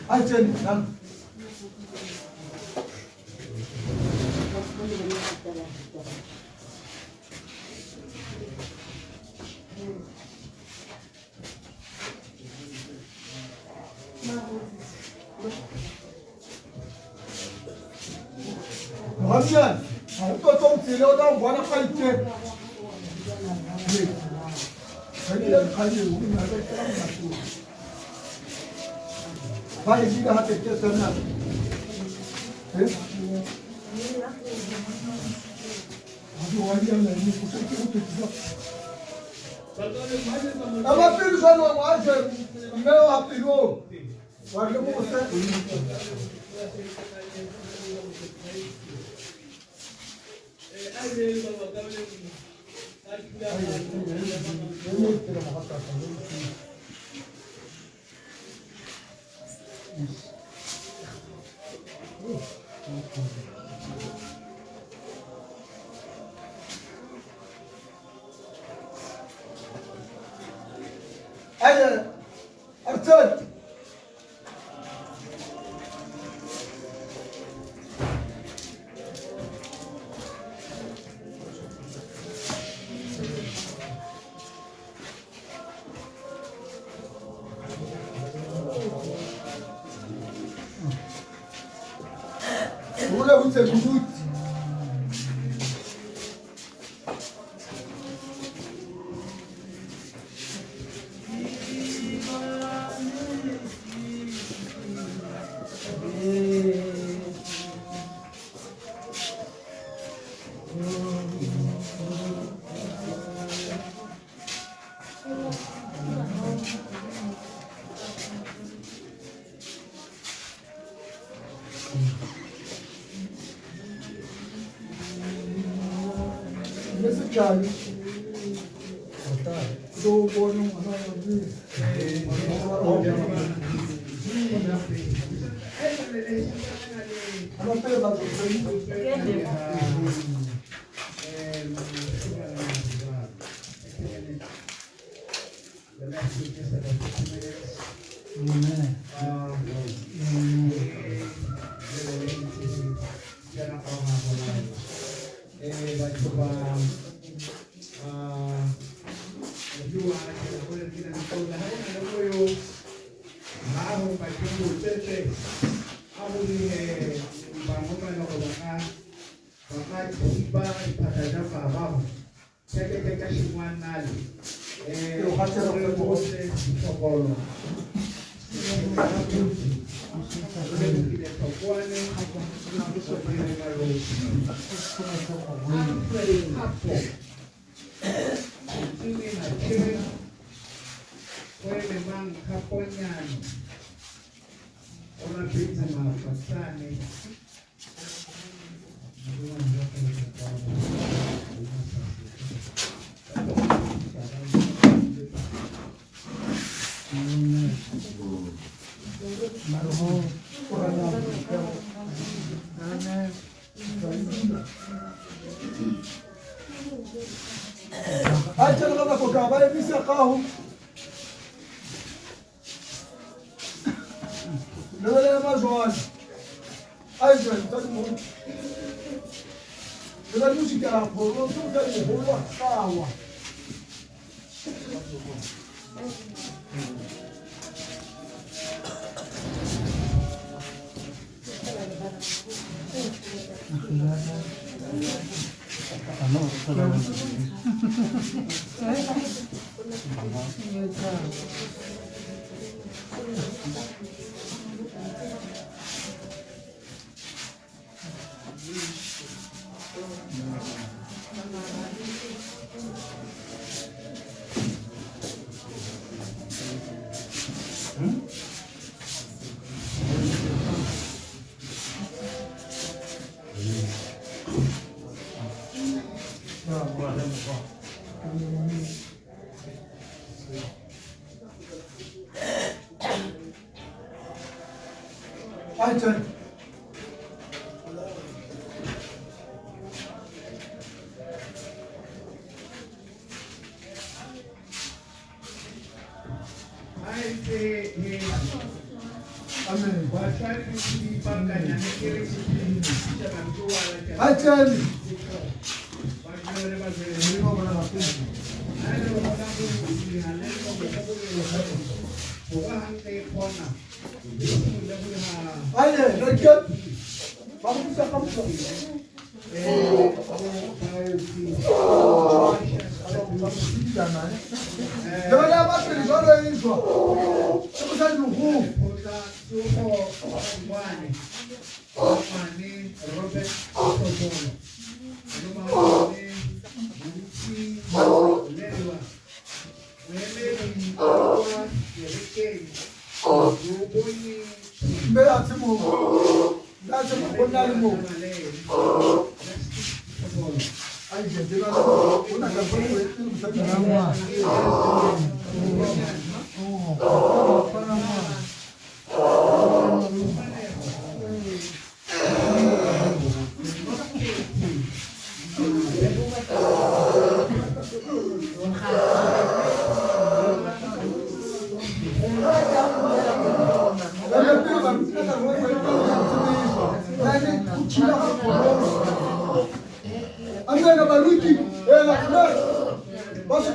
Ayitsheni nami. Mohammed, ga go tlotlo o tsele o tla go bona ga itse. Ga ke le kgang eo, o nna ka tsela molato. Ba e dira gape ke tsena. Eh? Ga ke wa di ana ni go se ke go phetisa. Aba pele jalo wa je mme wa pelo. Wa re mo se. Aye, Artan. Rula utse kuduti. Nesijali. Uzobona Amen. Acheni. Aye, no Vamos a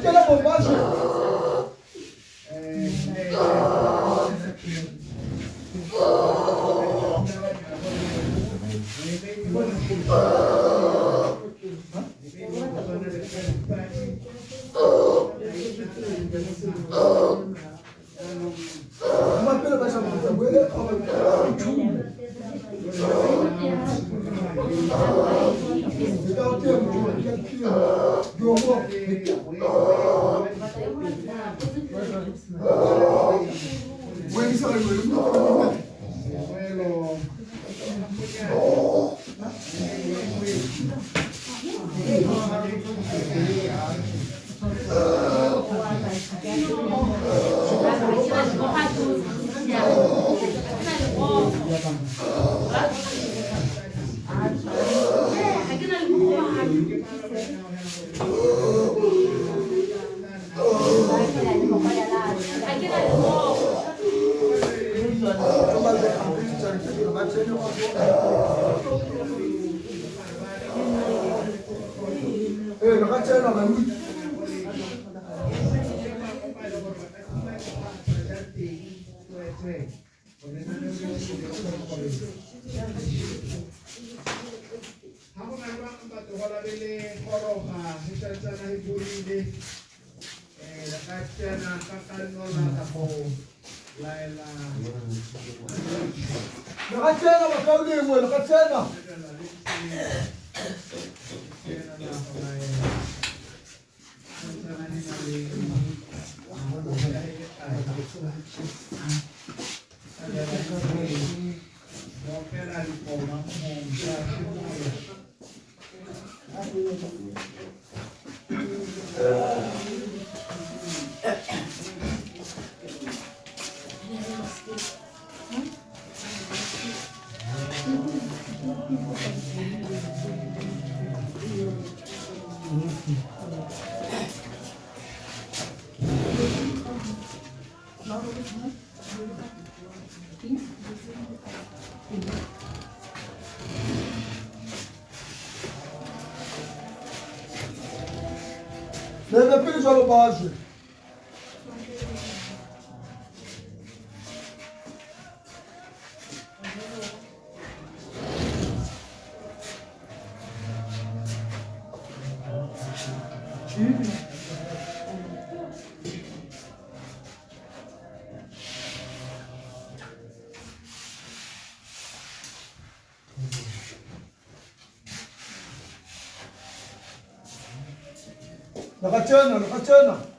Nakachana.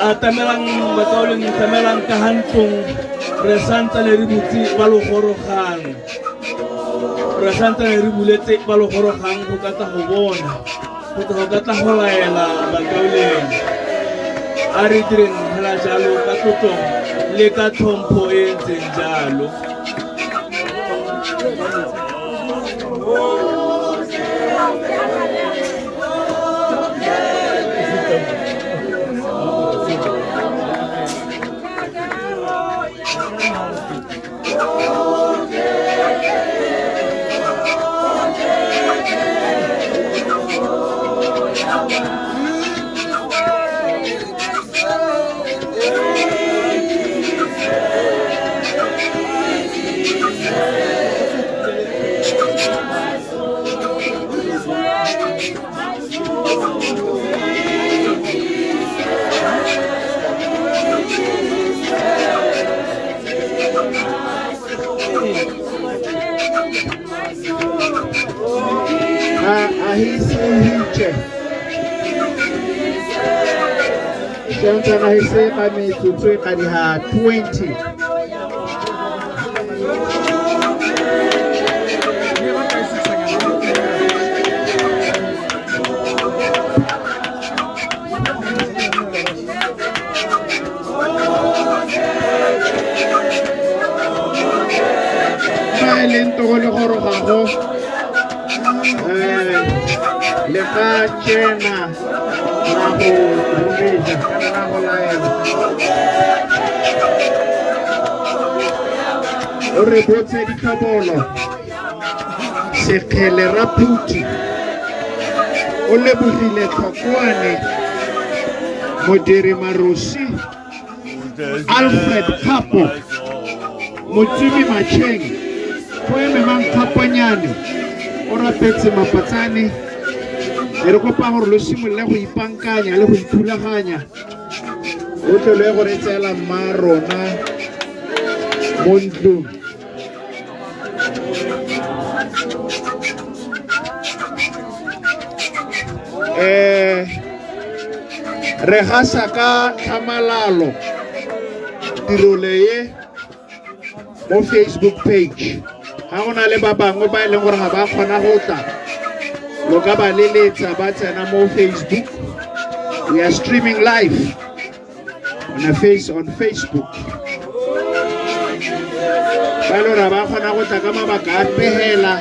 Atamelang bakauleng, tamelang ka hantlong, re santsane re butse ba lo gorogang, re santsane re buletse ba lo gorogang go ka tla go bona kgotsa go ka tla go laela bakauleng. A re direng fela jalo ka tlotlo le ka tlhompho e e ntseng jalo. Santsana hi se ka metsotso e ka diha 20. Fa e leng togo le gorogago le ka tsena la go rometsa kana la go laela o re botse ditlhobolo sekgele raphuthi o lebogile tlhokwane modiri marosi Alfred Kgapo Motsumi Macheng go ememang Kgaponyane o rapetse mapatsane. E re kopa gore lo simolole go ipankanya le go ithulaganya o tle lo ye go re tseela mma rona mo ntlong. Re gasa ka tlhamalalo tirole ye mo Facebook page. Ga go na le ba bangwe ba e leng gore ga ba kgona go tla, lo ka ba leletsa ba tsena mo Facebook. We are streaming live on a face on Facebook. Ba e le gore ba kgona go tla ka mabaka a pegela,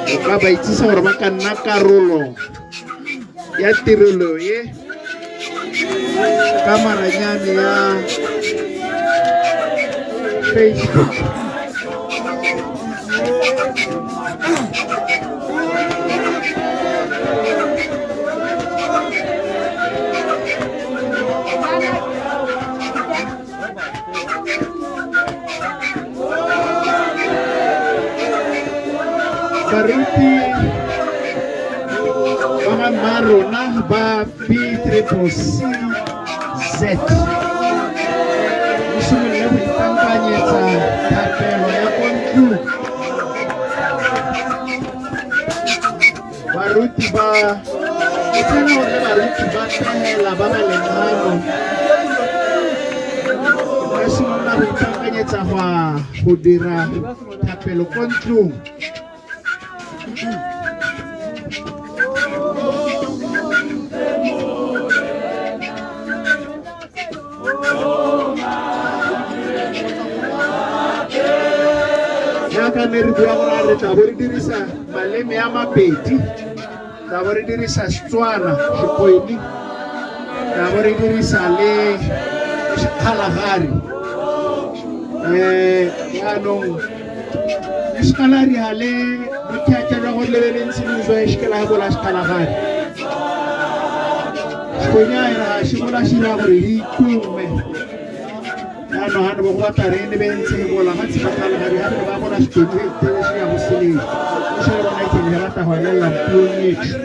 o ka ba itsise gore ba ka nna karolo ya tirelo ye ka maranyane ya Facebook. Baruti ba ga mma rona ba B triple C Z o simolole go ipankanyetsa thapelo ya ko ntlong. Baruti ba o tsena gore baruti ba pegela ba ba leng gano ba simolola go ipankanyetsa go dira thapelo ko ntlong. Jaaka ne re bua gore re tla bo re dirisa maleme a mabedi, tla bo re dirisa Setswana, Sekwedi, tla bo re dirisa le Sekgalagadi. Jaanong Sekgalagadi ga le bothata jwa gore le be le ntse le utlwa e sekela ga bola Sekgalagadi. Sekwedi a ira ga se bola se dira gore di itume. Jaanong ga ne bo go batla re ne be ntse e bola ga tse Bakgalagadi ga ne ba bola Sekwedi e tere se ya go seleng. O se le bona e tlhele ba thata go elela puong etsho.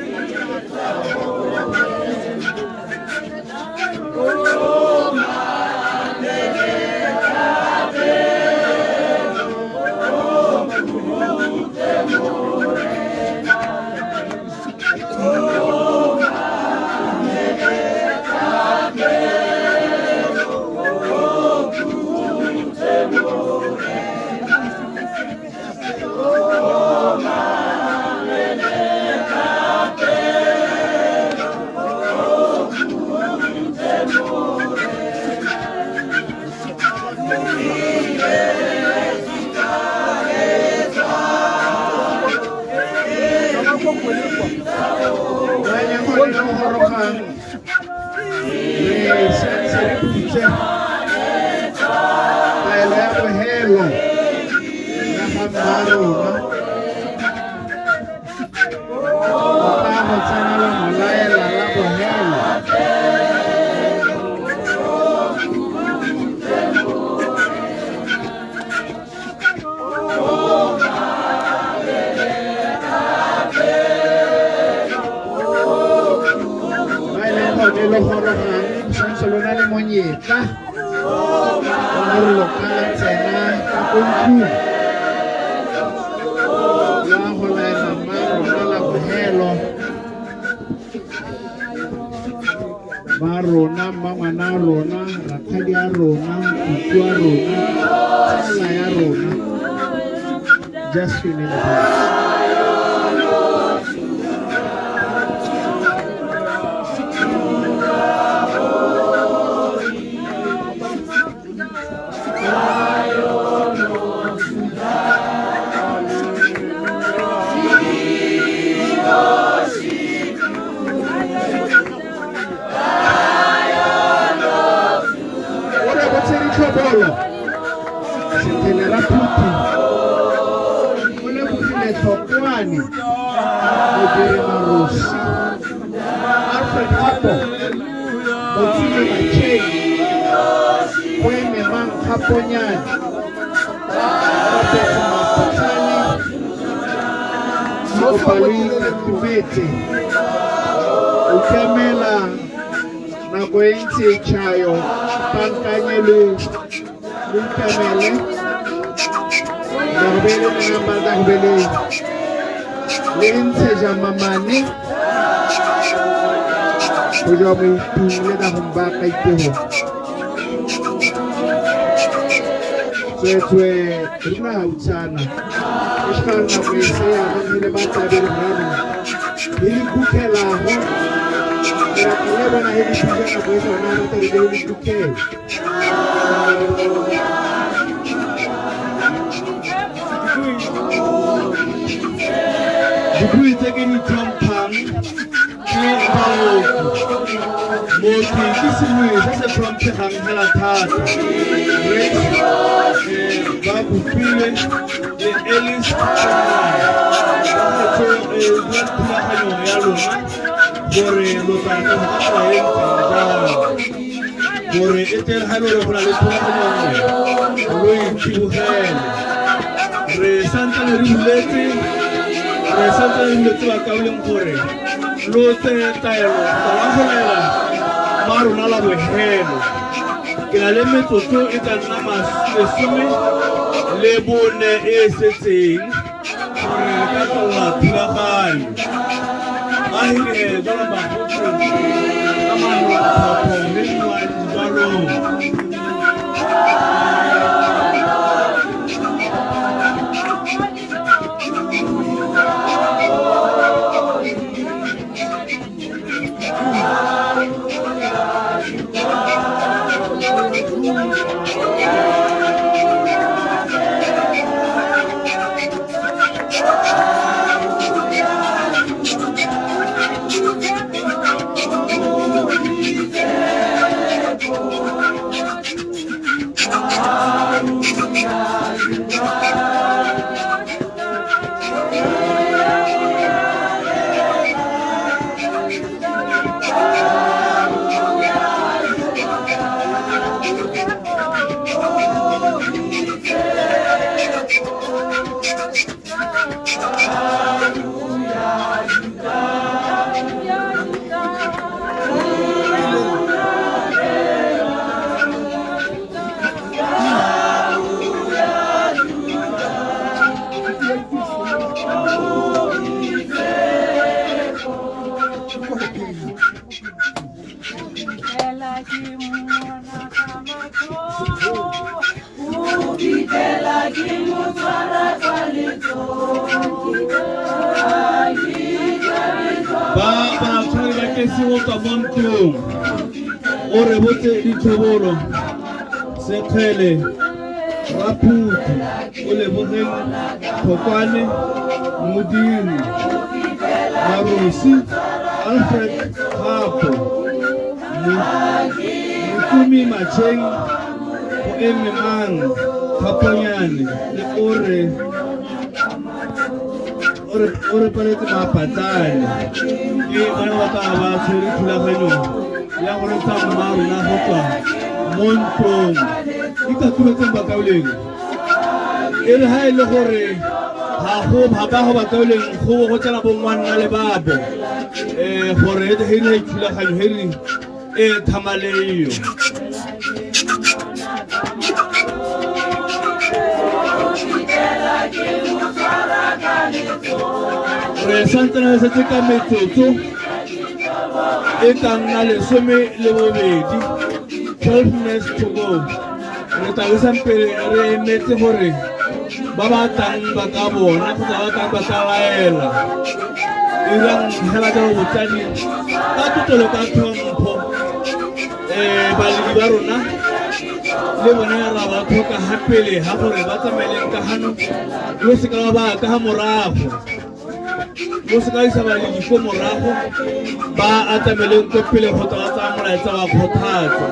Re santse re butse taelo ya bogelo ya ga mma rona o tla go tsenela molaela la bogelo. Ba e leng gone le gorogang santse lo na le monyetla wa gore lo ka tsena ka ko ntlong la go laela mma rona la bogelo. Ba rona, mmangwana a rona, rakgadi a rona, nkuku a rona, tsala ya rona, just few minutes. O rebotse ditlhobolo sethele la phuthi o lebogile tlhokwane modiri marosi Alfred Kgapo Motsile Macheng go ememang Kgaponyane Kopetse Maphutlane Seopaloi Katumetse o tlamela nako e ntse e tšhayo pankanye lo lo ikamele Dagobele namba dagobele le ntshe jamamane go jwa moitung le dagong ba kaitego tsweetswe re nna gautshana e seka nako e se yanong e le ba tlabe le moranong e le kukhelago le bona he le thusa nako e sona ba tlabe le le kukhela. Dibui tse ke di tlhomphang ke baoki. Mooki ke sengwe se se tlhomphegang fela thata. Grace ba bopilwe le Alice Gaetsho bua thulaganyo ya lona gore lo tla ka go ka tsela e ntseng jang gore e tle ga e le gore go na le thulaganyo nngwe lo e tsibogele. Re santsane re buletse re santsane re buletse bakauleng gore lo tseye taelo kgotsa la go laela ma rona la bogelo. Ke na le metsotso e ka nna 14 e e setseng gore re ka tswelela thulaganyo. Ahire jalo bagotsi ka manontlhotlho le jwalong. Ba ba tshware ba kesi go tswa mo ntlong o rebotse ditlhobolo sekgele Raphuthi o lebogeng Tlhokwane Modiri Marosi Alfred Kgapo Motumi Macheng go eme mang Kgaponyane le ore o re paletse mapatlane ke bana ba tla ba tshwere thulaganyo ya go retsa mma rona go tswa mo ntlong ikatuletseng bakauleng e re ha e le gore ga go ga ba go bakauleng go bo go tsena bo ngwanna le babo um gore he re thulaganyo he re e thamaleyo. Re santse re setse ka metsotso e ka nna 12, 12 minutes to go. Re tla be sampele re emetse gore ba ba tlang ba ka bona kgotsa ba tlang ba ka laela irang fela jalo botsadi ka tlotlo ka tlhompho balemi ba rona le bone ra ba tlhoka ga pele ga gore ba tsamaeleng ka gano lo seka ba ba ka ga morago lo seka isa balemi ko morago ba atameleng ko pele kgotsa ba tsaya molaetsa wa kgothatso.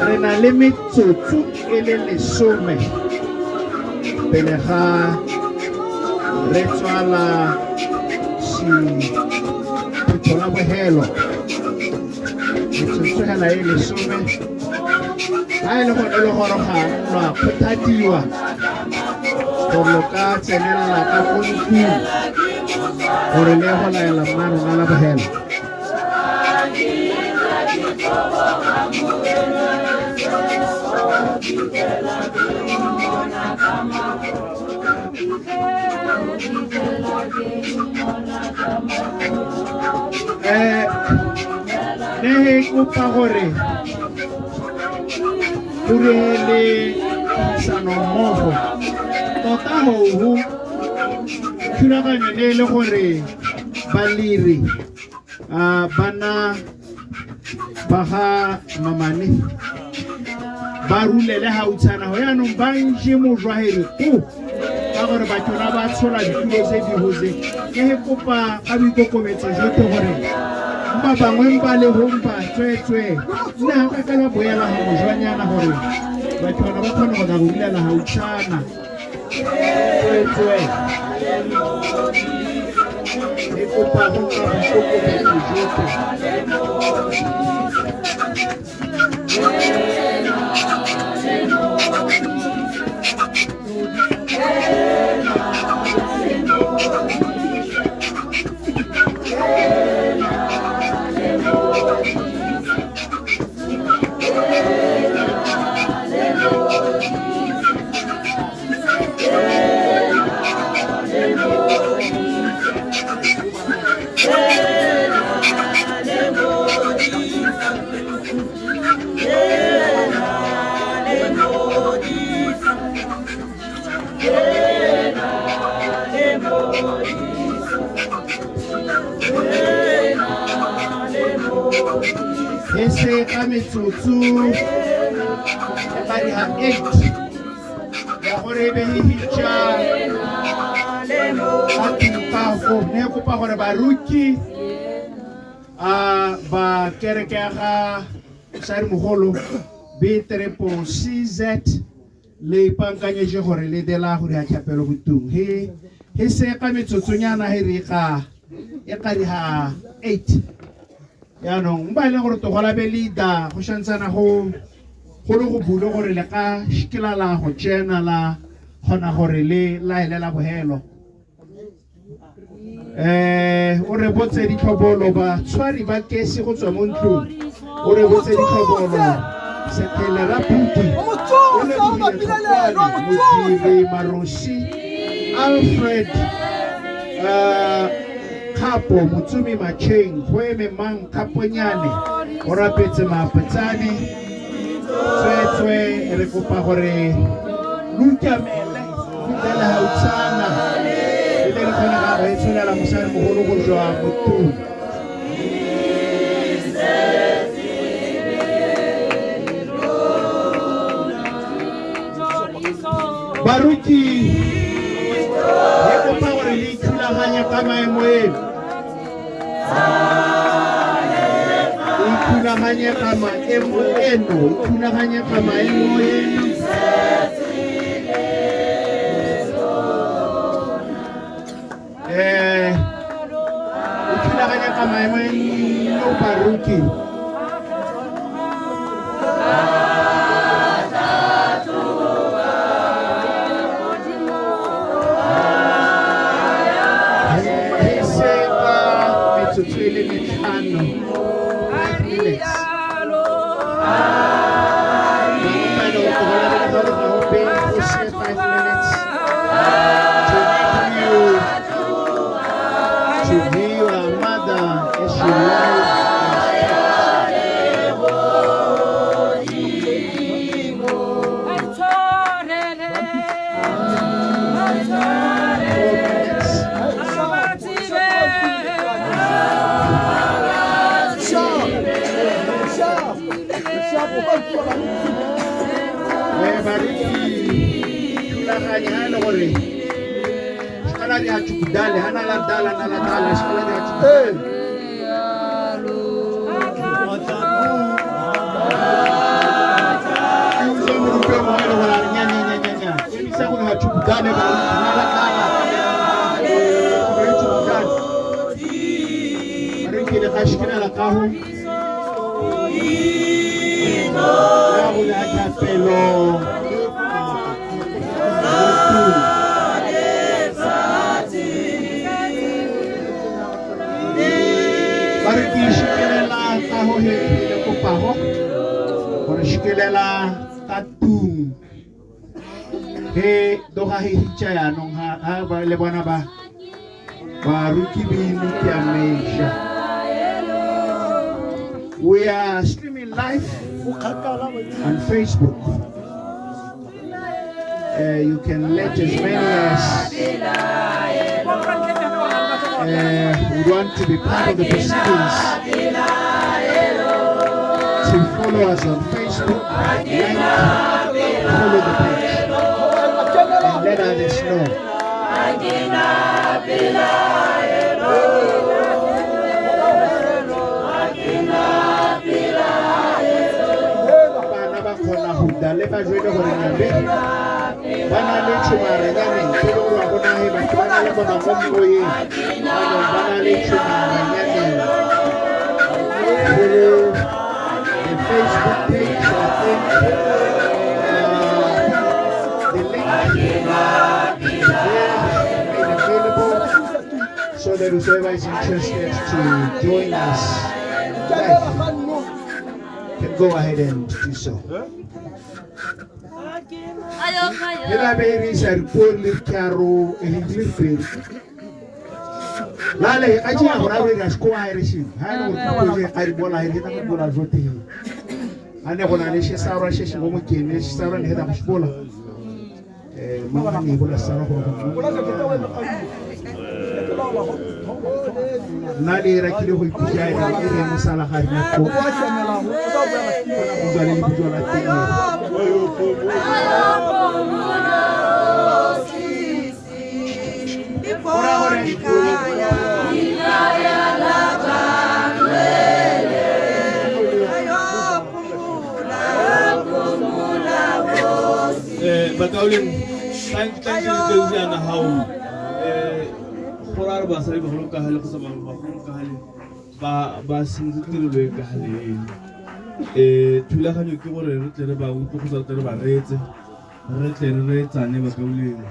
Re na le metsotso e le 10 pele ga re tswala sephetho la bogelo. Metsotso hela e 10 ga e le gone le gorogang lwa kgothadiwa gore lo ka tsenelela ka ko ntlong gore le go laela mma rona la bogelo. Ne he kopa gore go le tirisano mmogo tota go thulaganyo ne e le gore baliri bana ba ga mamane ba rulele gautshana go yaanong ba nje mojwahele ko ka gore batho ba tshola ditulo tse di hotse. Ke he kopa ka boikokobetso jotlhe gore ba bangwe ba le gompa tsweetswe nna ga ka ka boela go mojwanyana gore batho ba kgone go tla go rulela gautshana tsweetswe. Ke kopa go ka boikokobetso jotlhe. Se ka metsotso e ka diga 8 ya gore e be e hitša ka tukago. Ne kopa gore baruki ba kereke ya ga mosadi-mogolo be terepo CZ le ipankanyetse gore le dela go dira tlhapelo botung. He He se ka metsotsonyana he re ka e ka di ha 8. Yaanong ba e leng gore togola be leader go shantsana go go le go bule gore le ka shikela la go tsena la kgona gore le laelela bohelo. O re botse ditlhobolo batshwari ba kesi go tswa mo ntlong. O re botse ditlhobolo Sethele Raputi o lebogile Tlhokwane Modiri Marosi Alfred Kgapo Motsumi Macheng go eme mang Kgaponyane o rapetse Maapetsane tswetswe re kopa gore lo ikamele fitlhele gautshana e tle re kgone ga go e tsholela mosadi mogolo go jwa motung. Baruti re kopa gore le ithulaganye ka maemo eno. Ithulaganye ka maemo eno, ithulaganye ka maemo eno. Ithulaganye ka maemo eno baruti. Metsotso e le metlhano, 5 minutes. 5 minutes to view our mother as she lies. 4 minutes. Sharp, sharp, sharp. Baruti thulaganya ha e le gore sekala di a tšukudale ha na la dala na la dala sekala di a tšukudale. Ke utlwe moruti o mongwe e le gore a re nya nya nya nya nya emisa gore ga tšukudale baruti na la dala re tšukudale baruti le ga šikelela ka ho ya go le thapelo. Ba re ke šikelela ka ho he le kopago gore šikelela ka tung he doga he hitša yaanong ha ba le bona ba baruti bino ke a meja. We are streaming live on Facebook. You can let as many as would want to be part of the proceedings to follow us on Facebook, like, follow the page, and let others know. Bana ba kgona go da le ba jwele gore nyabe ba na le tšhomarenyaneng ke le gore wa bona he batho ba na le bona mo moyeng jaanong ba na le tšhomarenyaneng. Follow the Facebook page. I think the link is there, made available, so that whoever is interested to join us live can go ahead and do so. E la be re isa re le karo e le pedi. Lale ka tšea gore a re ka sekgowa ha re sheng. Ha e le gore ke ka di bola he ta go bola jote. A ne go na le she sa ra she she mo mokene she sa ra ne he ta go bola. Mama ne bola sa ra go go. Nna le rakile go ipitša e re mosala ga rena ko. Go tswa le lebitso la teng. Go ra gore Bakauleng tla ntse yana hao Go raya re basadi bagolo ka gale kgotsa bagolo ka gale ba sentse tirelo e ka gale eno. Thulaganyo ke gore re tle re ba utlwe kgotsa re tle re ba reetse, re tle re reetsane bakaulengwe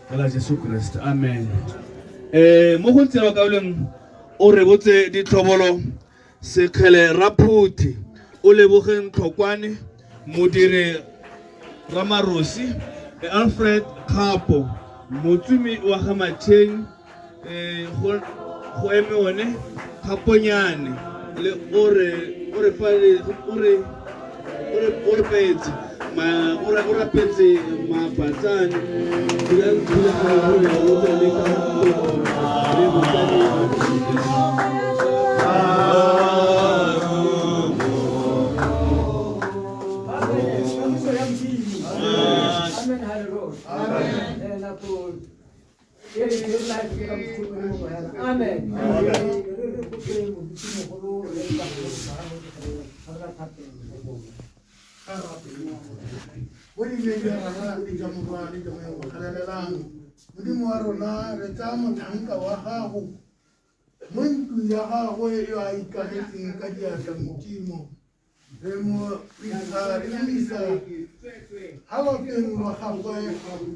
ka la Jesu Kriste. Amen. Mo go ntseng bakaulengwe o rebotse ditlhobolo Sekgele Raphuthi, o lebogeng Tlhokwane, Modiri Ramarosi, Alfred Kgapo, motsumi wa ga Macheng, go eme one Kgaponyane le o re o re o re o re petse ma o re o rapetse mapatsane thulaganyo gore o tsene ka le botsadi. Amen, hallelujah. Amen. Nako e re re la ke ka motho o mongwe yana. Amen. Re re kope modimo re ka go ra thapelo. Mo dineng ya rara le jwa Morwa le jwa Moya o Galalelang, Modimo wa rona, re tsaya motlhanka wa gago mo ntlong ya gagwe yo a ikagetseng ka diatla, Modimo, re mo isa re mo isa ga lwapeng lwa gagwe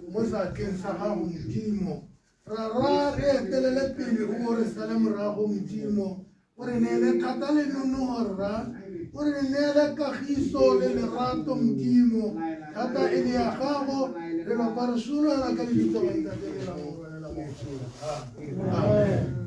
mo seatleng sa gago, Modimo. Rara, re etelele pele o bo re sale morago, Modimo. O re neele thata le nonogo, rra. O re neele kagiso le lerato, Modimo. Thata e le ya gago, re lopa re sologela ka lebitso la Ntate le la Morwa le la Moya. Amen.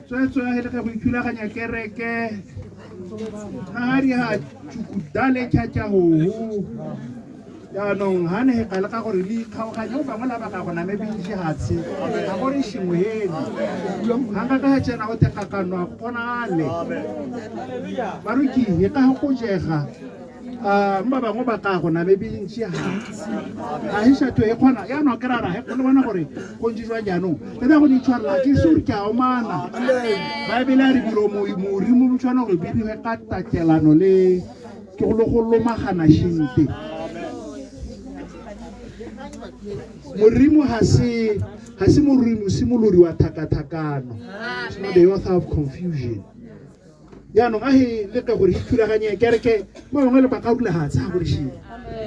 Tswetswe he le go ithulaganya kereke ga di ha tšukudale tšhatša hoho jaanong ga ne ga le ka gore le ikgaoganye o bangwe la ba ga gona mebintši hatshe ga gore shingwe heno ga nka ka tsena go thekakanwa kgonale baruki e ka go jega ba bangwe ba ka gona mebintši ga e šatho e kgona jaanong ke rara le bona gore go ntse jwa jaanong le ba go di tshwarela ke se gore ke a omana baebele a re dilo morimo tshwana gore biriwe ka tatelano le ke go le go lomagana shinte morimo ga se morimo simolodi wa thakathakano. It's not the author of confusion. Jaanong a he leke gore ithulaganye kereke ba bangwe le ba ka rula hatshe ga gore sheng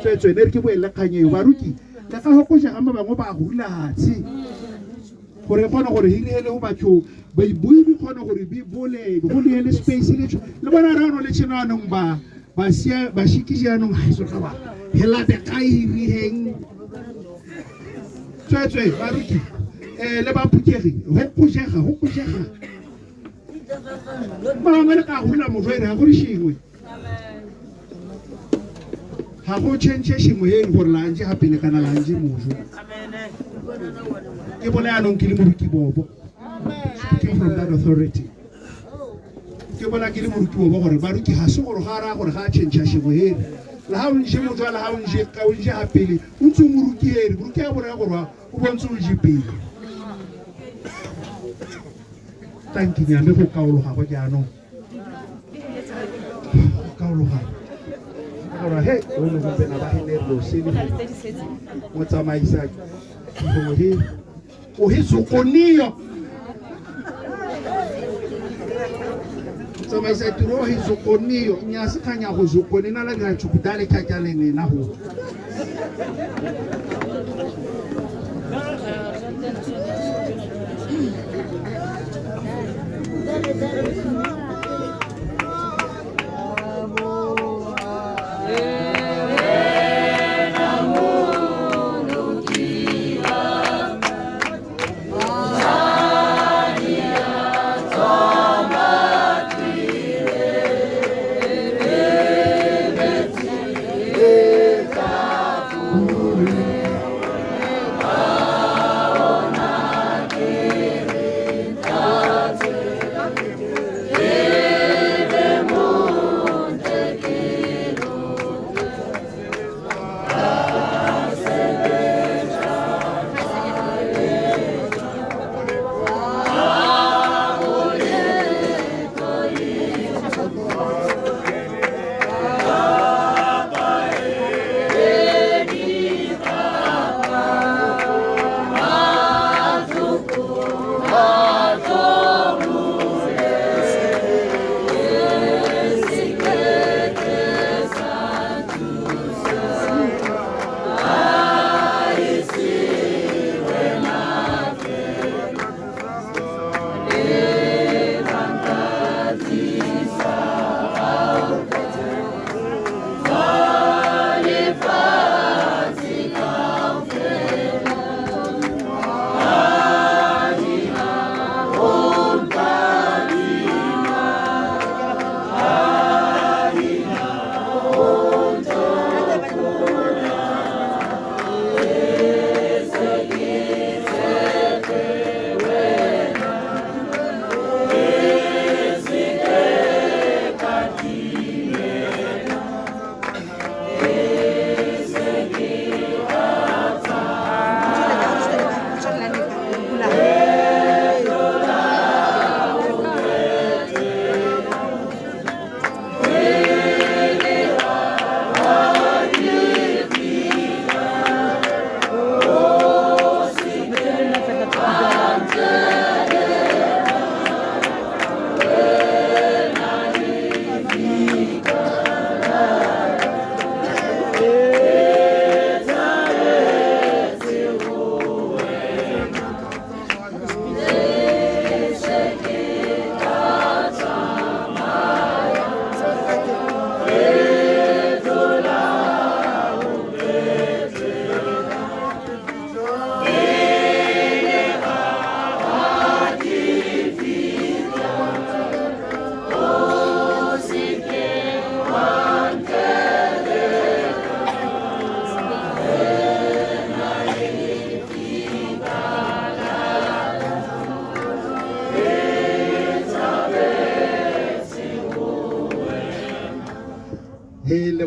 tswetswe ne re ke boele kgang eo baruti le ka go jega ba bangwe ba go rula hatshe gore kgone gore hirele go batho baibui bi kgone gore bi bole go le space le le bona re ano le tshena anong ba ba sia ba shiki jaanong ga iso ba hela be ka hiriheng tswetswe baruti le ba phuthegi go kojega ba bangwe le ka go rula mojwere ga gore shingwe ga go change shingwe e gore la ntse ga pele kana la ntse mojo ke bole anong ke le moruti bobo speaking from that authority ke bona ke le moruti bobo gore baruti ga se gore ga ra gore ga change shingwe e le ha o nje mojo le ha o nje ka o nje ga pele o ntse moruti ere moruti a bora gore o bontse o nje pele tankinya me go kaologa go jaanong kaologa gore he o ne go pena ba hele lo se le mo tsamaisa go o he zokonio tsamaisa tiro he zokonio nya se khanya go zokone na la dira tshukudale tšatša le nena go Amen.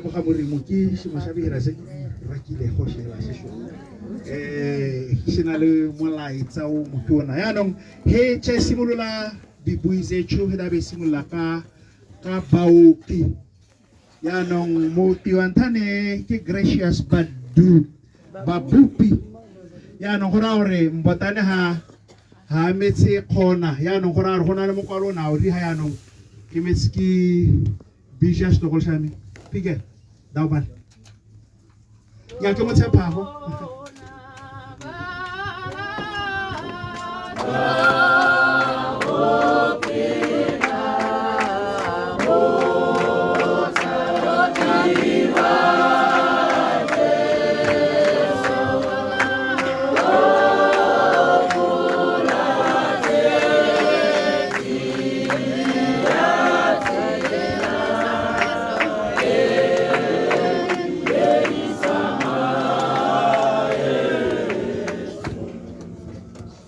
leboga Modimo ke sengwe sa dira se ke rakilego shela se sone se na le molaetsa o motona. Yaanong he tše simolola dibui tse he be simolola ka baoki. Yaanong mooki wa nthane ke Gracious Badu Babupi. Yaanong go raya gore mbotane ha metse kgona. Yaanong go raya gore go na le mokwalo o na o diga. Yaanong ke metse ke bija setlogolo sa me pike daobane ya ke mo tshepago.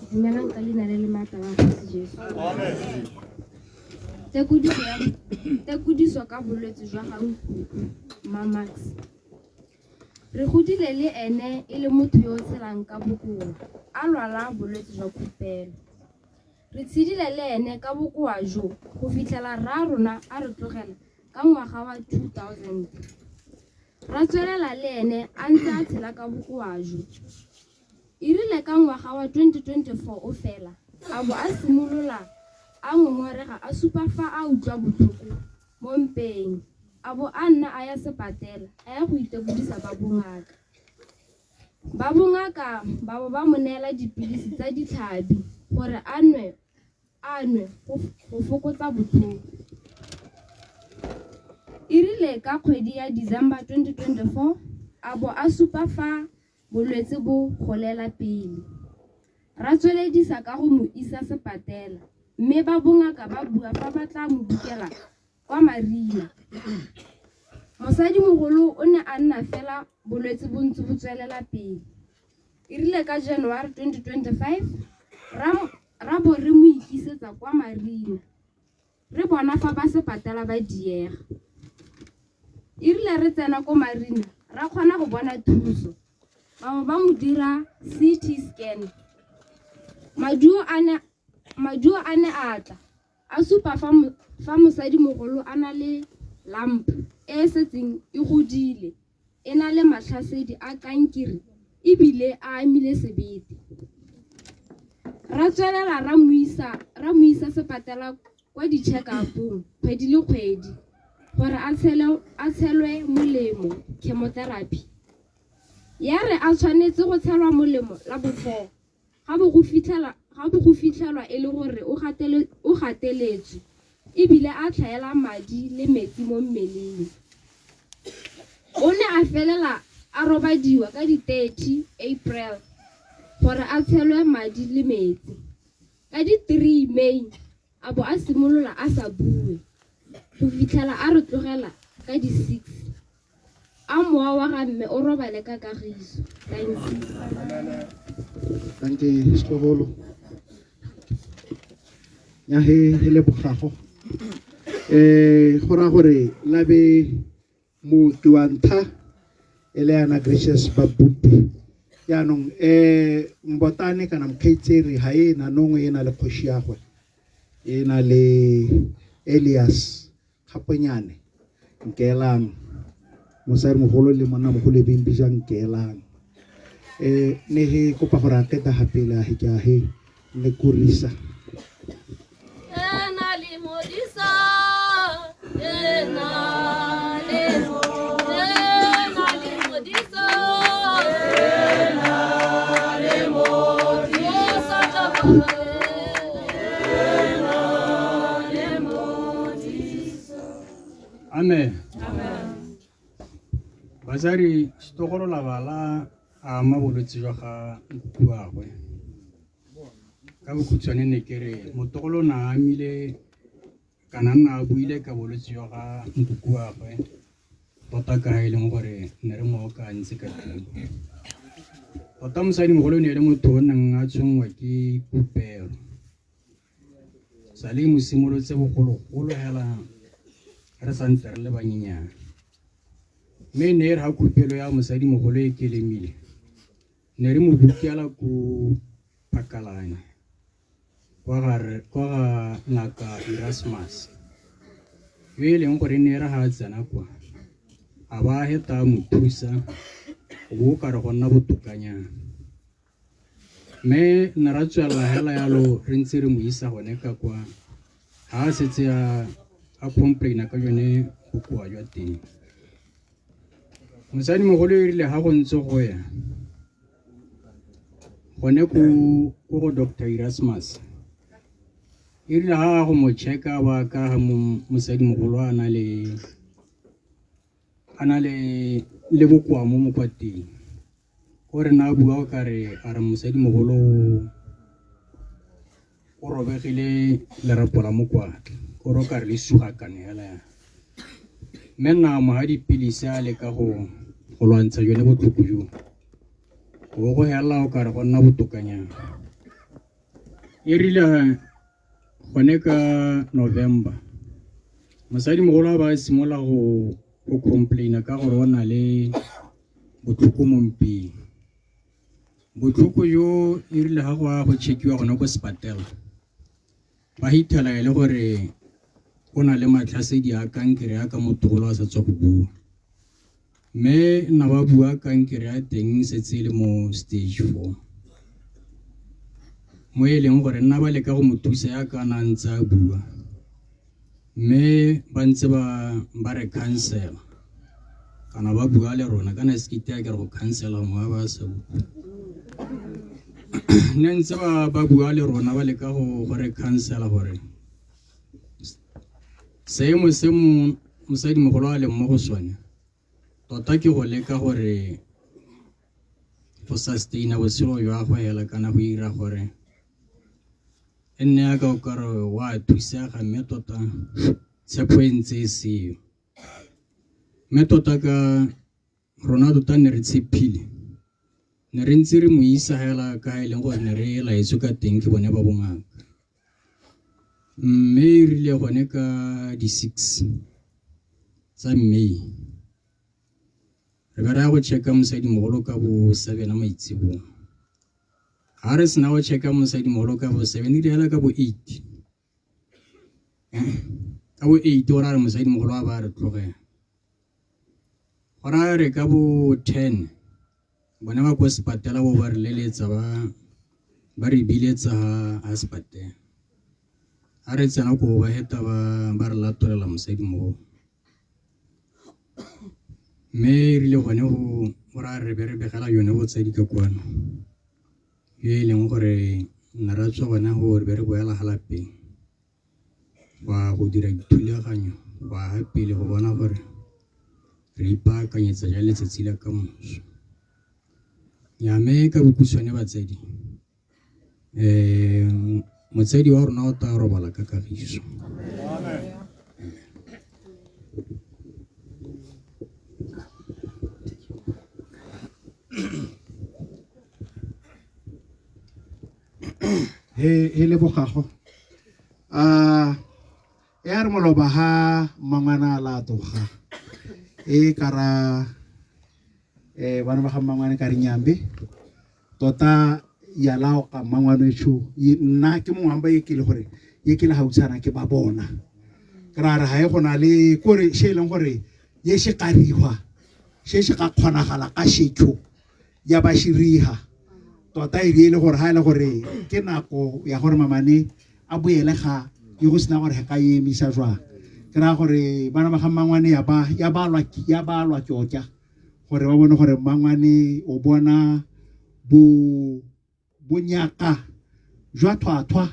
Dumelang ka leina le le maatla la Kgosi Jesu. Tekodiso ka bolwetse jwa ga nkuku Mamax. Re godile le ene e le motho yo o tshelang ka bokoa, a lwala bolwetse jwa khupelo. Re tshedile le ene ka bokoa jo go fitlhela rra rona a re tlogela ka ngwaga wa 2000. Ra tswelela le ene a ntse a tshela ka bokoa jo. E rile ka ngwaga wa 2024 o fela, a bo a simolola a ngongorega a supa fa a utlwa botlhoko mo mpeng, a bo a nna a ya sepatela a ya go itekodisa ba bongaka. Ba bongaka ba bo ba mo neela dipilisi tsa ditlhabi gore a nwe go fokotsa botlhoko. E rile ka kgwedi ya December 2024 a bo a supa fa bolwetse bo golela pele. Ra tsweledisa ka go mo isa sepatela, mme ba bongaka ba bua fa ba tla mo bukela kwa Marina. Mosadimogolo o ne a nna fela bolwetse bo ntse bo tswelela pele. E rile ka January 2025 ra bo re mo ikisetsa kwa Marina. Re bona fa ba sepatela ba diega. E rile re tsena ko Marina ra kgona go bona thuso. Bangwe ba mo dira CT scan. Maduo a ne a tla a supa fa mosadimogolo a na le lamp e e setseng e godile, e na le matlhasedi a kankere ebile a amile sebete. Ra tswelela ra mo isa sepatela kwa di-check-up-ong kgwedi le kgwedi gore a tshelwe molemo chemotherapy. Ya re a tshwanetse go tshelwa molemo la bo-4 ga bo go fitlhelwa e le gore o gateletswe ebile a tlhaela madi le metsi mo mmeleng. O ne a felela a robadiwa ka di-30 April gore a tshelwe madi le metsi. Ka di-3 May a bo a simolola a sa bue go fitlhela a re tlogela ka di-6. A mowa wa ga mme o robale ka kagiso. Thank you. Thank you, setlogolo. Ya he e lebogago. Go raya gore la be mooki wa ntlha e le yana Gracious Babupi. Yaanong mbotane kana mokgaitseri ga e na nongwe e na le kgoši ya gwe. E na le Elias Kgaponyane Nkelang, mosadimogolo le monnamogolo e beng bija Nkelang. Ne he kopa gore a qeta gape le a he ke a he ne kurisa. Amen. Basadi setlogolo la bala a ama bolwetse jwa ga nkuku wa gagwe. Ka bokhutshwane ne ke re motogolo o ne a amile kana nna a buile ka bolwetse jwa ga nkuku wa gagwe tota ka e leng gore ne re mo oka ntse ka teng. Tota mosadimogolo ne e le motho o neng a tshwenngwa ke kupelo. Sale mo simolotse bogologolo hela re santse re le banyenyane. Mme ne e re ha khupelo ya mosadimogolo e kelemile, ne re mo bukela ko Phakalane kwa ga kwa ga ngaka Erasmus, yo e leng gore ne e re ha a tsena kwa a ba heta a mo thusa go bo o ka re go nna botokanyana. Mme ne ra tswelela hela yalo re ntse re mo isa gone ka kwa ha a setse a complaina ka jone bokoa jwa teng. Mosadimogolo e rile ha go ntse go ya gone ko go Doctor Erasmus, e rile ha go mo checka ba ka ga mosadimogolo a na le bokoa mo mokwateng. O re na bua o kare a re mosadimogolo o robegile lerapo la mokwatla, o re o kare le sugakane hela yana. Mme nna mo ha dipilisi a leka go lwantsha jone botlhoko jo, go go hela o kare go nna botokanyana. E rile gone ka November, mosadimogolo a ba a simolola go complaina ka gore o na le botlhoko mo mpeng. Botlhoko jo e rile ha go a go checkiwa gone ko sepatela, ba hithela e le gore o na le matlhasedi a kankere a ka motogolo a sa tswa go bua. Mme nna ba bua kankere ya teng setse e le mo stage 4, mo e leng gore nna ba leka go mo thusa ya ka na ntse a bua, mme ba ntse ba re cancela kana ba bua le rona kana se ke ke re go cancela mo ba sa utlwe. Ne ntse ba bua le rona ba leka go re cancela gore seemo se mosadimogolo a leng mo go sone tota ke go leka gore go sustaina botshelo jwa go hela kana go ira gore e nne ya ka o kare wa thusega, mme tota tshepo e ntse e seyo. Mme tota ka rona tota ne re tshepile, ne re ntse re mo isa hela ka e leng gore ne re laetswe ka teng ke bone ba bongaka. Mme e rile gone ka di-6 tsa May, re be re ya go checka mosadimogolo ka bo 7 maitseboa. Ha re sena go checka mosadimogolo ka bo 7, e rile ka bo 8. Ka bo 8 go ra re mosadimogolo a ba re tlogela. Go ra re ka bo 10 bone ba ko sepatela bo ba re leletsa ba re biletsa ha sepatela. Ha re tsena ko ba heta ba re latolela mosadimogolo. Mme e rile gone go ra re be re begela yone botsadi ka kwano, yo e leng gore ne ra tswa gone go re be re boela ga lapeng go ya go dira dithulaganyo go ya pele go bona gore re ipaakanyetsa jang letsatsi la kamoso. Ya mme ka bokhutshwane batsadi, motsadi wa rona o tla robala ka kagiso. He lebogago. Ya re moloba ha mmangwana la toga e kara bana ba ga mmangwane ka re nyambe tota ya lao ka mmangwane tsho nna ke mongwe ba e ke le gore ye ke le gautshana ke ba bona ke ra re ha e gona le kore she e leng gore ye she ka rihwa she she ka kgonagala ka shetsho ya ba shiriha tota e le gore ha e le gore ke nako ya gore mamane a boele ga e go sena gore ka emisa jwang ke ra gore bana ba ga mmangwane ya ba ya balwa ya balwa tjotja gore ba bone gore mmangwane o bona bo bonyaka jwa thwathwa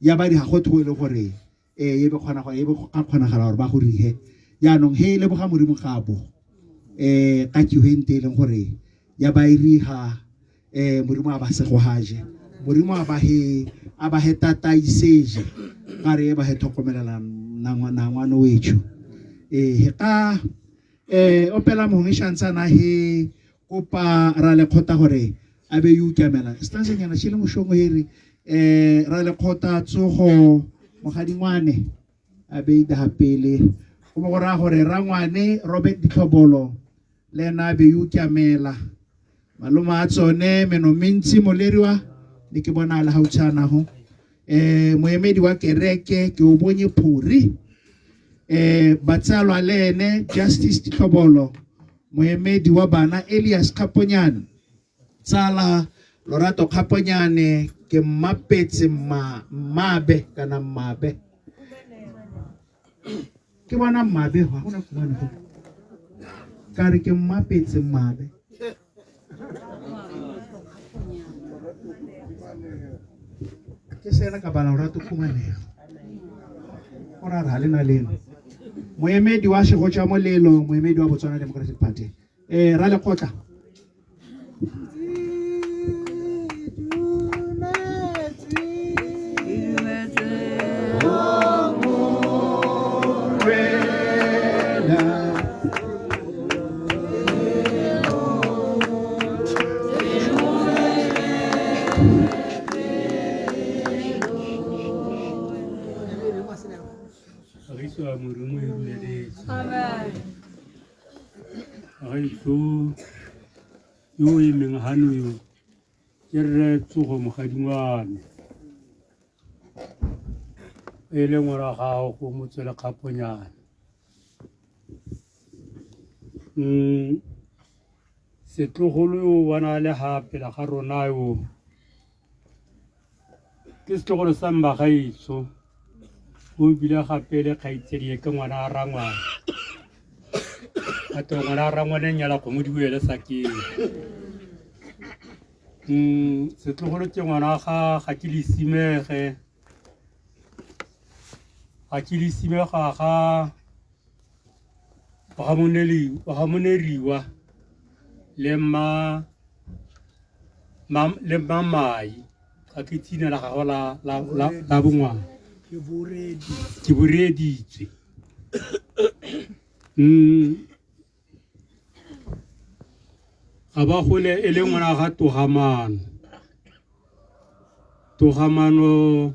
ya ba di ga go thoe le gore e be kgona go e be ka kgonagala gore ba go rihe jaanong he le boga modimo ga bo ka kiho e leng gore ya ba e riha modimo a ba segohaje modimo a ba he tataiseje ka re ba he tlhokomelela nangwana wetsho he ka opela mongwe shantsana he kopa ra lekgota gore a be yo ukamela stansenyana she le mošomo here ra lekgota tsogo mogadingwane a be ida pele go mo go raya gore rangwane Robert Ditlhobolo Le ena a be yo kyamela. Malome a tsone meno mentsi moleriwa le ke bona a le gautshana go. Moemedi wa kereke ke o bonye phori. Batsalwa le ene Justice Ditlhobolo, moemedi wa bana Elias Kgaponyane, tsala Lorato Kgaponyane ke mmapetse mmabe kana mmabe. Ke bona mmabe ga gona khumane go. Ka re ke mmapetse mmabe. Ke sena ka bala Lorato Khumanego. O ra re ha le na leno. Moemedi wa Segotša Molelo, moemedi wa Botswana Democratic Party. Ra lekgotla. Kagiso ya Modimo e ruleletse. Gaetsho yo o emeng hano yo ke rre Tsogo Mogadingwane e le ngwana gago go motswele kgaponyana. Setlogolo yo o bona le ha pele ga rona yo ke setlogolo sa mmagaetsho o bile gape le kgaitsedi ke ngwana a rangwane. Gape ngwana a rangwane nyala kgomo di boele sakeng. Setlogolo ke ngwana ga ke lesimege, ga ke lesimega ga ga moneriwa le mma le mmamai ga ke itse leina la gagwe la bongwana. Ke boreeditswe. Ga ba gole e le ngwana ga Togamano. Togamano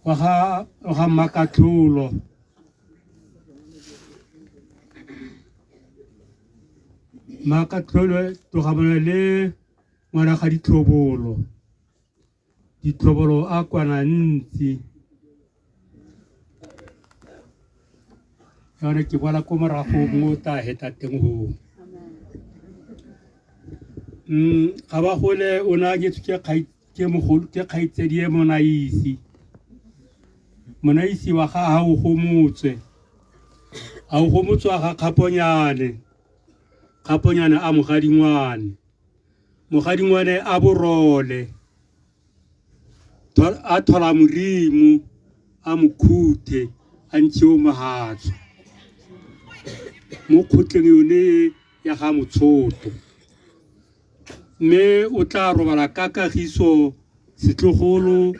wa ga Mmakatlholo. Mmakatlholo Togamano le ngwana ga Ditlhobolo. Ditlhobolo a kwana ntsi. Yone ke bona ko morago mo ta heta teng go. Ga ba gole o ne a nyetswe ke mogolo ke kgaitsedi e Monaisi. Monaisi wa ga ha o gomotswe. Ha o gomotswe ga Kgaponyane. Kgaponyane a mogadingwane. Mogadingwane a borole. A thola morimo a mokhuthe a ntshiwe mohatswa mo kgotleng yone ya ga Motshoto. Mme o tla robala ka kagiso setlogolo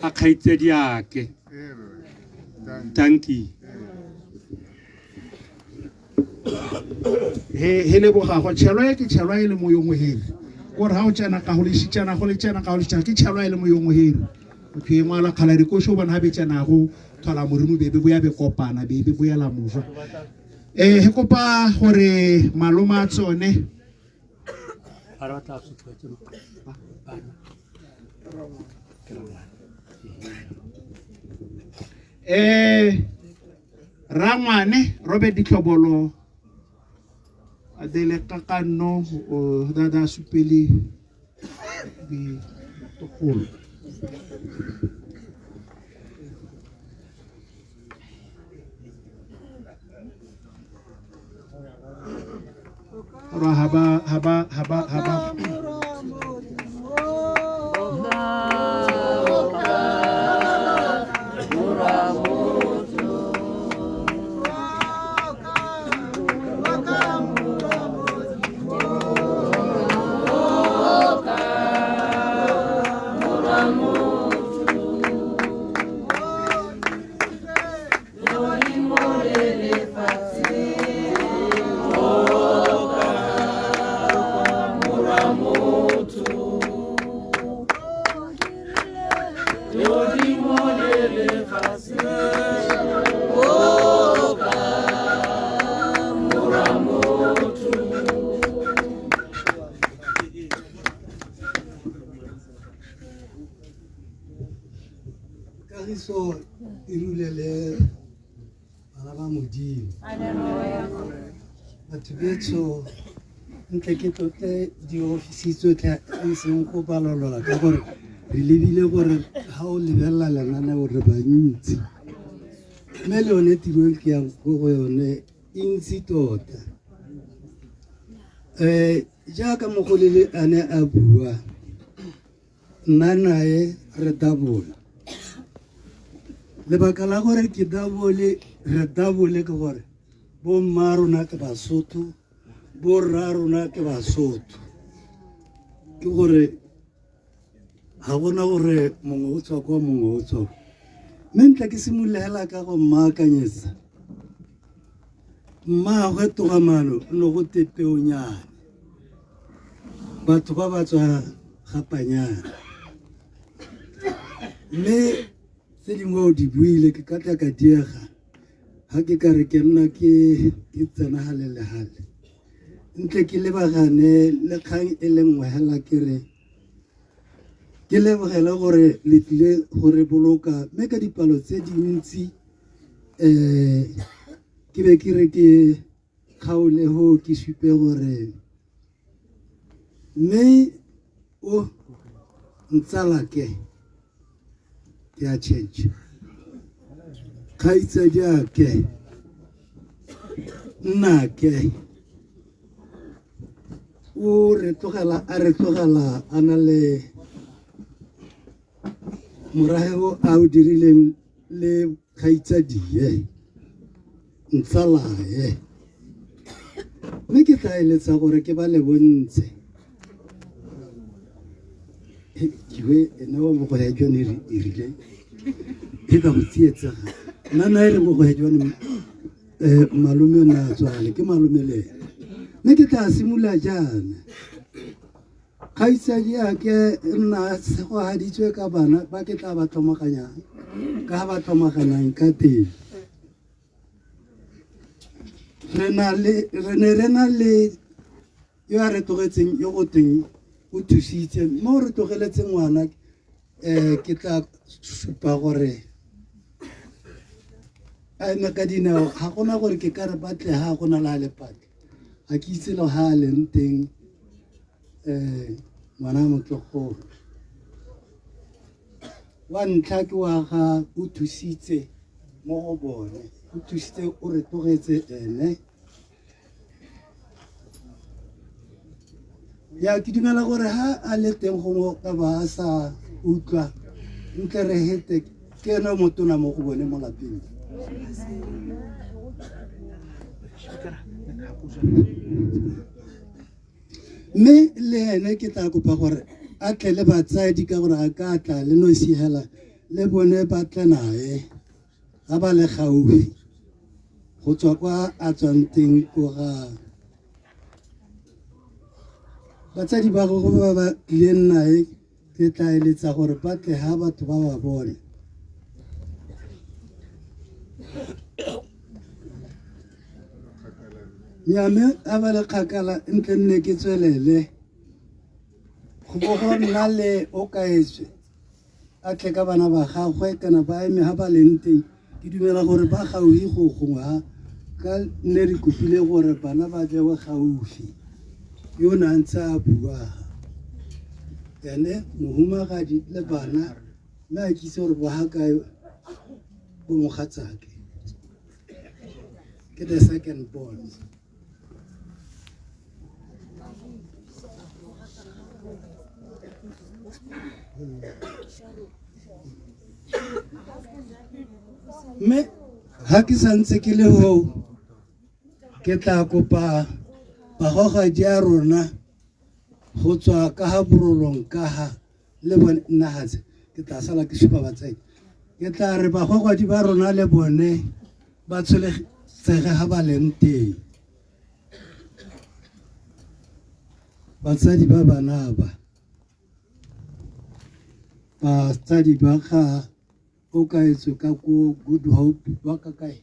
a kgaitsediake. Dankie. He leboga go tšhelwa e ke tšhelwa e le mo yongwe heri. Kore ha o tsena ka go le šitšana go le tsena ka go le šitšana ke tšhelwa e le mo yongwe heri. Motho e ngwala kgala dikošo bona ha be tsena go thola morimo bebe boya be kopana bebe boela mojwa. He kopa gore maloma a tsone Rangwane Robert Ditlhobolo Adele Kakano o dada supele ditogolo. Ra haba haba haba haba. Kagiso e rule le bana ba Modimo. Batho betsho ntle ke tlotle diofisi tsotlhe e seng go balolola ka gore re lebile gore ga o lebelela lenaneo re bantsi mme le yone tiro e ke yang ko go yone e ntsi tota. Jaaka mogolele a ne a bua, nna nae re dabola. Lebaka la gore ke dabole, re dabole ke gore bo mma rona ke Basotho, bo rra rona ke Basotho. Ke gore ga gona gore mongwe o tswa kwa, mongwe o tswa kwa. Mme ntle ke simolola hela ka go mmaakanyetsa. Mmaagwe Togamaano o ne go te Peonyane. Batho ba ba tswa Gapanyana. Mme tse dingwe o di buile ke ka tla ka diega ga ke ka re ke nna ke tsena gale le gale. Ntle ke lebagane le kgang e le nngwe hela ke re ke lebogele gore le tlile go re boloka mme ka dipalo tse dintsi ke be ke re ke kgaole go ke supe gore mme o ntsalake ke a change kgaitsadiake nnake o re tlogela a re tlogela a na le morahe o a o dirileng le kgaitsadie ntsalae mme ke tla eletsa gore ke ba le bontshe kiwe ene wa bogoya jone e rile e ka go tsietsega nna na e re bogoya jone malome o ne a tswale ke malome le ene mme ke tla simolola jaana kgaitsadi ake nna segwahaditswe ka bana ba ke tla ba tlhomaganyang ka ba tlhomaganyang ka teng re ne re na le yo a re tlogetseng yo go teng o thusitse mo re tlogeletse ngwana ke tla supa gore a eme ka dinao ga gona gore ke ka re batle ga gona le a lepake ga ke itse le ga a leng teng ngwana motlogolo wa ntlha ke wa ga o thusitse mo go bone o thusitse o re tlogetse ene ya ke dumela gore ha a le teng gongwe ka ba a sa utlwa ntle re hete ke ene o motona mo go bone mo lapeng mme le ene ke tla kopa gore a tle le batsadi ka gore a ka tla le nosi hela le bone ba tle nae ga ba le gaufi go tswa kwa a tswang teng ko ga batsadi ba gagwe ba ba tlileng nae ke tla eletsa gore ba tle ha batho ba ba bone nyame a ba le kgakala ntle nne ke tswelele go bo go nna le o kaetswe a tle ka bana ba gagwe kana ba eme ha ba leng teng ke dumela gore ba gaufi go gongwe ha ka nne re kopile gore bana ba jewe gaufi yo o ne a ntse a bua ene mohumagadi le bana mme a kitse gore ba ga kae bo mogatsake ke the second born. Mme ga ke santse ke le ho ke tla kopa bagogadi a rona go tswa ka ga borolong ka ga le bone nna gatse ke tla sala ke supa batsadi ke tla re bagogadi ba rona le bone ba tsholetsege ga ba leng teng batsadi ba bana ba batsadi ba ga o kaetswe ka ko Good Hope ba ka kae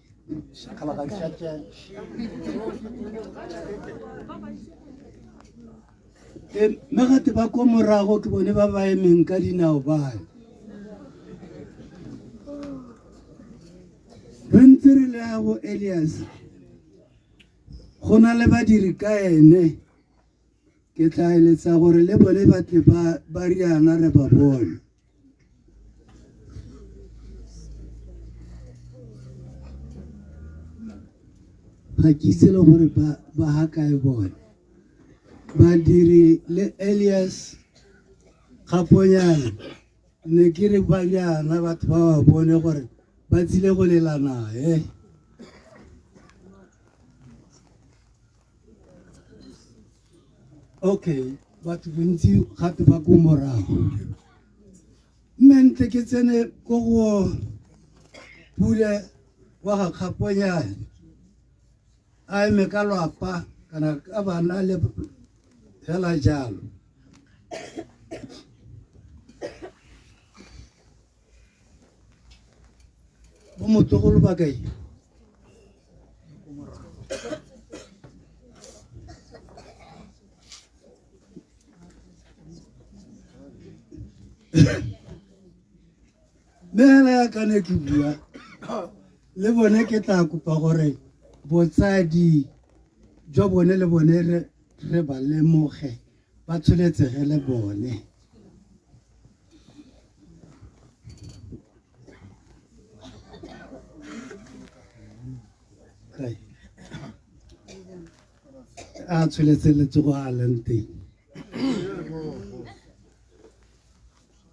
mme gate ba ko morago ke bone ba ba emeng ka dinao bale. Ntse re le go Elias, go na le badiri ka ene, ke tla eletsa gore le bone ba tle ba riana re ba bone. Ga ke itse le gore ba ha kae bone. Badiri le Elias Kgaponyane, ne ke re ba riana batho ba ba bone gore ba tsile go lela nae. Okay, batho bontsi gape ba ko morago. Mme ntle ke tsene ko go Pule wa ga Kgaponyane, a eme ka lwapa kana ka bana le fela jalo. Bo motlogolo ba kae? Mme hela ya ka ne ke bua le bone, ke tla kopa gore botsadi jwa bone le bone re ba lemoge, ba tsholetsege le bone. A tsholetse letsogo a leng teng.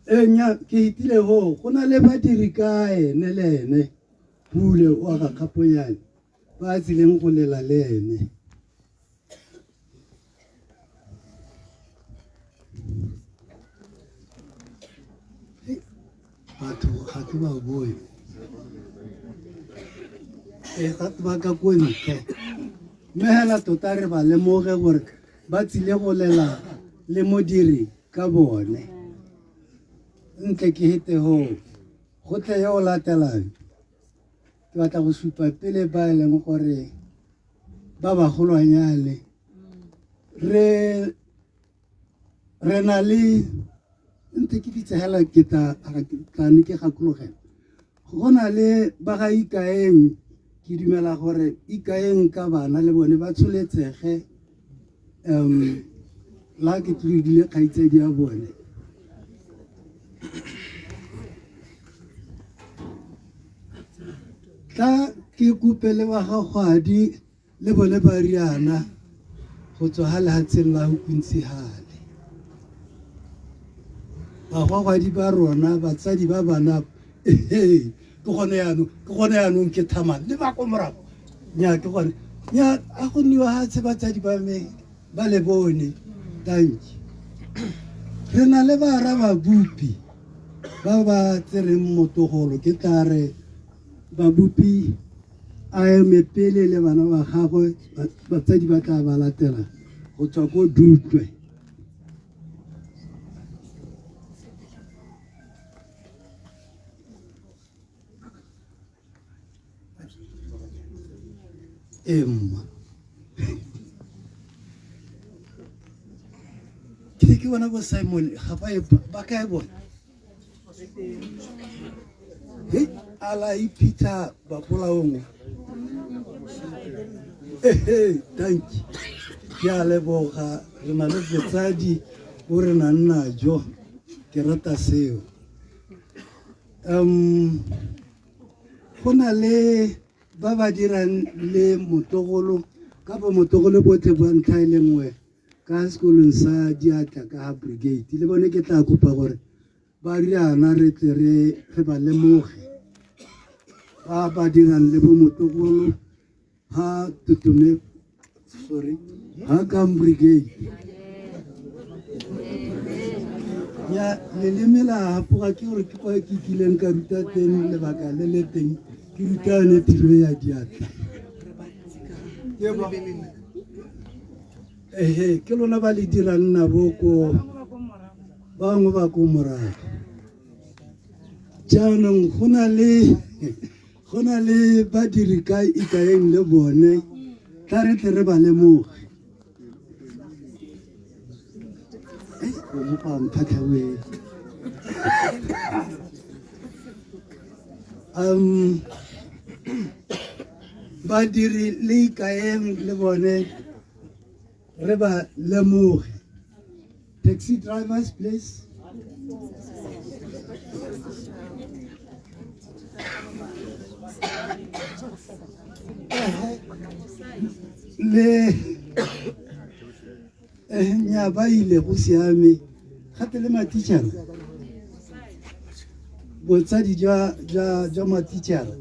E nya ke itile go na le badiri ka ene le ene Pule wa ga Kgaponyane ba tsileng go lela le ene. Batho ga ke ba bone. E ga ba ka ko ntle. Mme hela tota re ba lemoge gore ba tsile go lela le modiri ka bone. Ntle ke hete ho go tle yo o latelang. Ke batla go supa pele ba e leng gore ba bagolwanyane. Re na le ntse ke bitse hela ke tla ne ke gakologela. Go na le ba ga Ikaeng, ke dumela gore Ikaeng ka bana le bone ba tsholetsege, la ke tlodile kgaitsedi ya bone. Tla ke kope le ba ga Kgwadi le bone ba riana go tswa ha lehatsheng la Hukuntshihale. Bagwagwadi ba rona, batsadi ba bana, ke gone yaanong, ke gone yaanong ke thamang le ba ko morago. Nya ke gone. Nya a go nniwa hatshe batsadi ba me ba le bone. Danki. Re na le bara babupi ba ba tsereng motogolo, ke tla re babupi a eme pele le bana ba gagwe, batsadi ba tla ba latela go tswa ko Dutlwe. E mma ke ke bona bo Simon ga ba e ba kae bone? He ala iphitlha ba bolaong. Ehe, thank you. Ke a leboga, re na le botsadi bo re nang najo, ke rata seo. Go na le ba ba dirang le motogolo ka bo motogolo botlhe ba ntlha e le nngwe ka sekolong sa diatla ka ha brigade, le bone ke tla kopa gore ba riana re tle re ba lemoge ba ba dirang le bo motogolo ha Tutume, sorry, ha Kam brigade. Ya leleme la hapoga ke gore ke kwa ke kileng ka ruta teng lebaka le le teng, ke ruta yone tiro ya diatla. Ehe, ke lona ba le dirang nabo ko bangwe ba ko morago. Jaanong go na le badiri ka Ikaeng le bone, tla re tle re ba lemoge. Badiri le ikaeng le bone re ba lemoge. Taxi drivers, please. Le nya ba ile go siame gape le matitšhara, botsadi jwa matitšhara.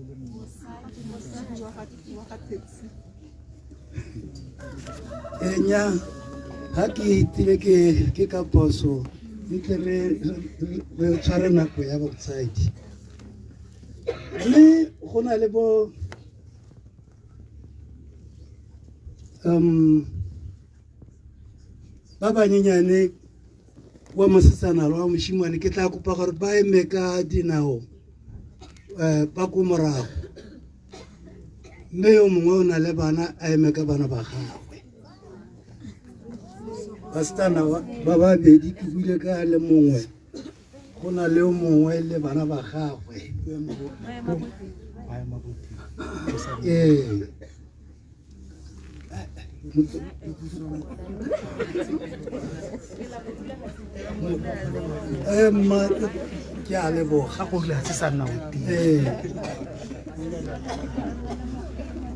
Nya ga ke itile ke ka phoso, ntle re tshware nako ya botsadi. Mme go na le bo ba banyenyane wa mosetsana le wa moshimane, ke tla kopa gore ba eme ka dinao ba ko morago, mme yo mongwe o na le bana a eme ka bana ba gagwe. Basetsana ba babedi ke buile ka le mongwe, go na le yo mongwe le bana ba gagwe. Ee. Mma ke a leboga. Ee.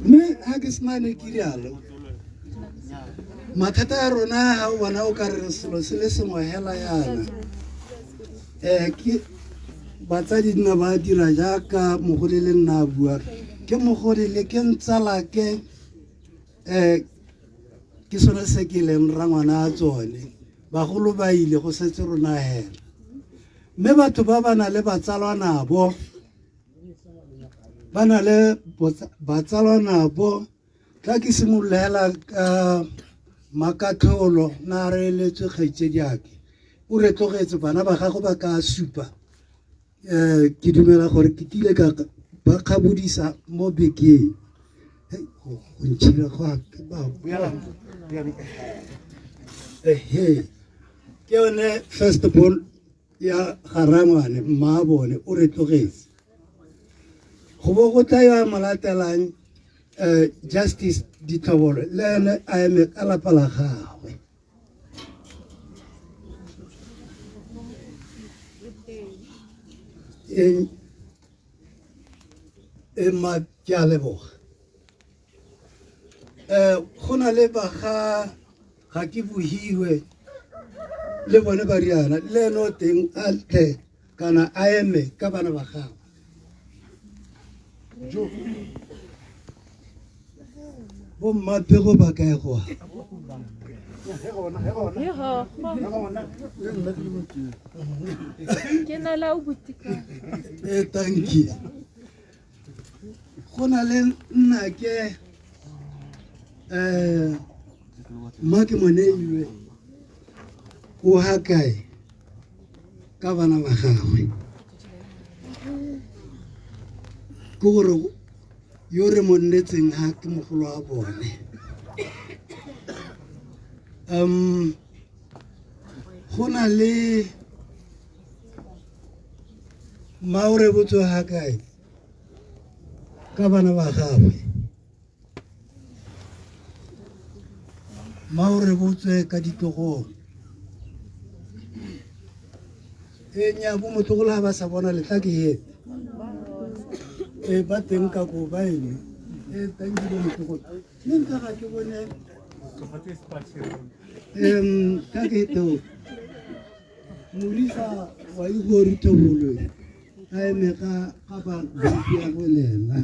Mme ga ke sena ne ke rialo, mathata a rona ga o bona o ka re selo se le sengwe hela yana. Ke batsadi nna ba dira jaaka mogodi le nna a bua, ke mogodi le ke ntsalake, ke sone se ke leng rangwana a tsone. Bagolo ba ile go setse rona hela. Mme batho ba ba na le batsalwanabo, ba na le batsalwanabo. Tla ke simolola ka Makatlholo, na re eletswe kgaitsediake, o re tlogetse bana ba gago ba ka supa. Ke dumela gore ke kile ka ba kgabodisa mo bekeng. Go ntšhira go a ke ba Ke yone first born ya garangwane, mma bone o re tlogetse. Go bo go tla yo a mo latelang, Justice Ditlhobolo, le ene a eme ka lapa la gagwe. Mma ke a leboga. Go na le ba ga ke bohiwe le bone ba riana, le ene o teng a tle kana a eme ka bana ba gagwe. Bo mmapego ba kae go? Ke na la o botika. Thank you. Go na le nna ke mma ke moneilwe o ha kae ka bana ba gagwe. Ke gore yo re mo nnetseng ha ke mogolo wa bone. Go na le mma o rebotswe ha kae ka bana ba gagwe. Mma o rebotswe ka ditlogolo. Nya bo motlogolo ha ba sa bona letla ke hete. Ba teng ka ko ba eme. Thank you bo motlogolo. Mme nka ga ke bone ka ke to Morisa wa Igor Tobolwe a eme ka ba ya go lena.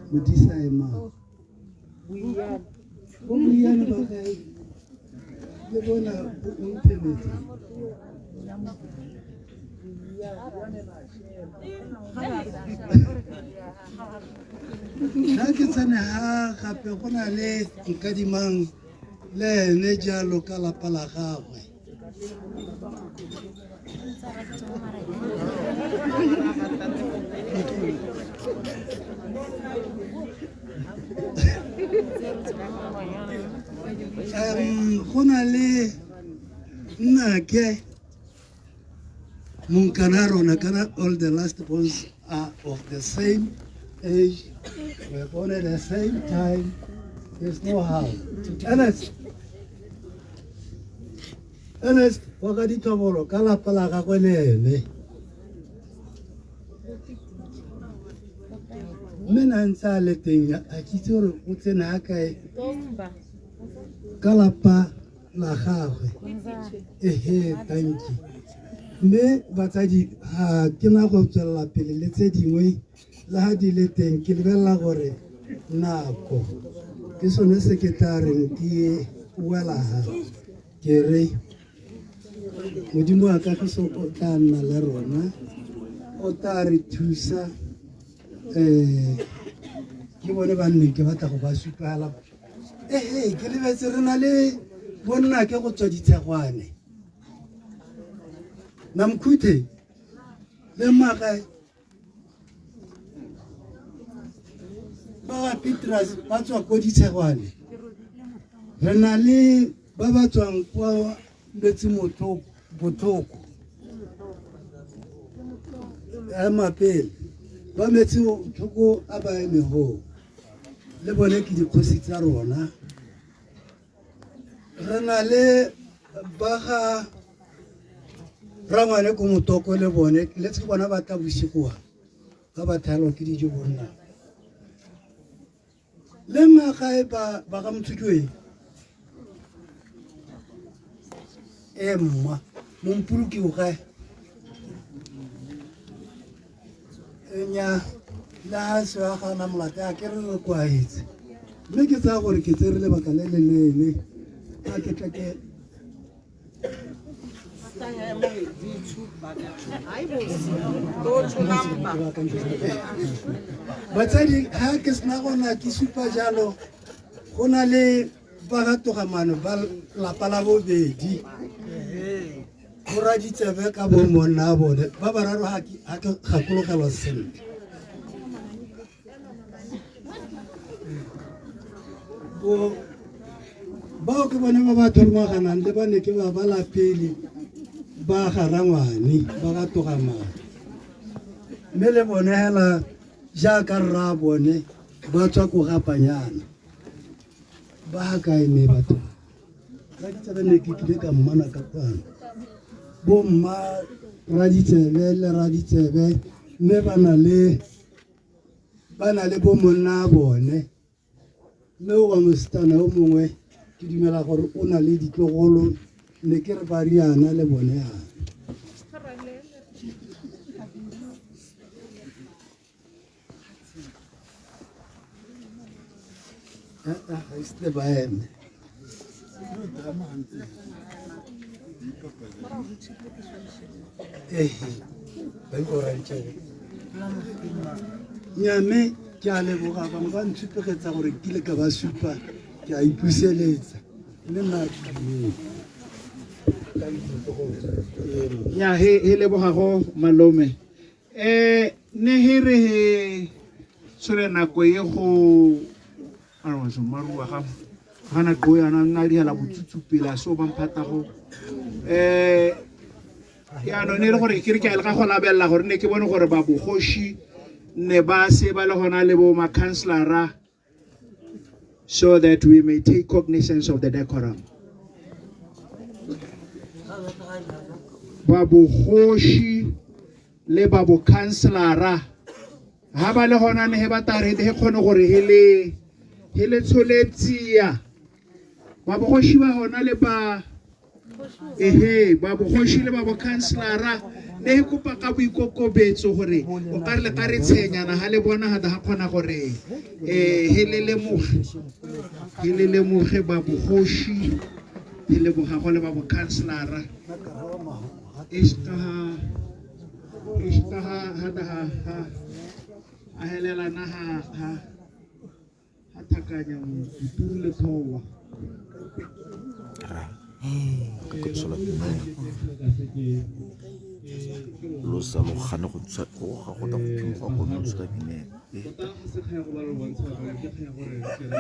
Modisa ema. Bo Moiyane ba kae? Le bona o mphemetse. Nna ke tsene ha gape go na le Nkadimang le ene jalo ka lapa la gagwe. Go na le nnake monkana rona, kana all the last bones are of the same age, we're born at the same time. There's no how. Ernest, Ernest, wa ka ditlhobolo ka lapa la gagwe le ene. Mme na ntse a le teng, a ke itse gore o tsene ga kae ka lapa la gagwe. Ehe, thank you. Mme batsadi, ga ke na go tswelela pele le tse dingwe le ga di le teng, ke lebelela gore nako ke sone se ke tla reng ke wela ga ke re Modimo wa kagiso o tla nna le rona, o tla re thusa. Ke bone ba nneng ke batla go ba supela. Ehe, ke lebetse re na le bonna ke go tswa Ditshegwane, Namkhuthe le Magae ba ga Petrus ba tswa ko Ditshegwane. Re na le ba ba tswang kwa Metsi Botlhoko, ema pele ba Metsi Botlhoko a ba eme go le bone ke dikgosi tsa rona. Re na le ba ga Rangwane ko Motoko le bone, le tse bona ba tla bosigoa ba ba thaelwa ke dijo bonna le magae ba ga Motshutjoeng e mma mompoloki o gae nya le ga se wa gana molate a ke re re kwaetse, mme ke tsaya gore ke tsere lebaka le le leele a ke tla ke batsadi ga ke sena gona ke supa jalo. Go na le ba ga Togamano ba lapa la bobedi go Raditsebe ka bo monna a bone ba bararo, ga ke gakologelwa sentle. Bo bao ke bone ba ba tholomaganang le bane ke ba ba lapele ba ga Rangwane ba ga Togamano, mme le bone hela jaaka rra bone ba tswa ko Gapanyana. Ba kae ne batho Raditsebe? Ne ke kile ka mmona ka kwano, bo mma Raditsebe le Raditsebe, mme ba na le bo monna bone, mme wa mosetsana o mongwe ke dumela gore o na le ditlogolo, ne ke re ba riana le bone yana. Ga ise ba eme. Ehe, ba ikorantsebe nyame. Ke a leboga, bangwe ba ntshupegetsa gore ke kile ka ba supa, ke a ipuseletsa mme nna ke dumele. Nya he leboga go malome. Ne he re he tshwere nako e go a re marua ga gana go yana nna diela botsutsu pele a so ba mphata go yaanong ne e le gore ke re ke a le ka go labelela gore ne ke bone gore ba bogoshi ne ba se ba le gona le bo ma-councillora, so that we may take cognizance of the decorum. Ba bogoshi le ba bo-councillora ha ba le gona ne he batla re he kgone gore he le tsholetsia ba bogoshi ba gona le ba ehe ba bogoshi le ba bo-councillora ne he kopa ka boikokobetso gore o ka re le ka re tshenyana ha le bona ga ga kgona gore he le lemoge ba bogoshi he le bogago le ba bo-councillora ha ha a helelana ha ha ha thakanya moturu le thowa. Lo sa lo gane go tswa go ga go ta go phimoga go nna tswa binela. Tota ga se kgang ya go ba le bontsha gore ke kgang ya gore ke re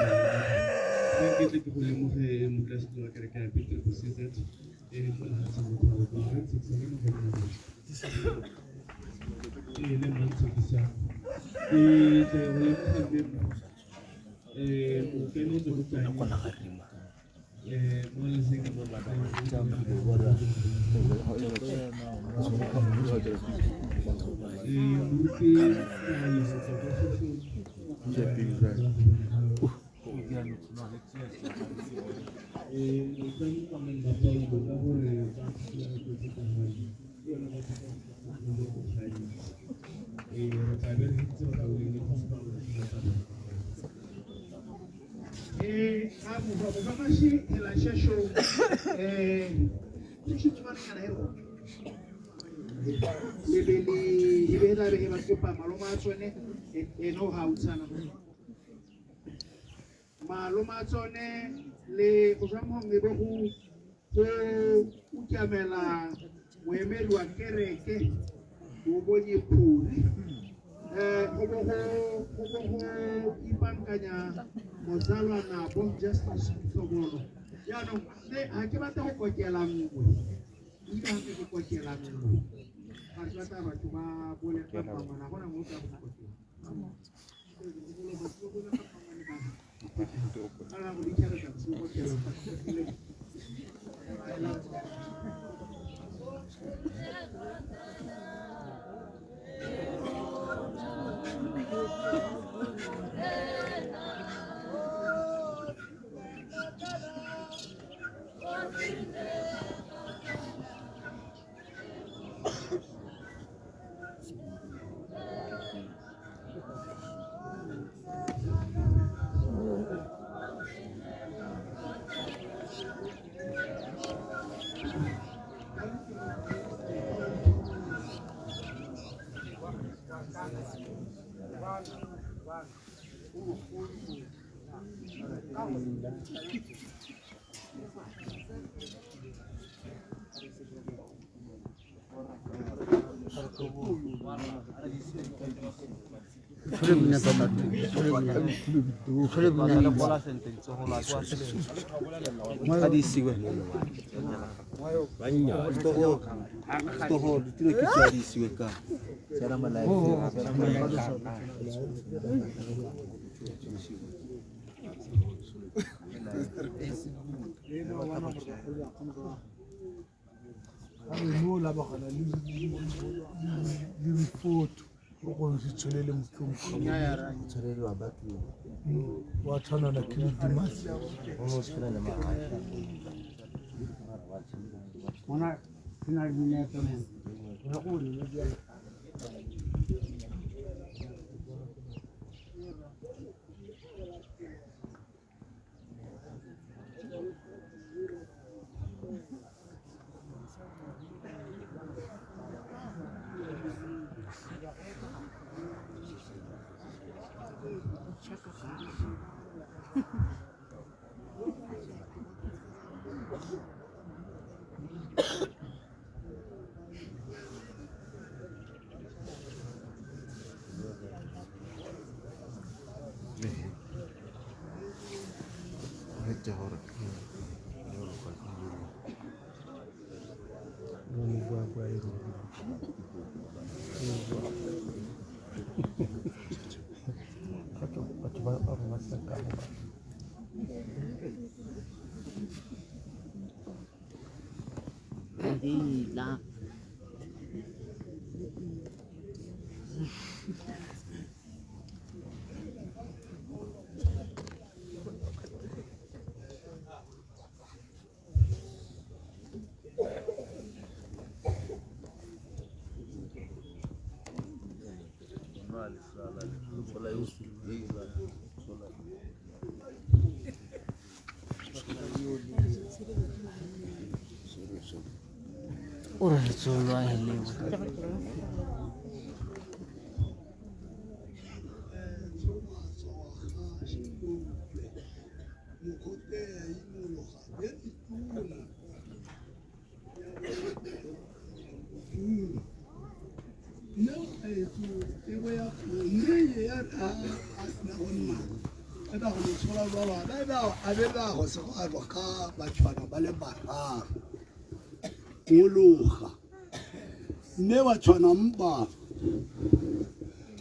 mme ke tle ke go lemoge modulasetulo wa kereke ya Peter CZ e mo lefatsheng la Bophara re ntshekisang mo go nna e le mantshekisang. Ke tle go leboga mme o kemetse go tswa mo leseng moruti Maloma tsone le go tswa mo e be go go utamela moemedi wa kereke o bonye phuri go bo go ipankanya motsalwana bo Justice Tlhobolo. Jaanong mme ga ke batla go kokela nngwe, ebile gape ke kokela nngwe ga ke batla batho ba bole ka bangwana gona mo ka go kokela.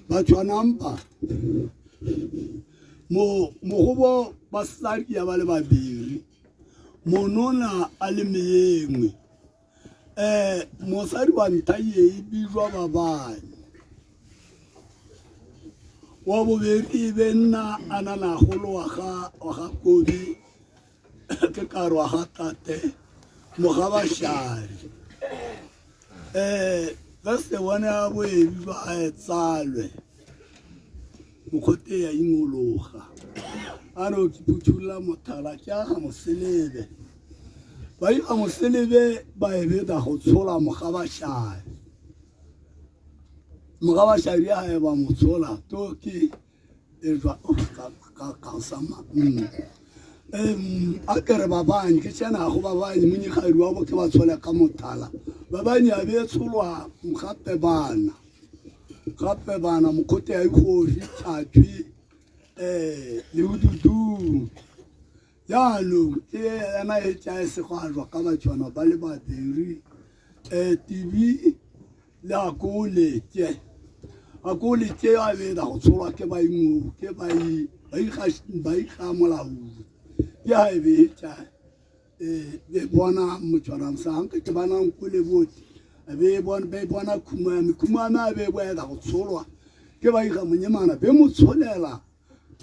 Batshwanang ba mo mogobo basadi ya ba le babedi monona a le mengwe mosadi wa ntlha ye e bitswa babane wa bobedi e be nna a na nagolo wa ga wa ga Kobi ke kare wa ga tate mogabashari first one ya boebi ba a tsalwe mokgote ya ingologa a re o ke phuthulla mothala ke aga moselebe ba iga moselebe ba e beta go tshola mogabashari mogabashari a e ba mo tshola to ke e jwa ka sama a kere ba banye ke tsena go ba banye monyegadi wa bo ke ba tshole ka mothala ba banye a be tsholwa gape bana gape bana mokgote ya ikgoši tšhatšwi um le bodudu jaanong ke ena e tša e sego a jwa ka batšwana ba le babedi um tv le a ko letse a ko letse a beda go tsholwa ke baingwe ke baiga molaodi ke a e betša be bona motswana mosang ke bana nkole bote be bona be bona khumame khumame a be boela go tsholwa ke baiga monyemana be mo tsholela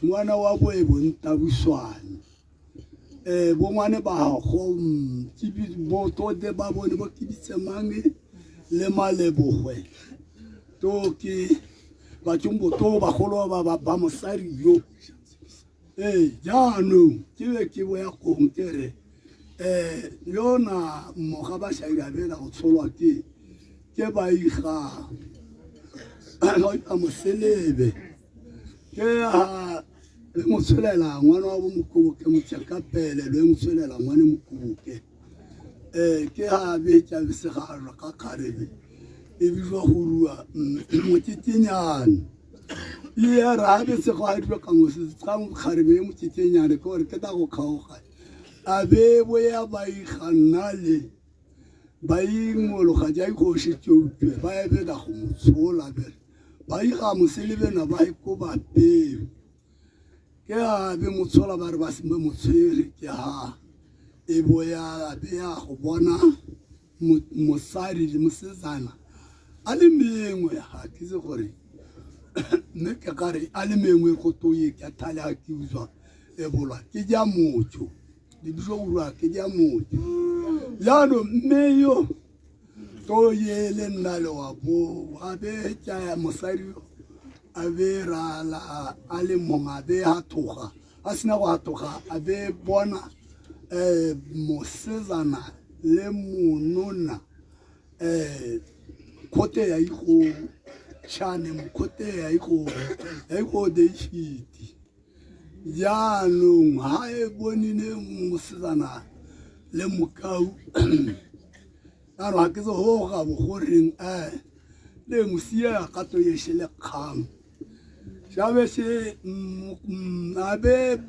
ngwana wa boe bontabuswane bo ngwane ba go bo tote ba bone bo kibitse mang le malebogwe to ke batsong boto bagolo ba ba mosadi yo ee jaanong ke be ke boya kong ke re yona mmoga ba shaira bela go tsholwa ke ke ba iga a moselebe ke ha le mo tsholela ngwana wa bo mokoboke motšeka pele le mo tsholela ngwane mokoboke ke ha betša besegalo ka kgarebe e bitswa go rua motšetšenyane e ya ra besego a dilo ka mosega kgarebe e motšetšenyane ke gore ke ta go kgaoga a be boya ba iganna le ba ingologa ja ikgoši tšeutwe ba e beda go mo tshola bele ba iga moselebena ba ikoba peo ke a be motshola ba re ba se mo tshwere ke ha e boya a be ya go bona mosadi le mosetsana a le mengwe ga ke itse gore mme ke ka re a le mengwe go toye ke thale a ke utswa e bolwa ke ja motho le bitso urwa ke ja motho jaanong mme yo to ye le nna le wa bo a be tša mosadi a be rala a le mongwe a be a tloga a sena go atoga a be bona mosetsana le monona khote ya iko tšhane mokhote ya iko ya iko deishiti jaanong ha e bonile mosetsana le mokau jaanong ga ke se go ga bo goreng le mosia ka to ye shele kgang jabe se a be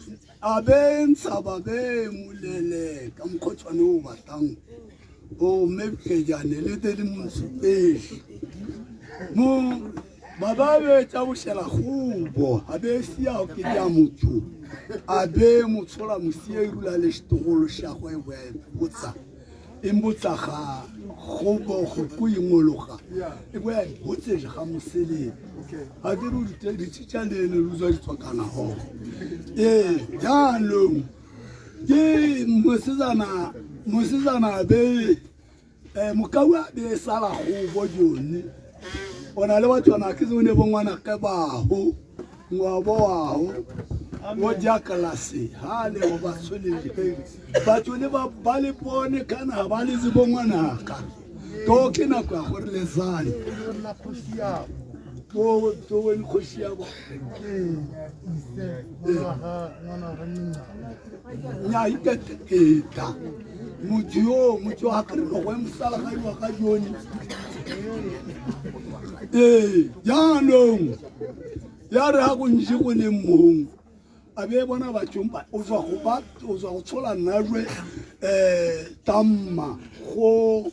a be ntsha ba be molele ka mokgotshwane o batlang o mme kejane le te le monsupele mo ba ba be tša bošela gobo a be sia ke ja motho a be motshola mosia e rula le setogolo xa go e botsa e mbotsa ga gobo go ko ingologa e boya botse ga moseleng ga ke re ditšitša lene lo tswa ditswakana go ee jaanong ke mosetsana mosetsana be mokau a be sala gobo jone o na le batswana ke tsone bo ngwana ke baho ngwabo waho bo jakalase ha le bo ba tshwelele batho le ba ba le bone kana ba le tsebo ngwanaka to ke nako ya gore lezane to to wena kgoši ya bo nya iketeketa motho yo motho wa kere go mosala ga iwa ka jone ee jaanong ya re ga go ntse go le mong a be bona batsong ba o tswa go ba o tswa go tshola najwe tamma go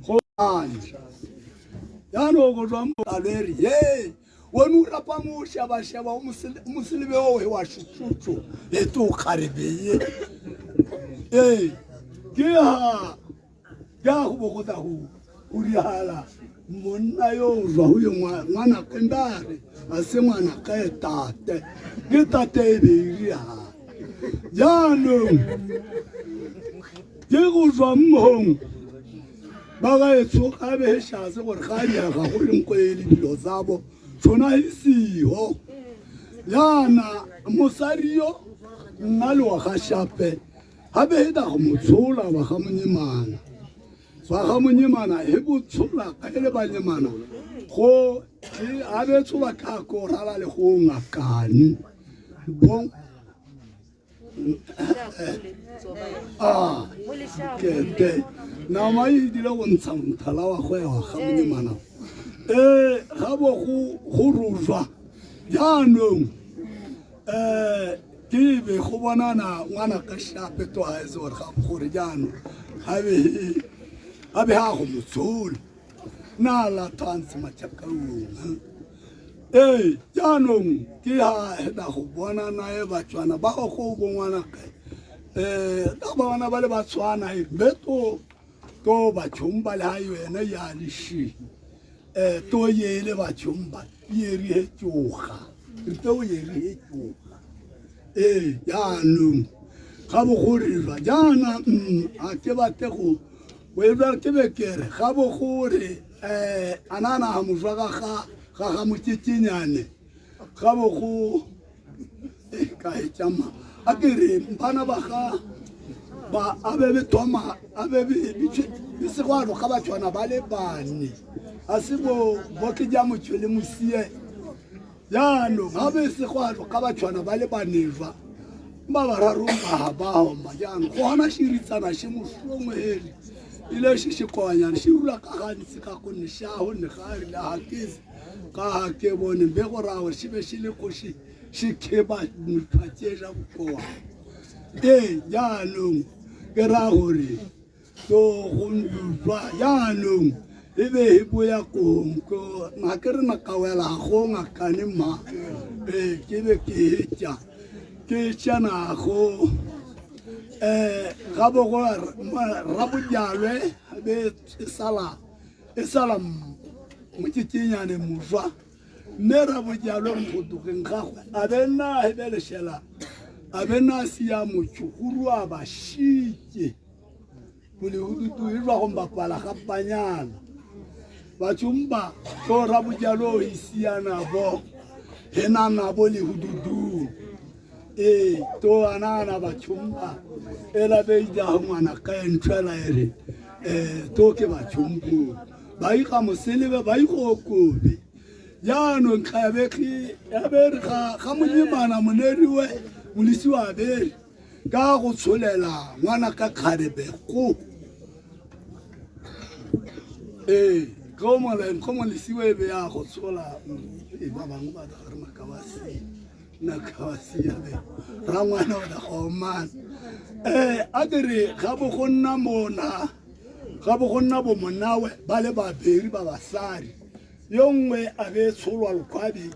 go ane jaanong go tswa mo a le re ye Wone o rapame o šebašeba o moselebe o wa šušutšo e to kgarebeye. Ee, ke ha ke ha go bo go tla go go dihala monna yo o jwa go ye ngwana ke ndare a se ngwana ka e tate ke tate e be e dihala. Jaanong ke go jwa mmong ba ga e tshoga be shase gore ga diega go reng ko e le dilo tsabo tshona e siho. Yana mosadi yo nna le wa ga shape ga be e da go mo tshola wa ga monyemana wa ga monyemana e bo tshola ka e le banyemana go a be tshola ka ko rala le go ngakane bon a kete nama e dile go ntsha motlhala wa go ya wa ga monyemana ga bo go rojwa jaanong ke be go bonana ngwana ka shape to a etse gore ga gore jaanong ga be ga go motshola na la tshwantshe matšhakaung. Ee, jaanong ke ha heta go bona nae Batswana ba go go bo ngwana ka ka bona ba le ba tshwana e be to to batšhong ba le ha yena ya le shi to ye le batšhong ba ye ri he tsoga re to ye ri he tsoga. Ee, jaanong ga bo go re jwa jaana a ke batle go o ke be ke re ga bo gore a nana ga mojwa ga ga ga motšetšenyane ga bo go ka e tšama a ke re bana ba ga ba a be be thoma a be be se go ga batšwana ba le bane a se bo bo ke ja motšwe le mosie. Jaanong ga be se go ga batšwana ba le baneva ba bararo ba ba homa jaanong go gona širitsana še mohlongwe heri ile še šekonyana še rula ka gantsi ka gonne ša gonne ga rile ga ke ka ga ke bone be go raya gore še be še le ko še kheba motho ja bokoa. Ee, jaanong ke raya gore to go ndulwa jaanong e be e boya kong ko ga ke re nakawela go ngakane ma ke be ke etša ke tšanago ga bo go rabojalwe be e sala motšetšenyane mojwa mme rabojalwe go togeng gagwe a be nna e be lešela a be nna sia motho go rua ba šitše bolehudutu e jwa go mbapala ga panyana batšomba to rabojalo e siana bo henana bo lehududu ee to anana batšomba e la be ja ngwana ka ntshwela e re to ke batšombo ba iga moselebe ba igo kobe jaanong ga be re ga monyemana moneriwe molisi wa bere ka go tsholela ngwana ka kgarebe go ee go molesiwe e be ya go tshola e ba bangwe ba tla re makabasi nakabasi ya be rangwana o da go omana a ke re ga bo go nna mona ga bo go nna bo monawe ba le babedi ba basadi yo nngwe a be tsholwa lokwabi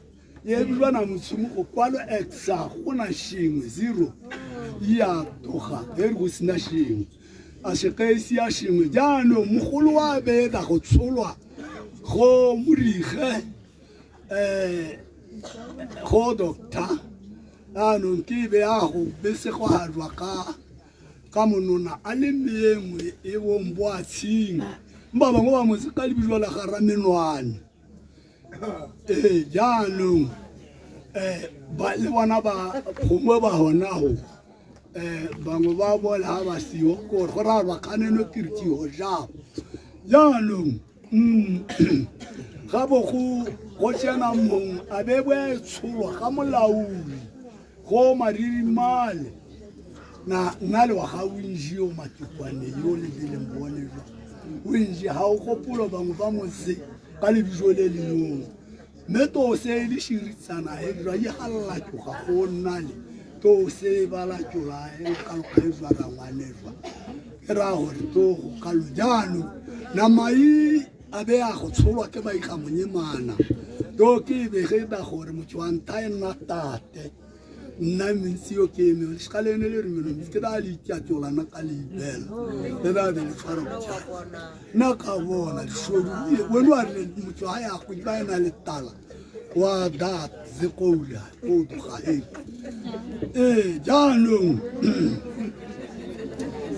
ye bilwana motshumo go kwalo exa go na shengwe 0 ya toga e re go sena shengwe a se ya shengwe jaanong mogolo wa be da go tsholwa go morige go doctor jaanong ke be ya go bese go halwa ka monona a le mengwe e bong bo a tshinga ba bangwe ba motse ka lebitso la ga Ramenwane. Ee, jaanong ba le bona ba gongwe ba gona go bangwe ba bola ga ba seo kore go raya ba kganeno ke re jabo jaanong ga bo go tsena mong a be bo tsholwa ga molaodi go maririmale na nna le wa ga o o matukwane yo le beleng bone jwa o ga o gopolo bangwe ba motse ka lebitso le lengwe mme to se le širitsana e jwa e galela tsoga go nna le to se bala tsola e ka loka e jwa rangwane jwa ke raya gore to go kalo jaanong nama e a be a go tsholwa ke baigamonyemana To ke bege da gore motho wa ntha e nna tate nna mentsi yo ke eme le ska lene le re meno ke da le itjatsola na ka le ibela le da be le tshwara botjha nna ka bona leshodu wena wa re motho ha ya go ba ena le tala wa da zekoula o duga he ee jaanong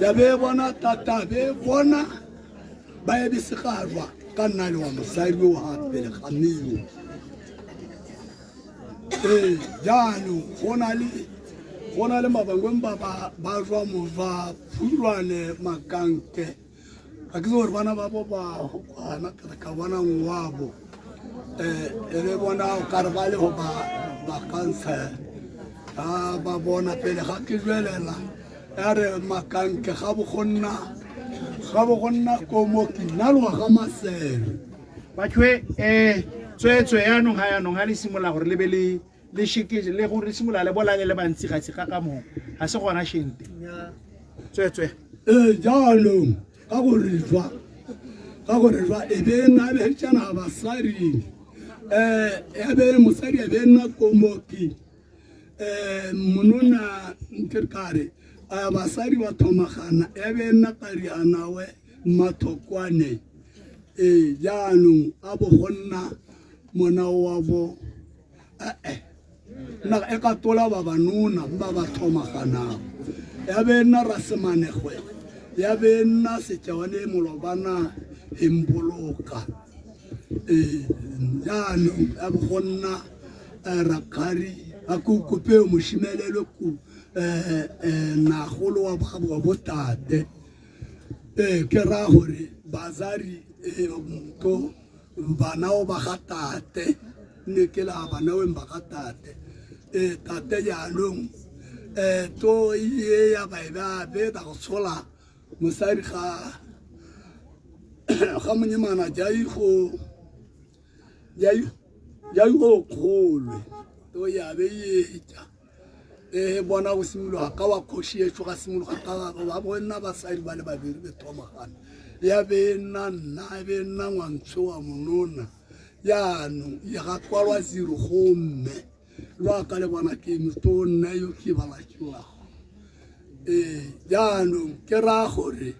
ya be bona tata be bona ba e besegarwa ka nna le wa mosadi o ga pele ga meo ee jaanong go na le mabangweng ba ba jwa mova phulwane makanke ga ke gore bana ba bo ba gana ke ka bona ngwabo e be bona o ka re ba le go ba kansela ga ba bona pele ga ke jwelela ya re makanke ga bo go nna komoki nna le wa ga Masere bathwe tsweetswe yaanong ga yaanong ga le simolola gore le be le sheke le gore le simolola le bolane le bantsi ga se ka mo ga se gona shente tsweetswe ee jaanong ka gore jwa e be nna behetšana basadi ya be mosadi e be nna komoki monona nke kare basadi ba thomagana ya be nna karianawe mathokwane ee jaanong a bo go nna mona wa bo nna e ka tola ba banona ba ba thomaganang ya be nna rasemanegwe ya be nna setšawane molobana emboloka ee jaanong ya bo go nna rakgari a ko kope moshimelelo ku nagolo wa botate ke raya gore bazari to bana o ba ga tate ne ke la bana o ba ga tate tate jaanong to ye ya ba ba be da go tshola mosadi ga monyemana jai go kgolwe to ya be etša bona go simologa ka wa kgoši ešo ga simologa ka ba bona basadi ba le babedi be thomagana ya be nna nna e be nna ngwantsho wa monona jaanong ya ga kwalwa zero gomme lwa ka le bona ke to nna yo ke balakiwago jaanong ke raya gore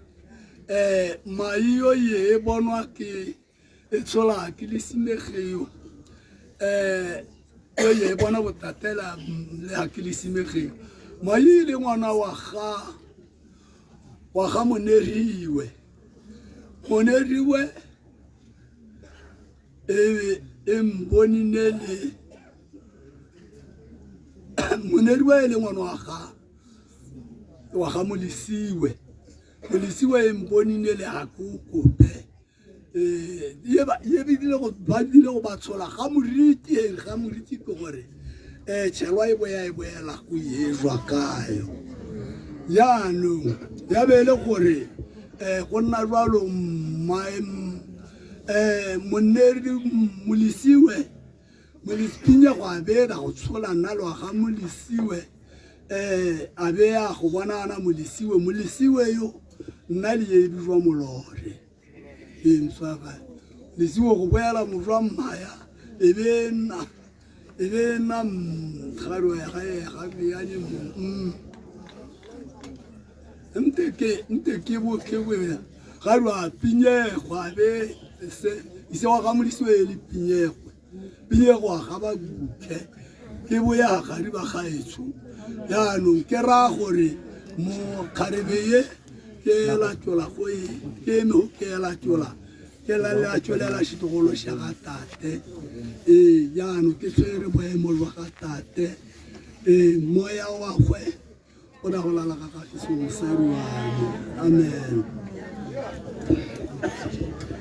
maio ye e bonwa ke e tshola ke lesimegeo ye bona botatela le ha ke lesimegeo mai le ngwana wa ga Moneriwe e mbonine le Moneriwe e le ngwana wa ga Molesiwe e mbonine le ha kokope ye bile go ba dile go ba tshola ga moriti ke gore tšhelwa e boya e boela go ejwa kayo jaanong ya be le gore go nna jwalo monneri Molesiwe Molesipinya go a beda go tshola nna le wa ga Molesiwe a be ya go bonana Molesiwe yo nna le ye e bijwa Molore enswaka lesiwe go boela morwa mmaya e be nna mgaro ya ga mo nte ke bo ke bo ga rwa pinyegwa be se ise wa ga Molesiwe le pinyegwa ga ba bukhe ke bo ya ga ri ba gaetsho jaanong ke raya gore mo kgarebe ye ke la tšola go e ke eme go ke la tšola ke la la tšolela setlogolo sa ga tate jaanong ke tshwere boemo jwa ga tate moya wa gwe o da go lala ka kagiso mosadi wa me amen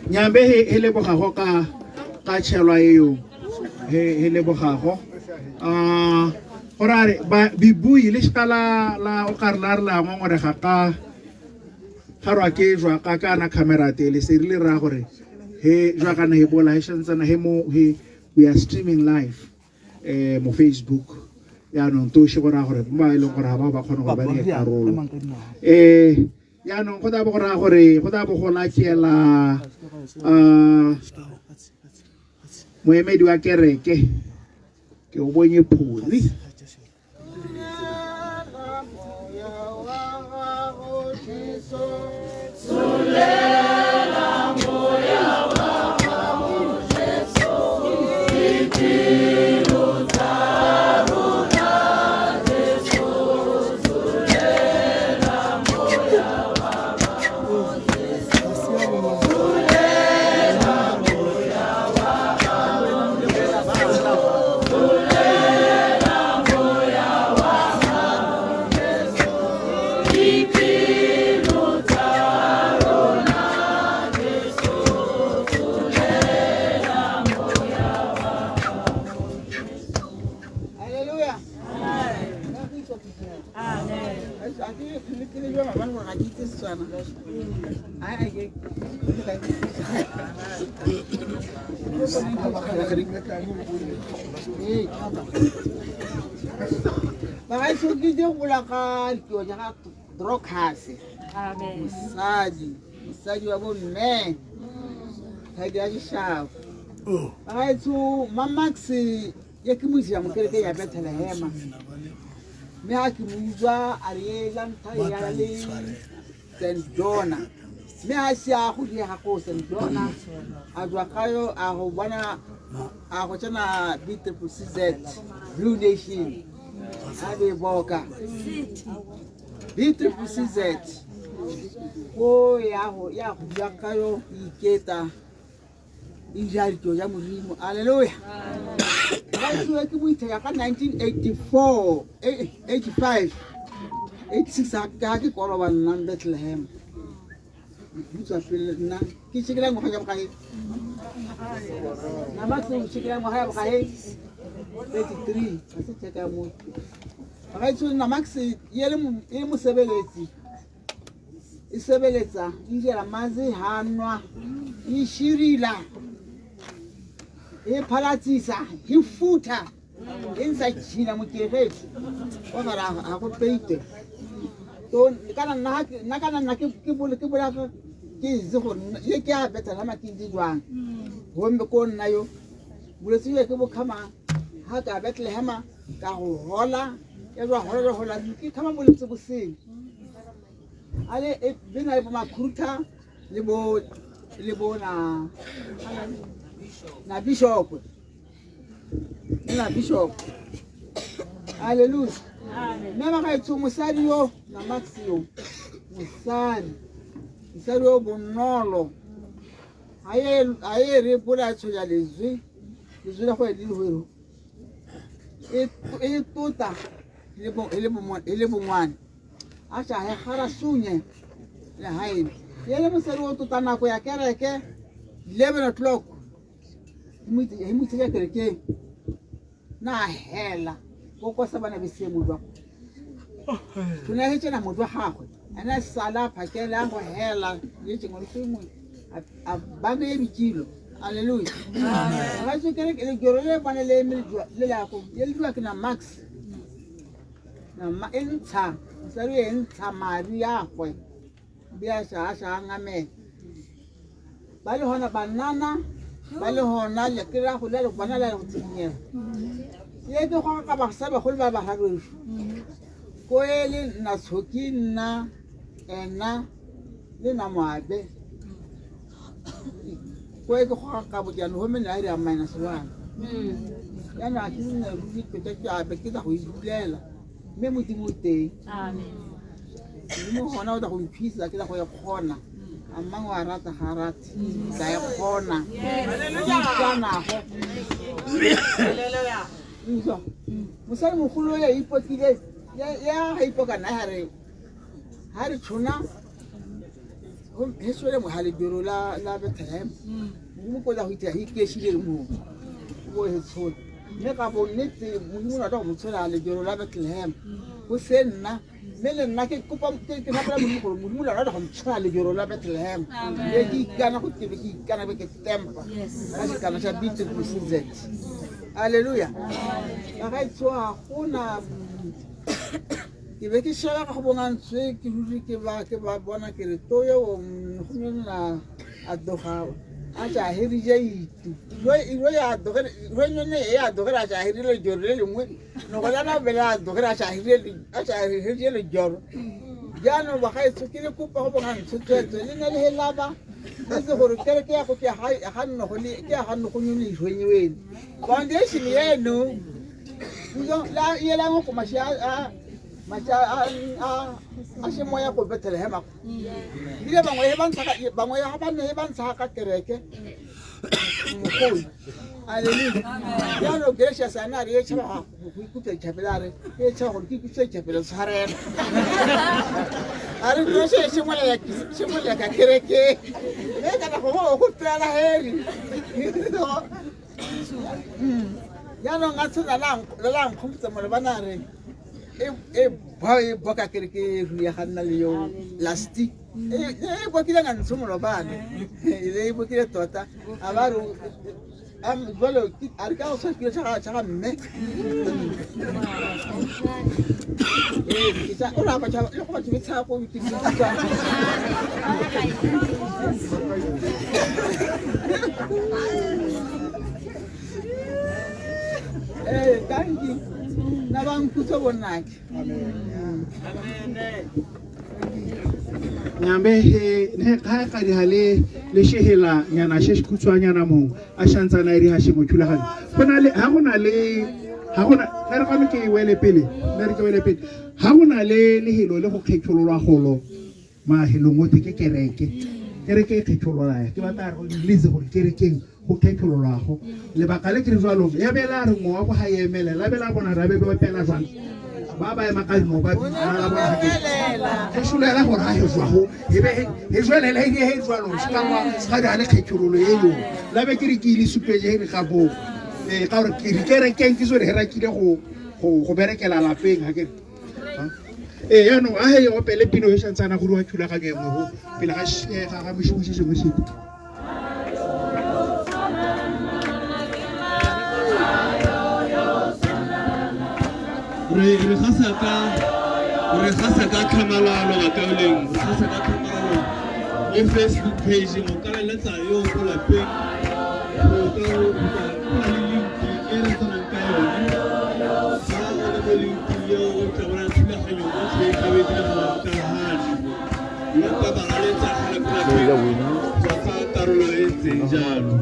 Nyambe he lebogago ka tšhelwa eo he lebogago gore a re bibui le seka la o ka re la re la ngongorega ka ga rwa ke jwa ka kana camera tele se rile ra gore he jwa kana he bola he shantsana he mo he we are streaming live mo Facebook yaanong to she go raya gore ba e leng gore ga ba kgone gore ba dire karolo yaanong go tla bo go raya gore go tla bo go lakela Moemedi wa kereke ke o bonye phori. Bagaetsho ke di gola ka ditiro tsa ga Dorcas. Mosadi, mosadi wa bo mme. Mosadi wa seshabo. Bagaetsho Mamax ye ke mo isa mo kerekeng ya Bethlehem. Mme ha ke mo utlwa a re e la ntlha ya le St. John. Mme ha se a go diega ko St. John a tswa kayo a go bona a go tsena B triple C Z Blue Nation. A be boka B triple C Z ko ya go ya go bua kayo iketa e ja ditiro tsa Modimo. Hallelujah. Ba tsoe ke moitheka ka 1984 85 86 ha ke koloba nna Bethlehem. Butswa pele nna ke tshekela ngwaga ya bokae? Nama ke tshekela ngwaga ya bokae? 33 ga se tsheka mo. Bagaetsho nna Max ye le mosebeletsi. E sebeletsa e jela mazi ha nwa e shirila e phalatsisa e futha e ntsha tšhila mokegetso wa gare ga go peite. To kana nna kana nna ke bole ke bola ke itse gore ye ke a Bethlehem ke itse jwang. Gomme ko nna yo bolwetse jo ke bo kgama ha ka Bethlehem ka go hola ya jwa hola hola ke kgama bolwetse bo seng. Ale e bena le bo makhurutha le bo na na bishop. Na bishop. Hallelujah. Amen. Mme bagaetsho mosadi yo na Max yo mosadi mosadi yo bonolo a ye re bola tshoja lezwi lezwi la go le le e tota le bongwane a tša he gara sunye le hae ye le mosadi o tota nako ya kereke 11 o'clock e mo itse kerekeng na hela go kosa bana be se modwa tuna he tsena modwa gagwe ana sala phakela go hela le tsengwe le sengwe a ba be bikilo. Hallelujah. Amen. Ga se kereke le joro le bana le le la go ye le dua ke na Max na ma entsha mosadi e ntsha madi ya gwe bia sha sha ngame ba le hona banana ba le hona le kira go le bana la go tsinyela ye ke go ka ba sa ba go ba ba garošo ko ele na tshoki nna ena le na moabe ko e ke go ka bo jaanong gomme ne a ira minus 1 yana a ke nne ruri peta ke abe ke tla go e dulela mme Modimo o teng. Amen. Modimo gona o tla go mphisa ke tla go e kgona. A mang wa rata ga rate tla e kgona. Ikanago. Utlwa. Mosadi mogolo ya ipokile ya ga ipoka nna ha re ha re tshona he swele mogale biro la Bethlehem. Modimo ko tla go itse ikeshile le mo. Bo he tshona. Mme ka bo nnete Modimo o rata go mo tshola lebero la Bethlehem. Go se nna mme le nna ke kopa ke rapela Modimo gore Modimo o rata go ntshola lebero la Bethlehem. Mme ke ikana go tebe ke ikana be ke tempa. Ka sekana sa B triple C Z. Hallelujah. Bagaetsho ga gona ke be ke sheba ka go bona ntswe ke ruri ke ba bona ke re toyo go nna a doga A tša hirile itu ronyone e a dogela a tša hirile lejoro le lengwe nogolana bela a dogela a tša hirile lejoro. Jaanong bagaetsho ke le kopa go bongantsho tswetswe le ne le helaba itse gore kereke ya go ke ga nne go le ke ga nne go nyone ihwenyiweni foundation yeno la yela go mashi a mashi a se moya go Bethlehem bile bangwe ba ntsha bangwe ga ba ne ba ntsha ka kereke mogolo. Hallelujah. Jaanong Gracious a ne a re e tšhaba go ikutlwa ditšhapela a re e tšhaba gore ke ikutlwa ditšhapela tshwarela a re Gracious simolola ka kereke mme kana go go twela heri. Jaanong a tshwana la nkgomotsa molebana a re e boka kereke e ruya ga nna le yo lasti e bokile nga ntsho molobane e bokile tota a ba re jalo a re ka go tshwa tša ga mme o raba le go batho betshako ee thank you na ba nkutswe bonnake. Nyambe he ne ka ka di hale le shehela nyana she khutshwanyana mong a shantsana e di ha shengwe thulaganyo go na le ha go na le ha gona re ga ke wele pele ne re ke wele pele ha go na le lehelo le go kgethololwa golo mahelong otlhe ke kereke kereke e kgethololwa ya ke batla go letse gore kerekeng go kgethololwa go lebaka le ke re jwalo ya bela re ngoa go ha emele la bela bona ra be be pela jwang ba ba ema ka dinao ba bina bona ke šolela gore a he jwago e be he jwelele he he jwalo se ka wa ga di a le kgethololo e yo la be ke re ke ile supeje re ga bo ka gore ke re kerekeng ke sore he rakile go go berekela lapeng ha ke ee yaanong a he opele pino e santsana go rua thulaganyo e nngwe go pele ga ga mošomo se sengwe sepe. Re gasa ka tlhamalalo bakauleng, re gasa ka tlhamalalo mo Facebook page o ka leletsa yo ko lapeng go ka go na le link e re tsenang ka yone fa o le mo link eo o tla bona thulaganyo otlhe e tlabe e diragalang ka gane o ka ba laletsa gale ko lapeng wa tsaya karolo e ntseng jalo.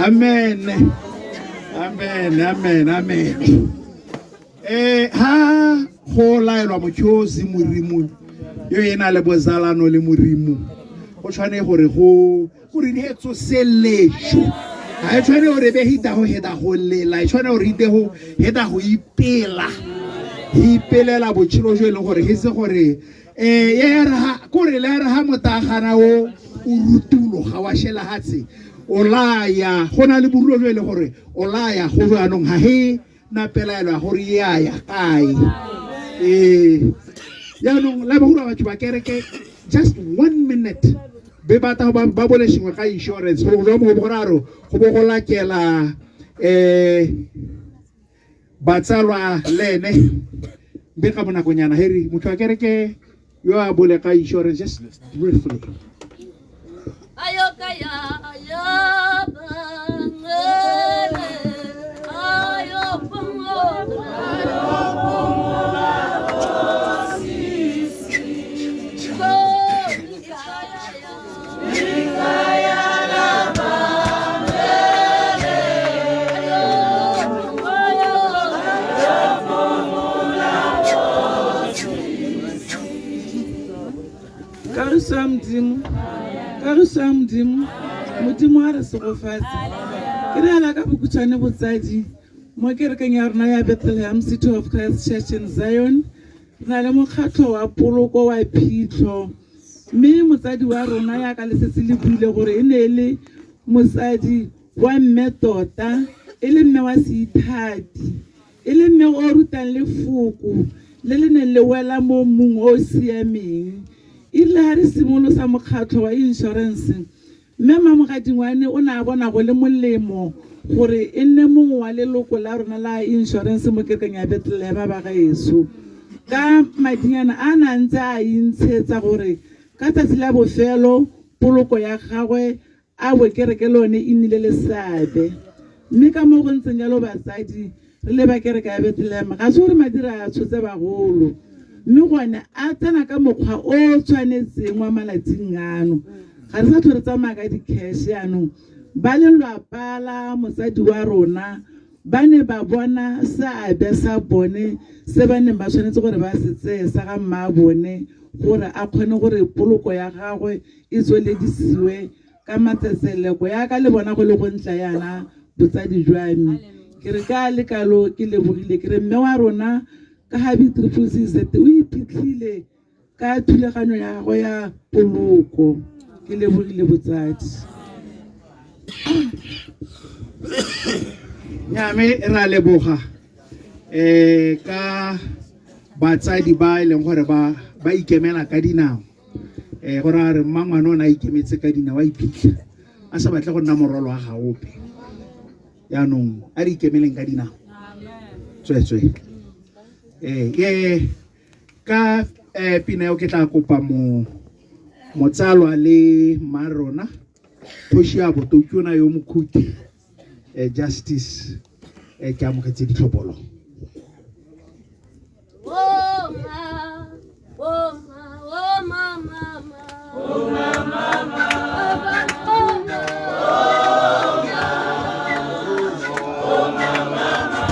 Amen. Amen. Amen. Amen. Ha go laelwa motho se Modimo yo ena le bozalano le Modimo go tshwane gore go gore di tsoseletso ha e tshwane gore be hita go heta go lela e tshwane gore ite go heta go ipela ipelela botshelo jo e leng gore he se gore ya ra kore le ra ha motagana o rutulo ga wa shela hatse o laya go na le borulo jo e leng gore o laya go jaanong ha he na pelaelo gore ya ya kae jaanong la bagolo batho ba kereke just 1 minute be batla ba bole sengwe ka insurance go jwa mo boraro go bo go lakela batsalwa le ene be ka bonakonyana heri motho wa kereke yo a bole ka insurance just briefly. Kagiso Modimo Modimo a re segofatse ke re ala ka bokhutshwane botsadi mo kerekeng ya rona ya Bethlehem City of Christ Church in Zion re na le mokgatlho wa poloko wa phitlho mme motsadi wa rona ya ka lesetse le buile gore e ne e le mosadi wa mme tota e le mme wa seithati e le mme o rutang lefoko le le neng le wela mo mmung o o siameng. E rile ha re simolosa mokgatlho wa insurance mme Mamogadingwane o ne a bona go le molemo gore e nne mongwe wa leloko la rona la insurance mo kerekeng ya Bethlehem ba gaetsho ka madinyana a na ntse a intshetsa gore ka tsatsi la bofelo poloko ya gagwe a bo kereke le one e nnile le seabe. Mme ka mo go ntseng jalo batsadi re le ba kereke ya Bethlehem ga se gore madira a tshotse bagolo mme gone a tsena ka mokgwa o tshwanetseng wa malatsing ano. Ga re sa tlhole re tsamaya ka di-cash jaanong ba lelwapa la motsadi wa rona ba ne ba bona seabe sa bone se ba neng ba tshwanetse gore ba se tseye sa ga mma bone gore a kgone gore poloko ya gagwe e tsweledisiwe ka matsetseleko ya ka le bona go le go ntla yana botsadi jwa me. Ke re ka le kalo ke lebogile ke re mme wa rona ka ga B triple C Z o iphitlhile ka thulaganyo ya gagwe ya poloko. Ke lebogile botsadi. Nyame ra leboga ka batsadi ba e leng gore ba ikemela ka dinao. Gore a re mmangwane o ne a ikemetse ka dinao a iphitlha a sa batle go nna morwalo wa gaope. Jaanong a re ikemeleng ka dinao tsweetswe. Ka Pina eo ke tla kopa mo motsalwa le mmarona kgoši ya botoki ona yo mokhuti Justice ke amogetse ditlhopolo. Oh ma, oh ma, oh ma, ma, ma. Oh ma, ma, ma. Oh ma, oh ma, ma, ma.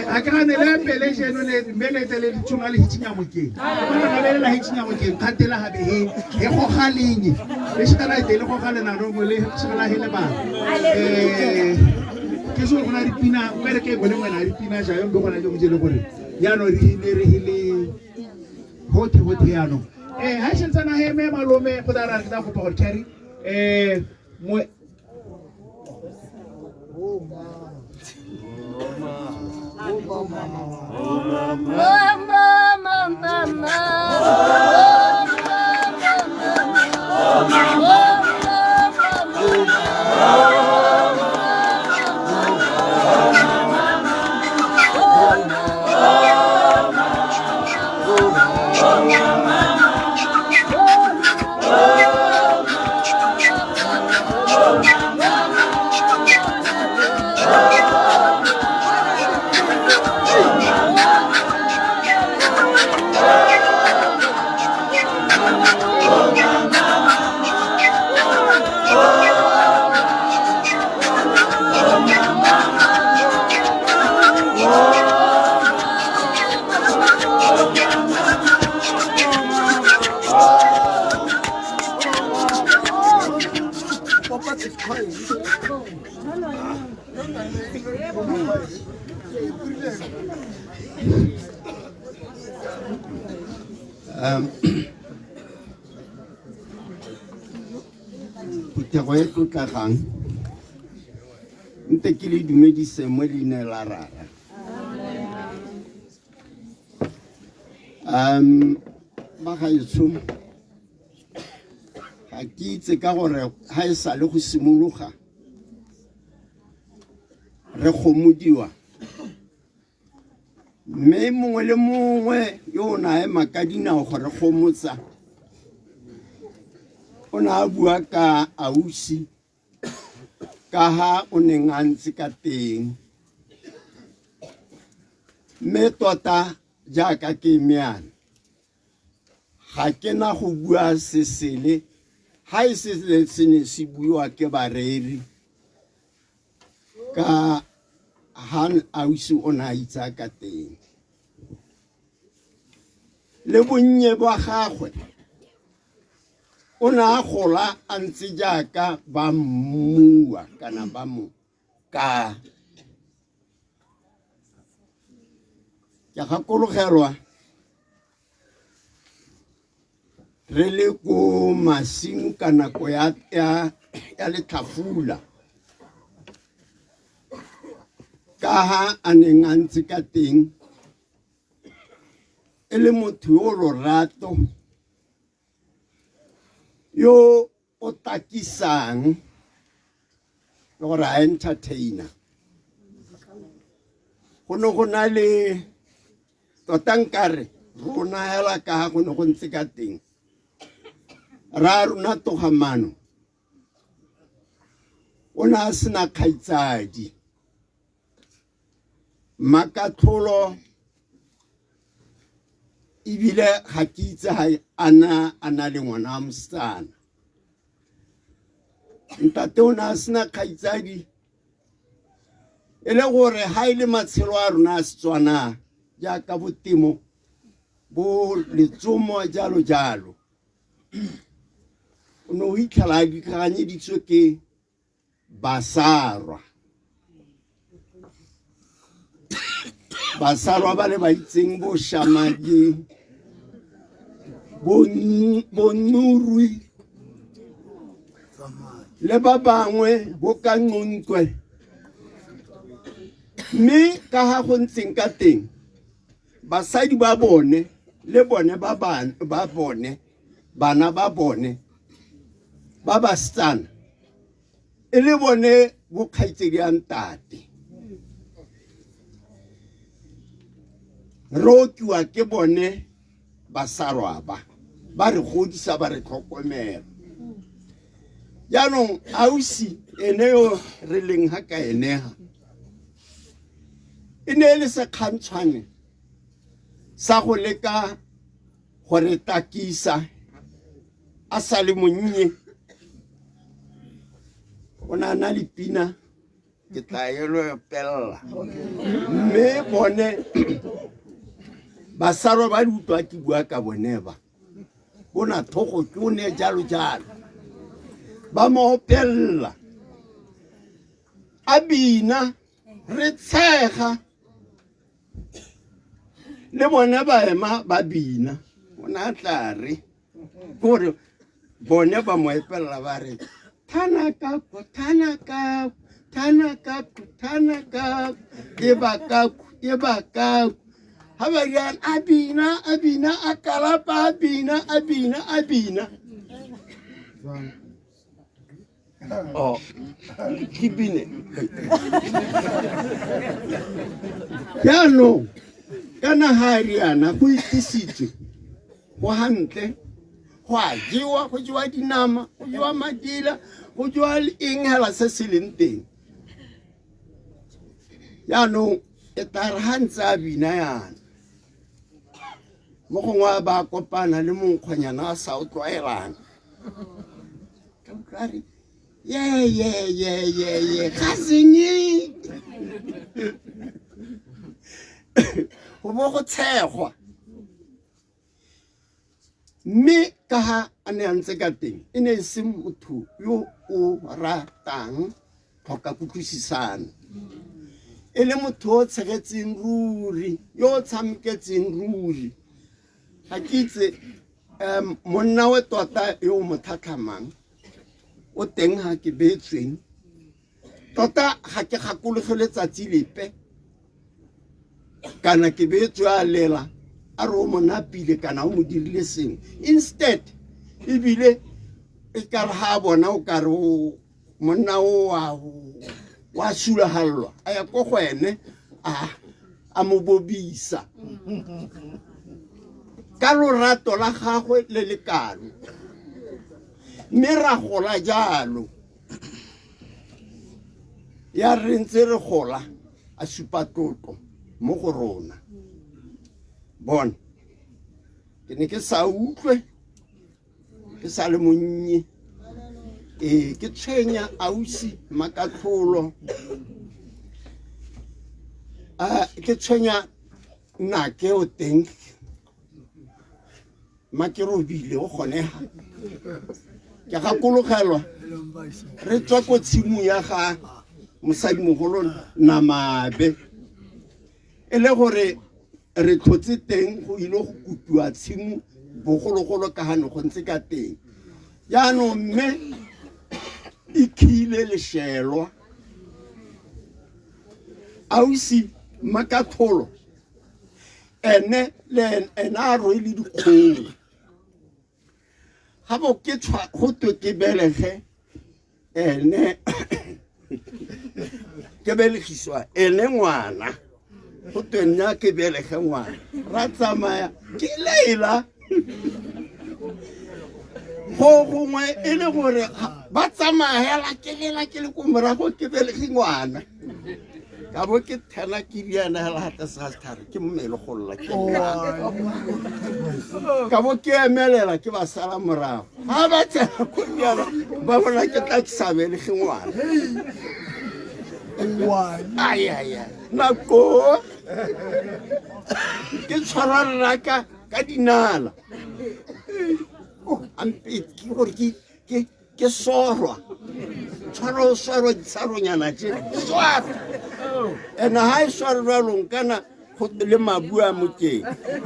A ke gane le pele jeno le mme le tle le ditšhono le hitshinya mokeng. Ba na le la hitshinya mokeng kgatela habe he he goga lenye. Le shikala ete le goga le nano le shikala he le ba. Ke so gona dipina o re ke bone ngwana dipina ja yo mbe gona jo mjele gore ya no re ne re hele hote hote ya no. Ha sentsana he me malome go dara re tla kopa gore carry mo Phuthego e tlotlegang nte ke le dumedise mo leineng la Rara. Bagaetsho ga ke itse ka gore ha e sa le go simologa re gomodiwa mme mongwe le mongwe yo o na ema ka dinao gore gomotsa o ne a bua ka ausi ka ha o neng a ntse ka teng mme tota jaaka ke meana ga ke na go bua sesele ha e se se ne se buiwa ke bareri ka ha ausi o ne a itsa ka teng le bonnye ba gagwe o ne a gola a ntse jaaka ba mmua kana ba mo ka ke gakologelwa re le ko masimo ka nako ya letlhafula ka ha a neng a ntse ka teng e le motho yo lorato yo o takisang le gore a entertainer go ne go na le tota nkare rona hela ka ha go ne go ntse ka teng ra rona togamano o ne a sena kgaitsadi makatlholo ebile ga ke itse ha a na le ngwana wa mosetsana. Ntate o ne a sena kgaitsadi, e le gore ha e le matshelo a rona a Setswana jaaka botemo bo letsomo jalo jalo, o ne o itlhela a dikaganyeditswe ke Basarwa. Basarwa ba le ba itseng bo Shamadi, bo Nurui le ba bangwe bo Kanqonkwe. Mme ka ga go ntseng ka teng, basadi ba bone le bone ba ba bone, bana ba bone ba basetsana e le bone bokgaitsedi ya ntate. Re okiwa ke bone basarwa ba, ba re godisa, ba re tlhokomela. Jaanong ausi ene yo re leng ha ka ene ha, e ne e le sekgantshwane sa go leka go re takisa a sa le monnye. O ne a na le pina, ke tla e lo opella. Mme bone basarwa ba di utlwa ke bua ka bone ba, bona thogo ke o ne jalo jalo, ba mo opella, a bina, re tshega le bone ba ema ba bina. O ne a tla re gore bone ba mo epelela ba re thana ka ko, thana ka ko, thana ka ko, thana ka ko, e ba ka ko, e ba ka ko. Ha ba riana, a bina, a bina, a kalapa, a bina, a bina, a bina. Oh, ke bine. Jaanong, kana ha riana go itisitswe go hantle, go a jewa, go jewa dinama, go jewa madila, go jewa le eng hela se se leng teng. Jaanong e tla re ha ntse a bina yana, mo gongwe a ba kopana le monkgwanyana a sa o tlwaelang, ka utlwa a re ye ye ye ye ye ga senye, go bo go tshegwa. Mme ka ha a ne a ntse ka teng, e ne e se motho yo o ratang tlhoka kutlwisisano, e le motho o tshegetseng ruri, yo o tshameketseng ruri. Ga ke itse, monna we tota yo o mo tlhatlhamang o teng ha ke beetsweng tota, ga ke gakologe letsatsi lepe kana ke beetswe a lela a re o mo napile kana o mo dirile sengwe. Instead ebile e ka re ha a bona o ka re o monna o wa sulagallwa, a ya ko go ene a mo bobisa ka lorato la gagwe le le kalo. Mme ra gola jalo, ya re ntse re gola a supa tlotlo mo go rona. Bona, ke ne ke sa utlwe, ke sa le monnye, ee, ke tshwenya ausi Makatlholo, ke tshwenya nnake o teng Makerobile o kgonega. Ke gakologelwa re tswa ko tshimo ya ga mosadimogolo Namabe, e le gore re tlhotse teng go ile go kopiwa tshimo bogologolo ka gane go ntse ka teng. Jaanong mme e khile leshelwa ausi Makatlholo ene le ene a rwele dikgong, ga bo ke tshwa go twe ke belege ene, ke belegiswa ene ngwana, go twe nna ke belege ngwana. Ra tsamaya ke lela go gongwe e le gore ba tsamaya hela ke lela ke le ko morago ke belege ngwana. Ka bo ke thela ke riana hela ga tlase ga setlhare ke mmele go lla ke ka bo ke emelela ke ba sala morago ga ba tsena ko riana ba bona ke tla ke sa belege ngwana aiai nako ke tshwara rraka ka dinala ke gore ke ke sorwa tshwara o swarwa ditshwaronyana tse swara and ha e sware jwalong kana go le mabu a mokeng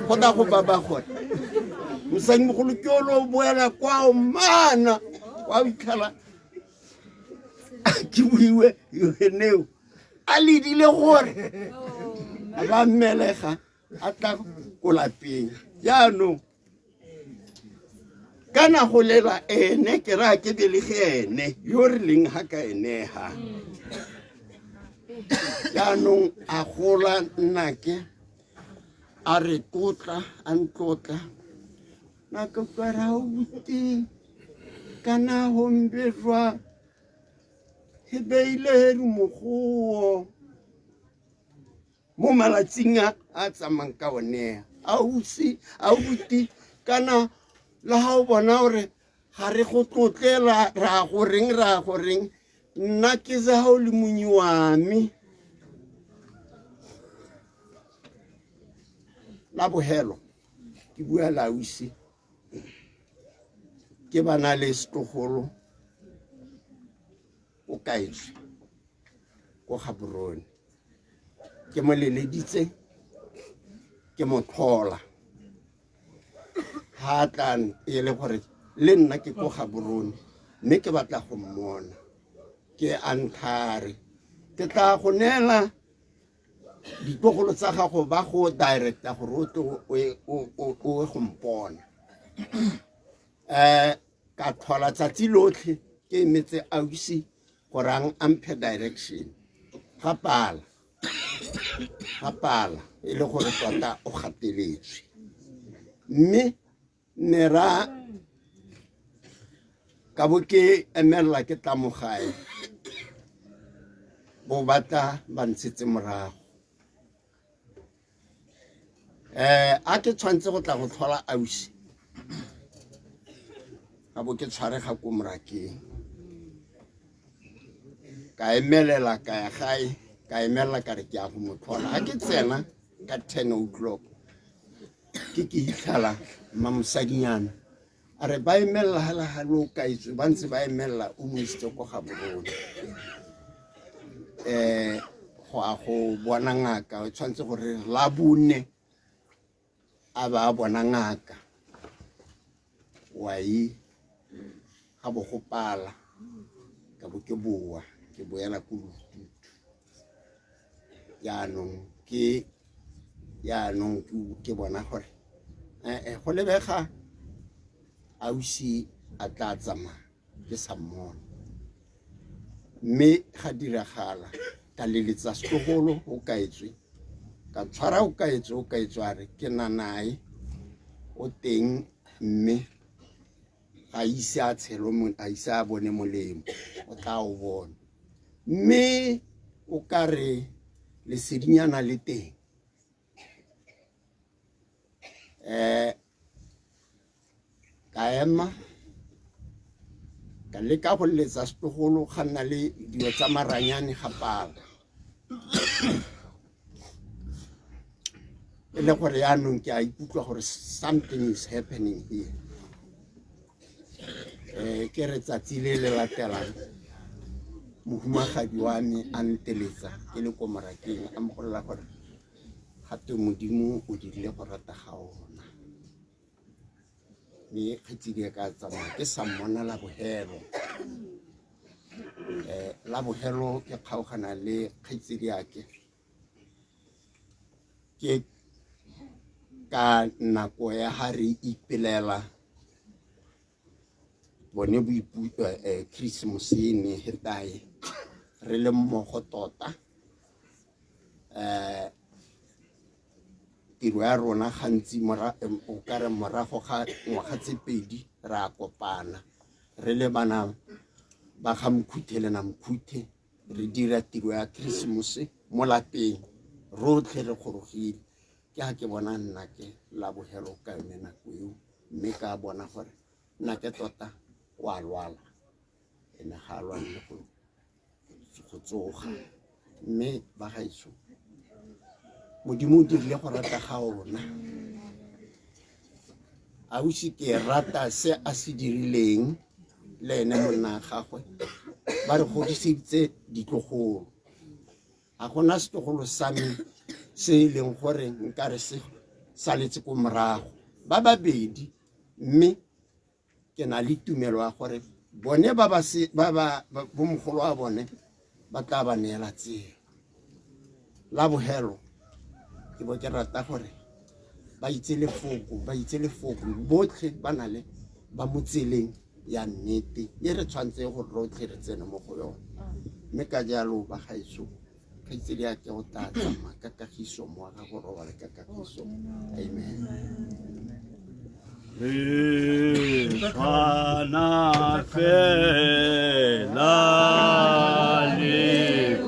go tla go baba gore mosadimogolo ke o lo boela kwa o mana wa fitlhela ke buiwe yoeneo a ledile gore a ba mmelega a tla ko lapeng jaanong kana go lela ene ke raya ke belege ene yo re leng ga ka ene ha jaanong a gola nnake a re tlotla a ntlotla nako ka ra o boteng kana gombejwa he beile heri mogoo mo malatsing a a tsamayng ka one ausi auti kana le ga o bona gore ga re go tlotle ra goreng ra goreng nna ke ze ga o le monyi wa me la bogelo ke bua la ausi ke bana le setlogolo o kaetswe ko Gaborone ke mo leleditse ke mo tlhola ha tla e le gore le nna ke ko Gaborone mme ke batla go mmona ke a nthare ke tla go neela ditlogolo tsa gago ba go directa gore o tle o go mpona um ka tlhola tsatsi lotlhe ke emetse ausi gorang a mphe direction ga pala ga pala e le gore tota o gateletswe mme ne ra ka bo ke emelela ke tla mo gae bo batla ba ntshetse morago eh a ke tshwanetse go tla go tlhola ausi ka bo ke tshwarega ko morakeng ka emelela ka ya gae ka emelela ka re ke ya go mo tlhola ga ke tsena ka 10 o'clock ke ke itlhala mmamosadinyana a re ba emelela hela ga lo kaetswe ba ntse ba emelela o mo isitse ko ga borone um go a go bona ngaka o tshwanetse gore la bone a ba a bona ngaka wai ga bo go pala ka bo ke boa ke boela ko Lotutu jaanong ke jaanong ke bona gore ee go lebega ausi a tla tsamaya ke sa mmona mme ga diragala ka leletsa setlogolo o kaetswe ka tshwara o kaetswe o kaetswe a re ke na nae o teng mme ga ise a tshelo a ise a bone molemo o tla o bona mme o ka re lesedinyana le teng um ka ema ka leka go letsa setlogolo ga nna le dilo tsa maranyane ga pala e le gore yaanong ke a ikutlwa gore something is happening here um ke re tsatsi le le latelang mohumagadi wa me a nteletsa ke le ko morakeng a mpolelela gore gape modimo o dirile go rata ga ona mme kgaitsedi ka tsamaya ke sa mmona la bogelo um la bogelo ke kgaogana le kgaitsedi ake ke ka nako ya ga re ipelela bone Christmas e ne hetae re le mmogo tota um tiro ya rona gantsi o ka re morago ga ngwaga tse pedi re a kopana re le bana ba ga Mkhuthe le Namkhuthe. Re dira tiro ya Keresemose mo lapeng, rotlhe re gorogile. Ke ga ke bona nnake la bogelo ka yone nako eo, mme ka bona gore nnake tota o a lwala, ene ga a lwale go tsoga. Mme ba gaetsho, Modimo o dirile go rata ga ona. Ausi ke rata se a se dirileng le ene monna gagwe, ba re godiseditse ditlogolo. Ga gona setlogolo sa me se e leng gore nka re se saletse ko morago, ba babedi, mme ke na le tumelo ya gore bone ba ba se ba ba bomogolo wa bone ba tla ba neela tsela. La bogelo ke bo ke rata gore ba itse lefoko, ba itse lefoko botlhe ba na le ba mo tseleng ya nnete e re tshwanetse gore rotlhe re tsene mo go yone. Mme ka jalo ba gaetsho, kgaitsedi ya ke o tla tsamaya ka kagiso, mo wa gago robale ka kagiso. Amen. Re tshwana fela le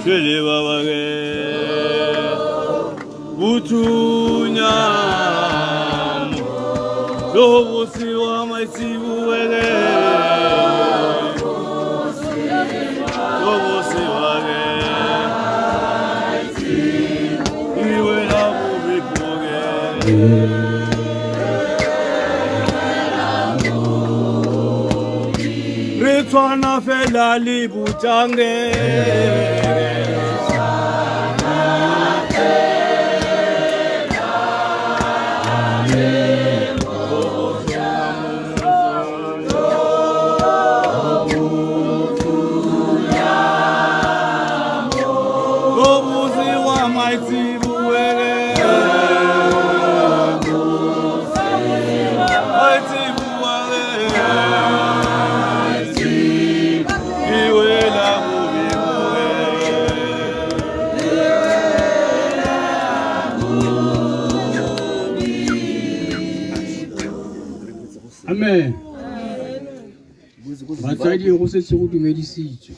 shwele ba bage bothunya lo bosiwa maitsibuele lo bosiwa ge iwe la bobipoge. Re tshwana fela le bojange. Lobusiwa maitsibuele. Maitsibuele. Iwe la bobipoge. Amen. Batsadi, go setse go dumedisitswe.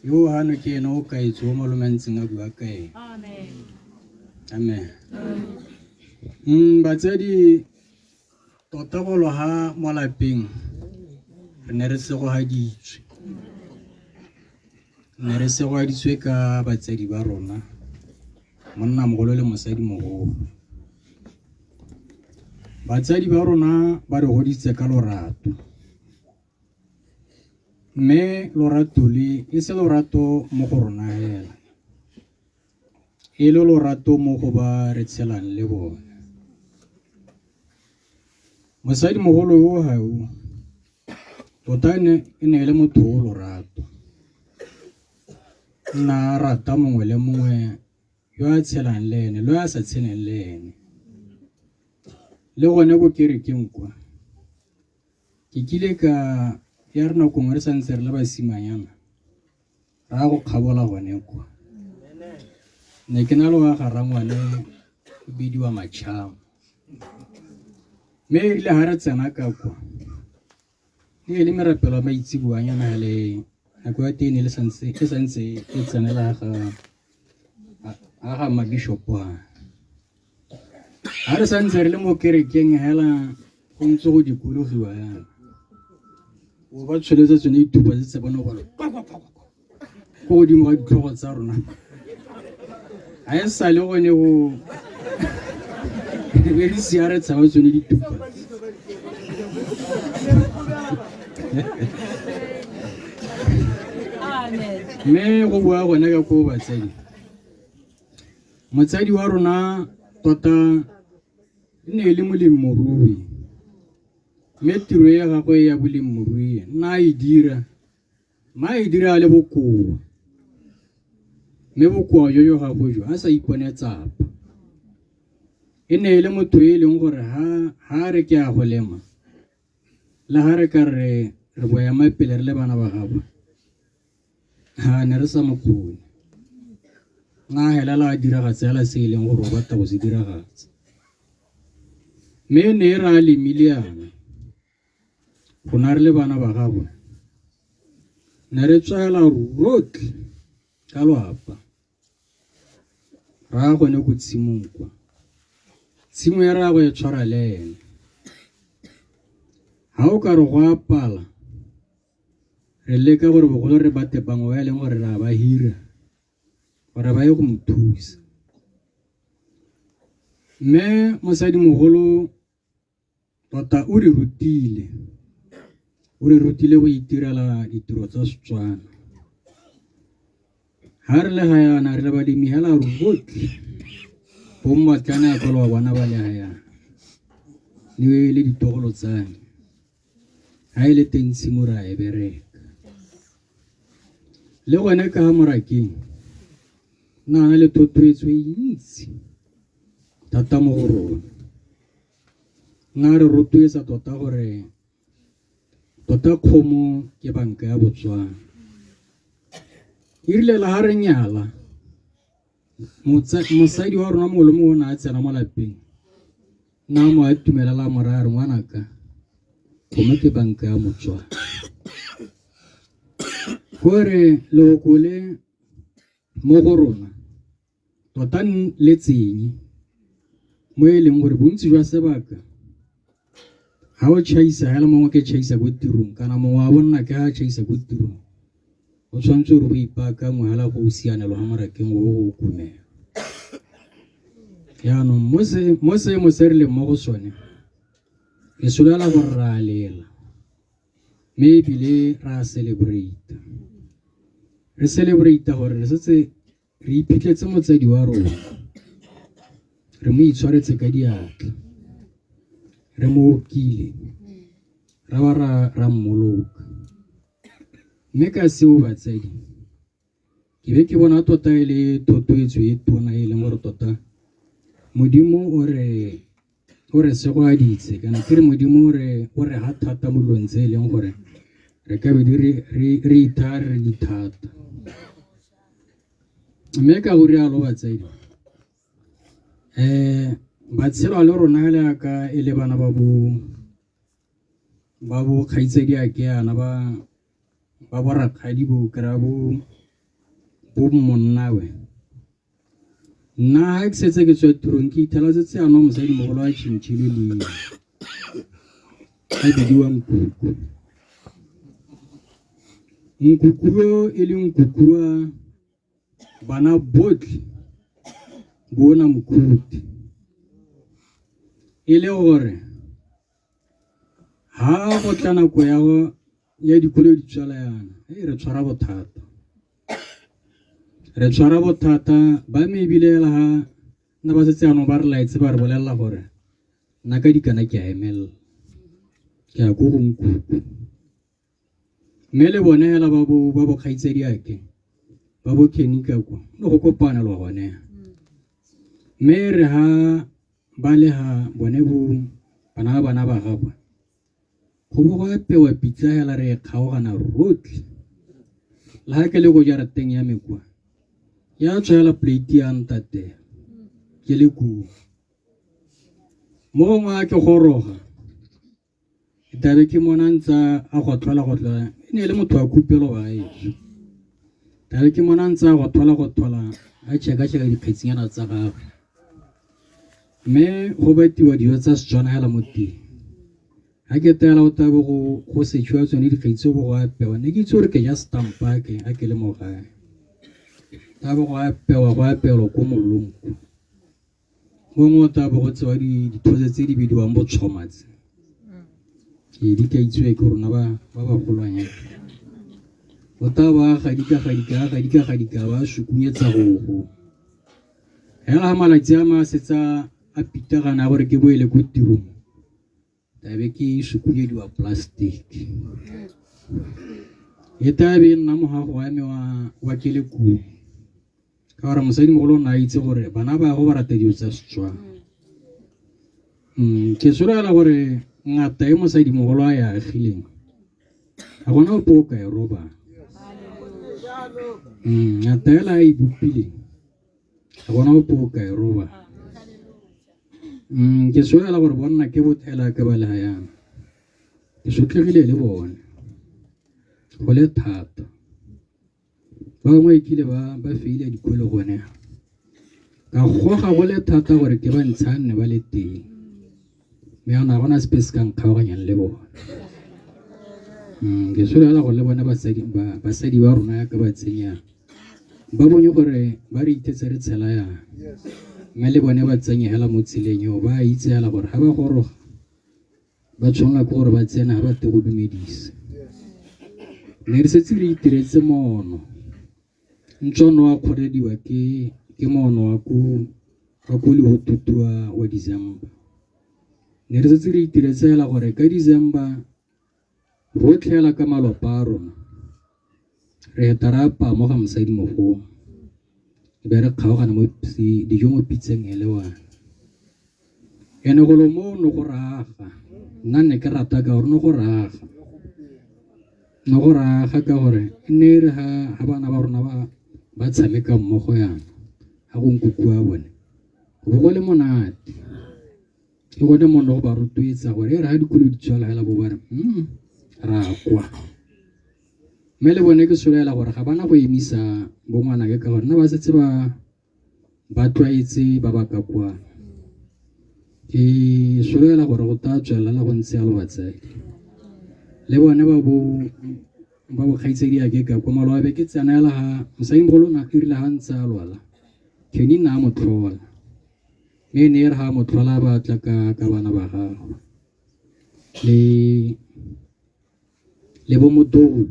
Yo hano ke ena o kaetswe o malome a ntseng a bua ka ene. Amen. Batsadi, tota golo ha mo lapeng re ne re segogaditswe. Ne re segogaditswe ka batsadi ba rona, monna mogolo le mosadi mogolo. Batsadi ba rona ba re goditse ka lorato. Mme lorato le e se lorato mo go rona hela, e le lorato mo go ba re tshelang le bone. Mosadi mogolo yo gao tota e ne e le motho o lorato. Nna a rata mongwe le mongwe yo a tshelang le ene, le yo a sa tsheleng le ene. Le gone ko kerekeng kwa, ke kile ka ya re nako nngwe re santse re le basimanyana, ra go kgabola gone kwa. Ne ke na le wa ga rangwane o bidiwa Machamo. Mme erile ha re tsena ka kwa, e le merapelo ya maitseboanyana le nako ya teng e le santse e santse e tsenela ga mabishopo a. Ha re santse re le mo kerekeng hela go ntse go dikologiwa yana. O ba tsholetse tsone dithupa tse tse bone gore kwa kwa kwa kwa ko godimo ga ditlhogo tsa rona. Ha e sale gone go be re sia re tshaba tsone dithupa. Mme go bua gone ka ko batsadi. Motsadi wa rona tota e ne e le molemirui, mme tiro ya gagwe ya bolemirui nna a e dira, mme a e dira a le bokoa. Mme bokoa jo jo gagwe jo a sa ipone tsapa. E ne e le motho e leng gore ha re ke a go lema, le ha re ka re re boema pele re le bana ba gagwe, ha ne re sa mo kgone. Nga helela a diragatsa hela se e leng gore o batla go se diragatsa. Mme ne e re a lemile yana, rona re le bana ba gagwe, Ne re tswela rotlhe ka lwapa ra ya gone ko tshimong kwa. Tshimo ya rraagwe e tshwara le ene. Ha o ka re go apala, re leka gore bogolo re bate bangwe ba e leng gore re a ba hira gore ba ye go mo thusa. Mme mosadimogolo tota o re rutile, o re rutile go itirela ditiro tsa Setswana. Ha re le ga yana re le balemi hela rotlhe, bo mmatlane a ka bona ba le ga yana le le ditogolo tsa me. Ha e le teng tshimo re a e bereka. Le gone ka morakeng na na le thotloetso e ntsi thata mo go rona. Nna re rotloetsa tota gore tota kgomo ke banka ya Botswana. E rile la ha re nyala mosadi wa rona mongwe le mongwe o ne a tsena mo lapeng nna mo a itumelela mo raya re ngwanaka kgomo ke banka ya Motswana. Gore lehoko le mo go rona tota le tsenye mo e leng gore bontsi jwa sebaka ga o chaisa hela mongwe ke chaisa ko tirong kana mongwe wa bonna ke a chaisa ko tirong o tshwanetse gore go ipaakangwe hela go sianelwa ga morakeng o go kumela. Jaanong mo seemo se re leng mo go sone ke solela gore ra lela mme ebile ra celebrate. Re celebrate gore re setse re iphitlhetse motsadi wa rona, re mo itshwaretse ka diatla, re mo okile, ra ba ra mmoloka. Mme ka seo batsadi, ke be ke bona tota e le thotloetso e tona e leng gore tota Modimo o re segoaditse, kana ke re Modimo o re ha thata mo dilong tse e leng gore re ka be re ithaya re re di thata. Mme ka go rialo batsadi, batshelo le rona le yaka e le bana ba bo kgaitsadi a ke yana ba bo rakgadi bo kry-a bo monnawe. Nna ha ke setse ke tswa tirong ke ithela setse jaanong mosadimogolo a tšhentšhile leina a bidiwa Nkuku. Nkuku yo e le nkuku wa bana botlhe bona Mokhuti, e le gore ha go tla nako ya dikolo di tswala yana, re tshwara bothata. Re tshwara bothata ba me ebile hela ha nna ba setse jaanong ba re laetse ba re bolelela gore nna ka dikana ke a emelela ke ya ko go Nkuku. Mme le bone hela ba bo kgaitsadiake ba bo Kenny ka kwa le go kopanelwa gone. Mme re ha ba le ha bone bo bana ba bana ba gagwe go bo go apewa pitsa hela re e kgaogana rotlhe. Le ha ke le ko jarateng ya me kwa ya tshwela plate ya ntate ke le koo. Mo gongwe ha ke goroga tlabe ke mona ntse a gotlhola gotlhola, e ne e le motho wa khupelo wa gaetsho. Tlabe ke mona ntse a gotlhola gotlhola a cheka-cheka dikgetsinyana tsa gagwe, mme go batiwa dijo tsa Setswana hela mo teng. Ha ke tela o tlabe go setšhiwa tsone dikgetsi bo go apewa, ne ke itse gore ke ja stampa a ke le mo gae. Tlabe go apewa go apeelwa ko mollong ko. Gongwe o tlabe go tsewa dithotse tse di bidiwang botshoma tse. Ee, di ka itsiwe ke rona ba bagolwanyana. O tla ba gadika gadika gadika gadika ba sukunyetsa go. Hela ha malatsi a ma setse a pitagana gore ke boele ko tirong, tlabe ke sukunyediwa plastic. E tlabe e nna mogago wa me wa ke le koo. Ka gore mosadimogolo o ne a itse gore bana ba go ba rata dilo tsa Setswana. Ke solofela gore ngata e mosadimogolo a e agileng ga gona ope o ka e robang. Ngata ela a e bopileng ga gona ope o ka e robang. Ke solofela gore bonna ke bothela ke ba le ga yana. Ke sotlegile le bone go le thata. Ba bangwe e kile ba ba feila dikolo gone. Ka goga go le thata gore ke ba ntsha nne ba le teng. Mme yana ga gona sepe se ka nkgaoganyang le bone. Ke solofela gore le bone basadi ba basadi ba rona yaka ba tsenya ba bone gore ba re ithetse re tshela yang. Mme le bone ba tsenye hela mo tseleng eo ba itse hela gore ga ba goroga ba tshwanela ke gore ba tsene ga ba te go dumedisa. Ne re setse re itiretse mono. Ntswa no a kgorediwa ke ke mono wa ko wa ko Lehututu wa wa December. Ne re setse re itiretse hela gore ka December rotlhe hela ka malapa a rona re heta re apaya mo ga mosadimogolo e be re kgaogana mo dijo mo pitseng e le one. Ene golo mo no go raga nna ne ke rata ka gore no go raga no go raga ka gore e ne e re ha ha bana ba rona ba ba tshameka mmogo yana ga go nkuku wa bone go bo go le monate ke gone mo no go ba rotloetsa gore e re ha dikolo di tswala hela bo ba re ra kwa mme le bone ke solofela gore ga bana go emisa bo ngwanake ka gore nna ba setse ba ba tlwaetse ba ba ka kwa. Ke solofela gore go tla tswelela go ntse yalo batsadi. Le bone ba bo ba bo kgaitsedi ake ka kwa maloba be ke tsena hela ha mosadimogolo na e rile ha ntse a lwala Kenny nna a mo tlhola mme e ne e re ha a mo tlhola ba tla ka ka bana ba gagwe le le bo modolo.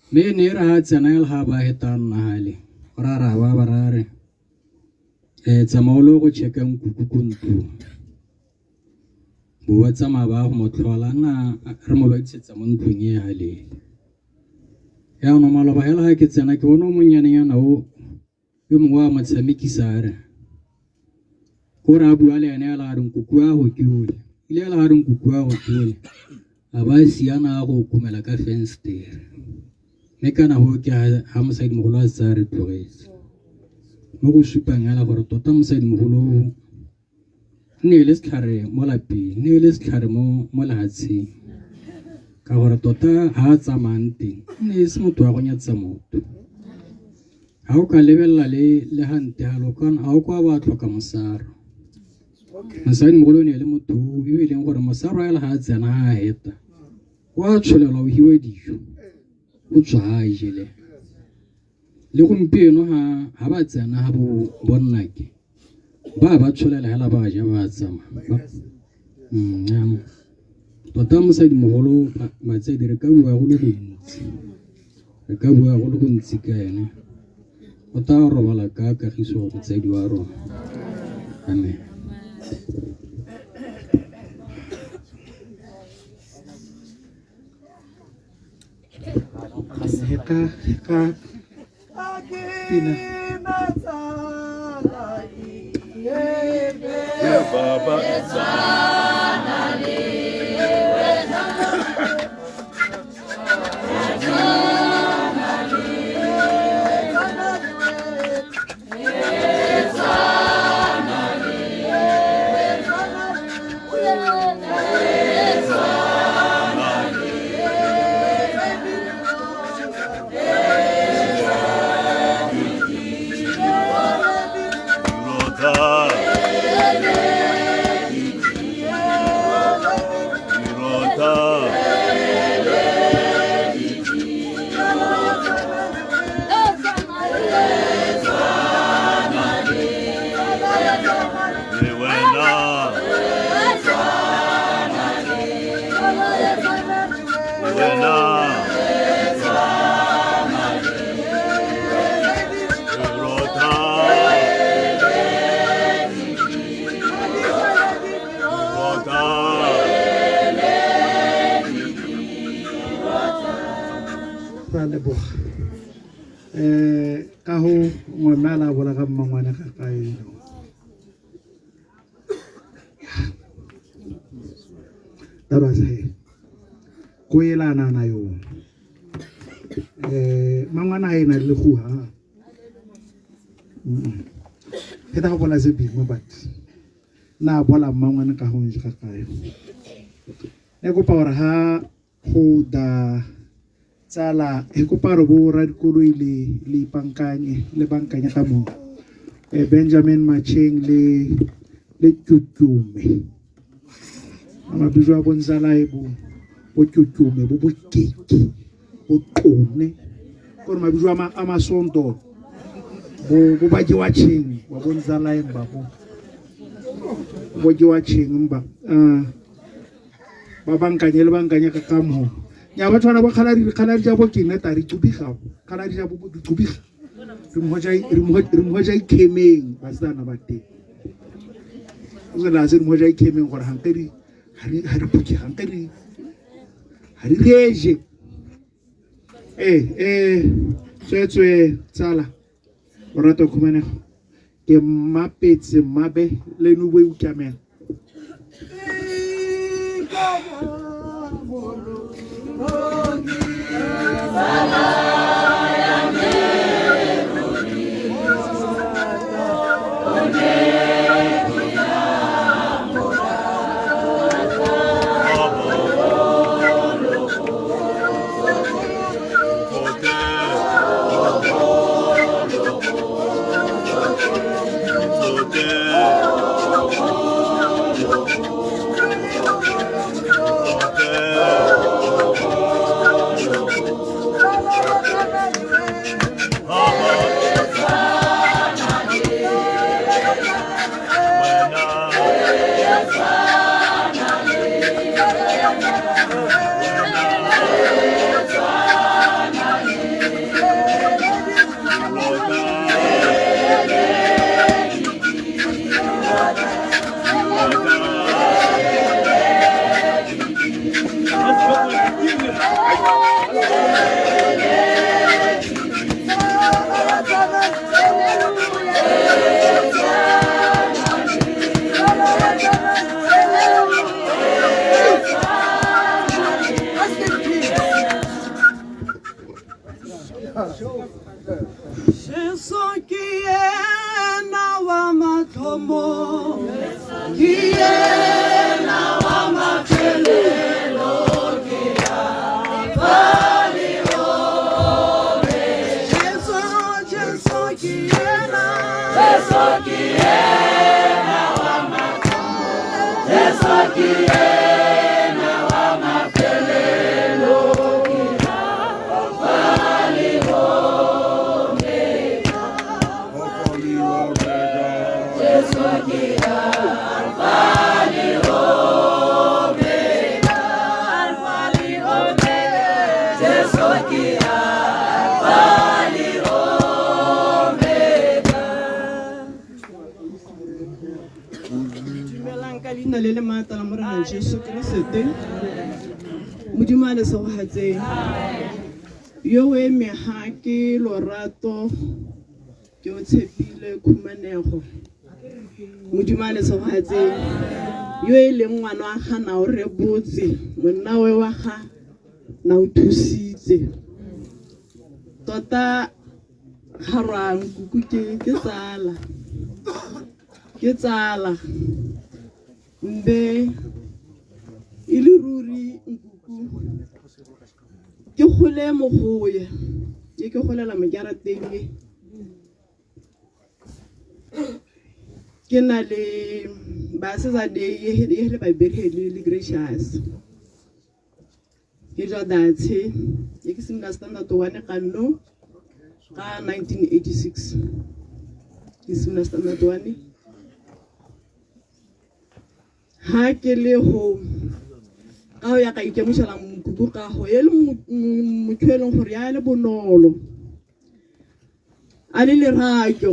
Mme e ne e re ha tsena e le ga ba heta nna hale go ra ra ba ba ra re tsamaya o le go checka nkuku ko ntlong bo ba tsamaya ba go mo tlhola nna re mo lwadisetsa mo ntlong e halele yaanong maloba hela ga ke tsena ke bona o monnyanenyana o Yo mongwe wa mo tshamekisa a re, ko re a bua le ene a re nkuku wa go ke ole. Ile a re nkuku wa go ke ole. A ba siana a go komela ka fenstere. Mme kana go ke ha mosadimogolo a setse a re tlogetse. Mo go supang hela gore tota mosadimogolo ne e le setlhare mo lapeng, ne e le setlhare mo mo lehatsheng. Ka gore tota ha a tsamayang teng, ne e se motho wa go nyatsa motho. Ha o ka lebelela le le hante halo kana ha o kwa ba tlhoka mosaro. Mosadimogolo o ne e le motho yo e leng gore mosaro hela ha a tsena ha a heta, o a tsholelwa o hiwa dijo, o tswa ha a jele. Le gompieno ha ha ba tsena ha bo bonnake ba ba tsholela hela ba ja ba tsamaya. Jaanong tota mosadimogolo batsadi re ka bua go le gontsi, re ka bua go le gontsi ka ene. O tla robala ka kagiso motsadi wa rona. Amen. Ka ka pina. Baba. Ra leboga ka go ngwana la bola ga mmangwane ga kaeno that was her ko elana na yo mangwana a ena le go ha ke ta go bola se bingwe but na bola mmangwane ka go nje ga kae ne kopa gore ha go da Tsala e kopa re bo radikoloi le le ipankanye le bankanye ga mo Benjamin Macheng le le Tšutšume a mabitso a bontsalae bo bo Tšutšume bo bokeke bo Qone kore mabitso a masonto bo bo ba jewa tšheng ba bontsalae ba bo bo jewa tšheng ba ba bankanye le bankanye ka ka mo nya ba tshwana bo kgaladi kgaladi ja bo kene ta re tsubiga kgaladi ja bo di tsubiga re mo ja ikemeng ba tsana ba teng o se la se re mo ja ikemeng gore hanke di ha re phuke hanke di ha di reje eh tswetswe tsala o rata khumanego ke mmapetse mmabe le no bo ukamela. Modimo a le segogatseng yo o emega ke lorato ke o tshepile khumanego Modimo a le segogatseng yo e leng ngwana wa ga na o rebotse monna we wa ga na o thusitse tota ga rwang kuku ke tsala ke tsala mbe e le ruri nkuku ke gole mogoye ke ke golela mojarateng e ke na le basetsane e le babedi le Gracious ke jwa datshe e ke simolola standard 1 ga no ka 1986 ke simolola standard 1 ha ke le go ka go ya ka ikemogela mokuku ka go e le motho e leng gore ya le bonolo a le lerato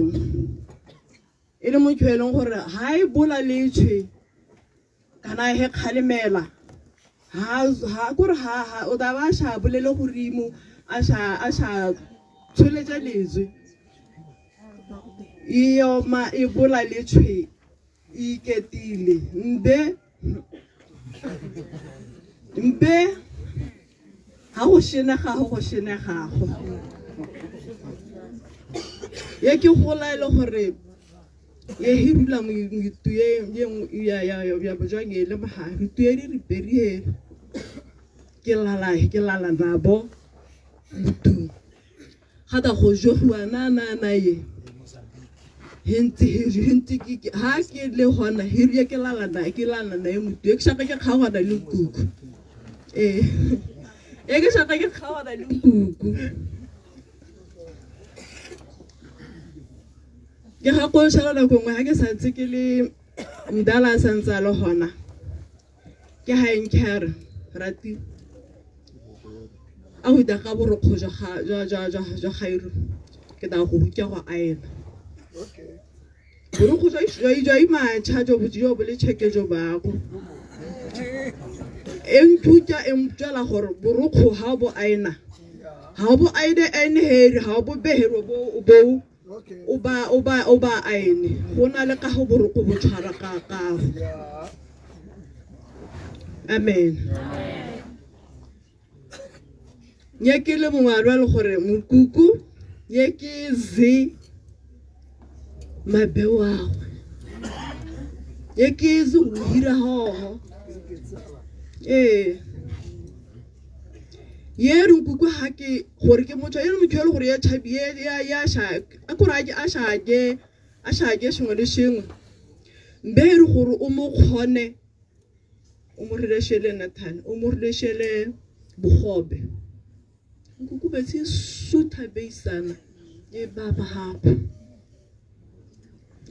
e le motho e leng gore ha e bola letshwe kana he kgalemela ha kore ha o tla ba sha bolele godimo a sha tsholetsa letswe e oma e bola letshwe iketile mbe mbe ha go shenegago go shenegago ye ke gola e le gore ye e rula metu ye ya bojang e le mogare tu e di riperie ke lala nabo motung ga ta go jogiwa na na na ye he ntse he ntse ke ha ke le gona he rie ke lala na ke lala na e motu e ke shaka ke kgaogana le nkuku ee e ke shaka ke kgaogana le nkuku ke gakologelwa nako nngwe ga ke santse ke le mdala a santse a le gona ke ga eng ke a re rati a go ita ka borokgo jwa gairo ke tla go ruta go aena borokgo jwa imatšha jo jo bo le tšheke jo bago e nthuta e ntswela gore borokgo ga bo aena ga bo aene aene heri ga bo behero bo bo o ba o ba o ba aene go na le ka go boroko bo tshwara ka kago amen ye ke le mongwe a lwa le gore mokuku ye ke ze mabeo agwe ye ke ze go hira hoho ee ye re nkuku ha ke gore ke motho e le motho e le gore ya tshabi ya ya sha a kore a shake a shake sengwe le sengwe mbe e re gore o mo kgone o mo rilešele Nathan o mo rilešele bogobe nkuku betsi sutha beisana e ba ba gago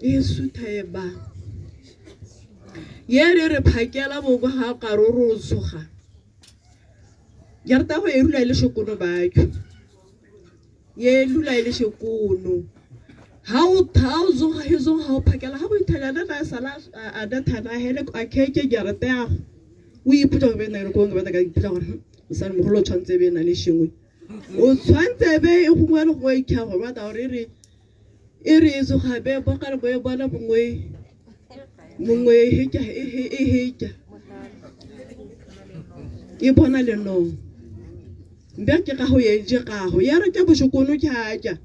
e sutha e ba ye re re phakela boko ga ka ro ro tsoga ya rata go e rula e le šokono bakho ye lula e le šokono ha o tha o tsoga he tsoga ha o phakela ha go ithela na na sala a da thana hele a keke ya rata ya go o ipotsa go be na re ko ba ka ipotsa gore mosadi mogolo o tshwanetse be na le shengwe o tshwanetse be e gongwe le gongwe ikha go ba ta gore re e re e tsoga be bo ka re bo e bona bongwe mongwe e heka e heka e bona lenong mbe ke ga go enje gago ya re ke bošokono ke aja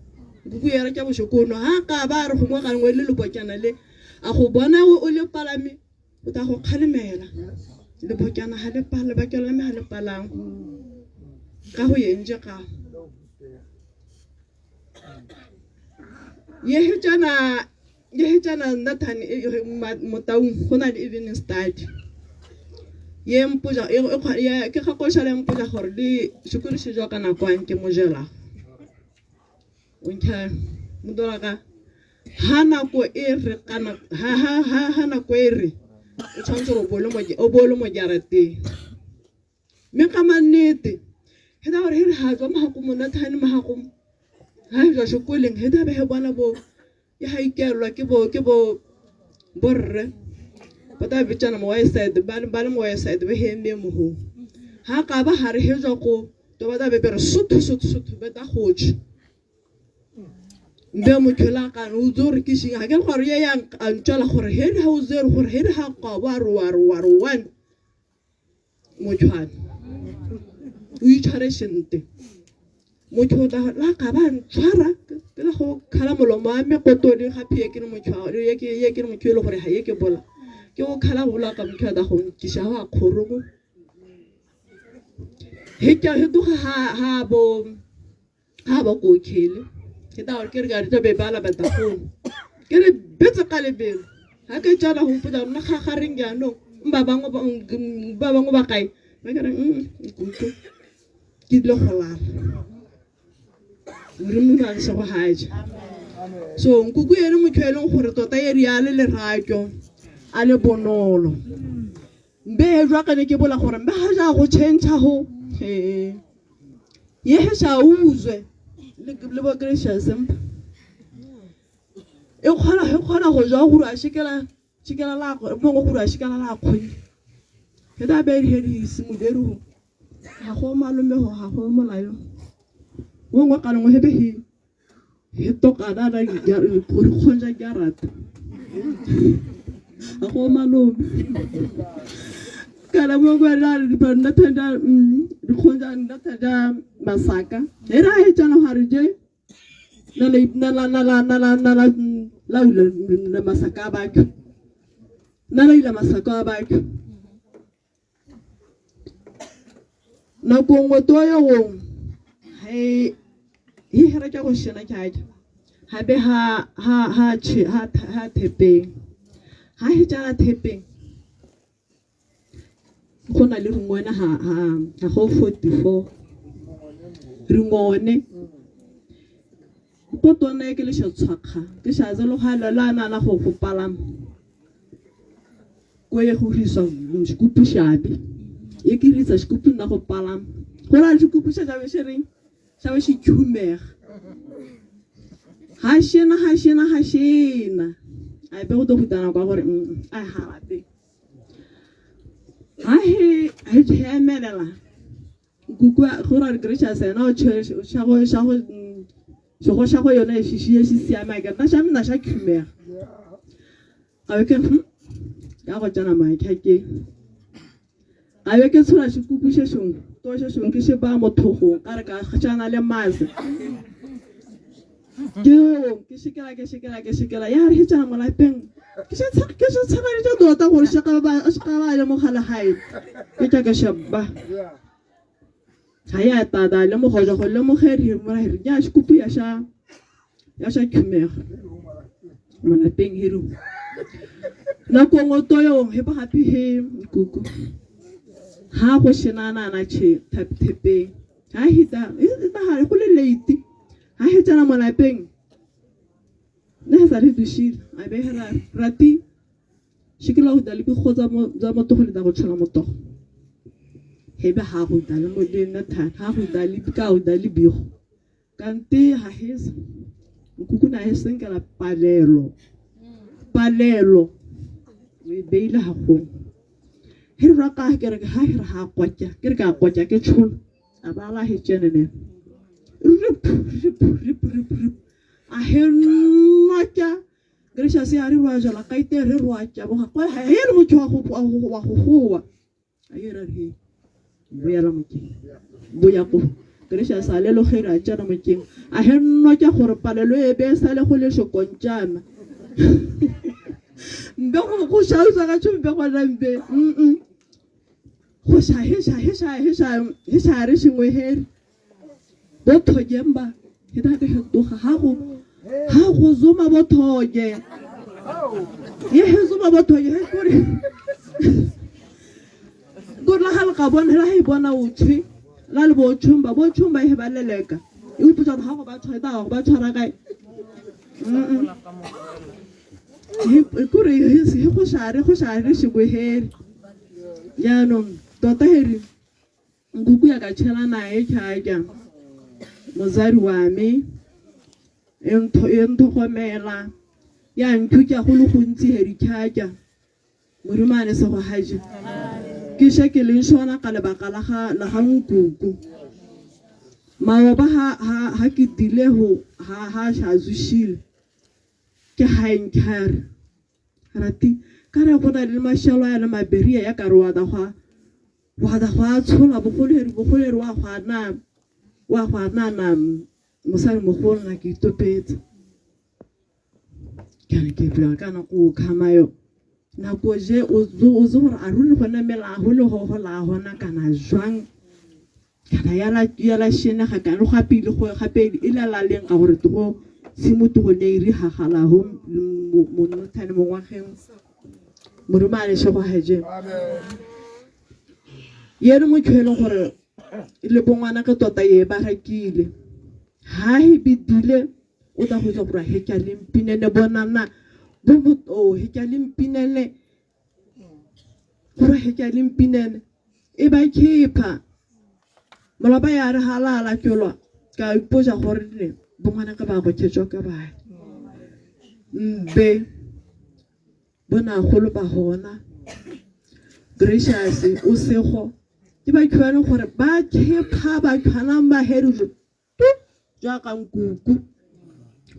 nkuku ya re ke bošokono ha ka ba re gongwe ga ngwe le lebokana le a go bona o le palame o ta go kgalemela lebokana ha le pala lebakela me ha le palang ka go enje gago ye hetšana ye hetšana Nathan motaung go na le evening study ye mpoja ke gakološa le mpoja gore le sekolo se jwa ka nako ang ke mojela o nkha modola ka ha nako e re kana ha ha ha ha nako e re o tshwanetse gore o bo le mo jarateng mme ka mannete he da gore he re ha tswa mogago monathane mogago ha e jwa sekoleng he da be he bona bo e ha ikelwa ke bo ke bo borre ba ta bitsana mo side ba ba le mo side be he mme mogo ha ka ba ha re he jwa ko to ba ta be re sotho sotho sotho be ta go tšhe mbe motho la ka o tso re ke shing ha ke gore ye yang a ntšwela gore he ha o zere gore he ha ka ba re wa re wa re one motshwana o itshware sente motho o tla la ka ba ntshwara ke la go khala molomo wa me kotone ga phie ke le motho ye ke ye ke le motho e le gore ha ye ke bola ke go khala bola ka motho ta go nkisha wa kgoromo he ke he tloga ha ha bo ha ba ko khele ke ta gore ke re ka re be bala ba ta go ke re betse ka lebelo ha ke tsana go mpotsa nna ga ga reng jaanong ba bangwe ba bangwe ba kae ba ke re nkutlwe ke dile go lala modimo ba re sego haja so nkuku ene motho e leng gore tota e re a le lerato a le bonolo mbe jwa ka ne ke bola gore mbe ga ja go change go ye he sha uzwe le bo gracious sempa e kgona e kgona go jwa gore a shikela shikela la mongwe gore a shikela la kgone ke da be he di simuderu ga go malome go ga go molayo mongwe ka lengwe hebe he he tokana na gore kgonja ke a rata ga go malome kana mongwe la nna thanda dikgonja nna thanda masaka he ra he tsana ga re je na la na la na la na la la la masaka a batho na la ila masaka a batho nako nngwe to yo gongwe ga He he hera ke go shena ke ha be ha ha ha che ha ha thepeng. Ha he tjana thepeng. Go na le ringwana ha ha ha go 44. Ringone. Ko tona ke le tshwakga. Ke sha tse lo ga la na na go go palama. Ko ye go risa xikupu xabi. Ye ke risa xikupu nna go palama. Go ra xikupu xa xabe xi reng? Xabe xi khumega. Ha xina ha xina ha xina. A be go to hutana kwa gore a ha rate. Ha he he emelela. Nkuku go ra Gracious ena o xa go xa go xo xa go yona xi xi xi siama ka nna xa mina xa khumega. Ga be ke ka go tsena maikha ke. Ga be ke tshola xikupu xe xingwe to xe xingwe ke xe ba mo thogong ka re ka tšana le mase. Ke ke shikela ke shikela ke shikela ya re hitsa mo lapeng. Ke se ke se tshegeletsa tota gore se ka ba se ka ba le mogala hae. Ke tla ke sheba. Ha ya tada le mogoja go le mogeri mo ra re ya xikupu ya xa ya xa khumega. Mo lapeng hiru. Nako nngwe to yo he ba gape he nkuku. Ha go shenana na che thepeng. Ha hita e ta ha go le late. Ha he tsena mo lapeng. Ne sa re dushile. A be ra rati. Shikela go dali go tsa mo tsa mo togo le da go tshela mo togo. He be ha go dali mo le na tha ha go dali ka go dali bigo. Kante ha hesa. Nkuku na he senkela palelo. Palelo. We beile ha go. He ra ka ke re ha re ha kwatja. Ke re ka kwatja ke tsholo. A ba la he tsenene. Rip rip rip rip rip. A he notja. Gracious ya re rwa jala kaite re rwa tja bo ga ha he re motho wa go wa go gowa. A ye ra he. Boya la mokeng. Boya go. Gracious a le lo gera tjana mokeng. A he notja gore palelo e be sa le go le shokontjana. Mbe go go shausa ka tshumbe go na mbe. Go sha he sha he sha he sha he sha re shingwe he. Bo thojemba he da ke toga ha go zuma bo thoje. Ye he zuma bo thoje he kore. Go la ha ka bona la he bona o tshwe. La le bo tshumba bo tshumba he ba leleka. E o putsa ha go ba tshwara go ba tshwara kae. He kore he go share shingwe he. Jaanong tota heri nkuku ya ka tshela nae tšhaja mosadi wa me e ntlhokomela ya nthuta go le gontsi heri tšhaja Modimo a le sego haje ke she ke leng shona ka lebaka la ga nkuku maoba ha ha ke dile ho ha ha sha zushile ke ha nkhare rati ka re go na le mashalo ya le maberia ya ka re wa da gwa tshola bogolo wa gwa na na mosadi mogolo na ke itopetse ke re ke bua ka nako khamayo nako je o zo gore a ruri go namela go le go la hona kana jwang kana ya la shena ga kana go pele go gape e la la leng ka gore go tshimoto go ne ri ha gala ho mo nothane mo ngwageng Modimo a le shego haje. Yena motho e leng gore le bongwana ka tota ye ba rekile. Ha he bidile o tla go tswa gore he ka le mpinele bonana bo o he ka le mpinele gore he ka le mpinele e ba khipha. Moloba ya re halala tjolwa ka ipoja gore ne bongwana ka ba go tshetswa ka ba. Mbe bona golo ba hona Gracious o sego ke ba khwana gore ba khepha ba khwana ba heru ja ka nkuku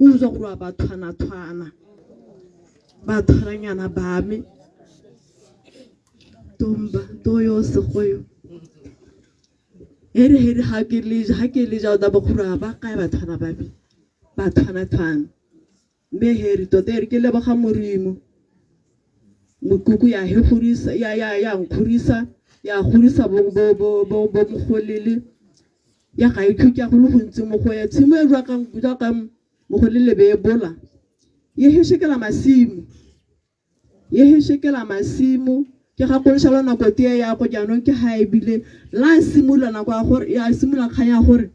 o tswa gore ba thwana thwana ba thwananyana ba me tomba toyo segoyo here here ha ke le ja da ba gore ba kae ba thwana ba bi ba thwana thwana mme heri tota heri ke leboga Modimo mokuku ya he khurisa ya ya ya nkhurisa ya khurisa bo bo bo bo mogolele Ya ga e tlhoke go le gontsi mo go ya tshimo e jwa jaaka mo go le lebe bola. Ye heshekela masimo. Ye heshekela masimo ke gakologelwa nako tee ya go jaanong ke ga ebile la simolola nako ya gore ya simolola kgang ya gore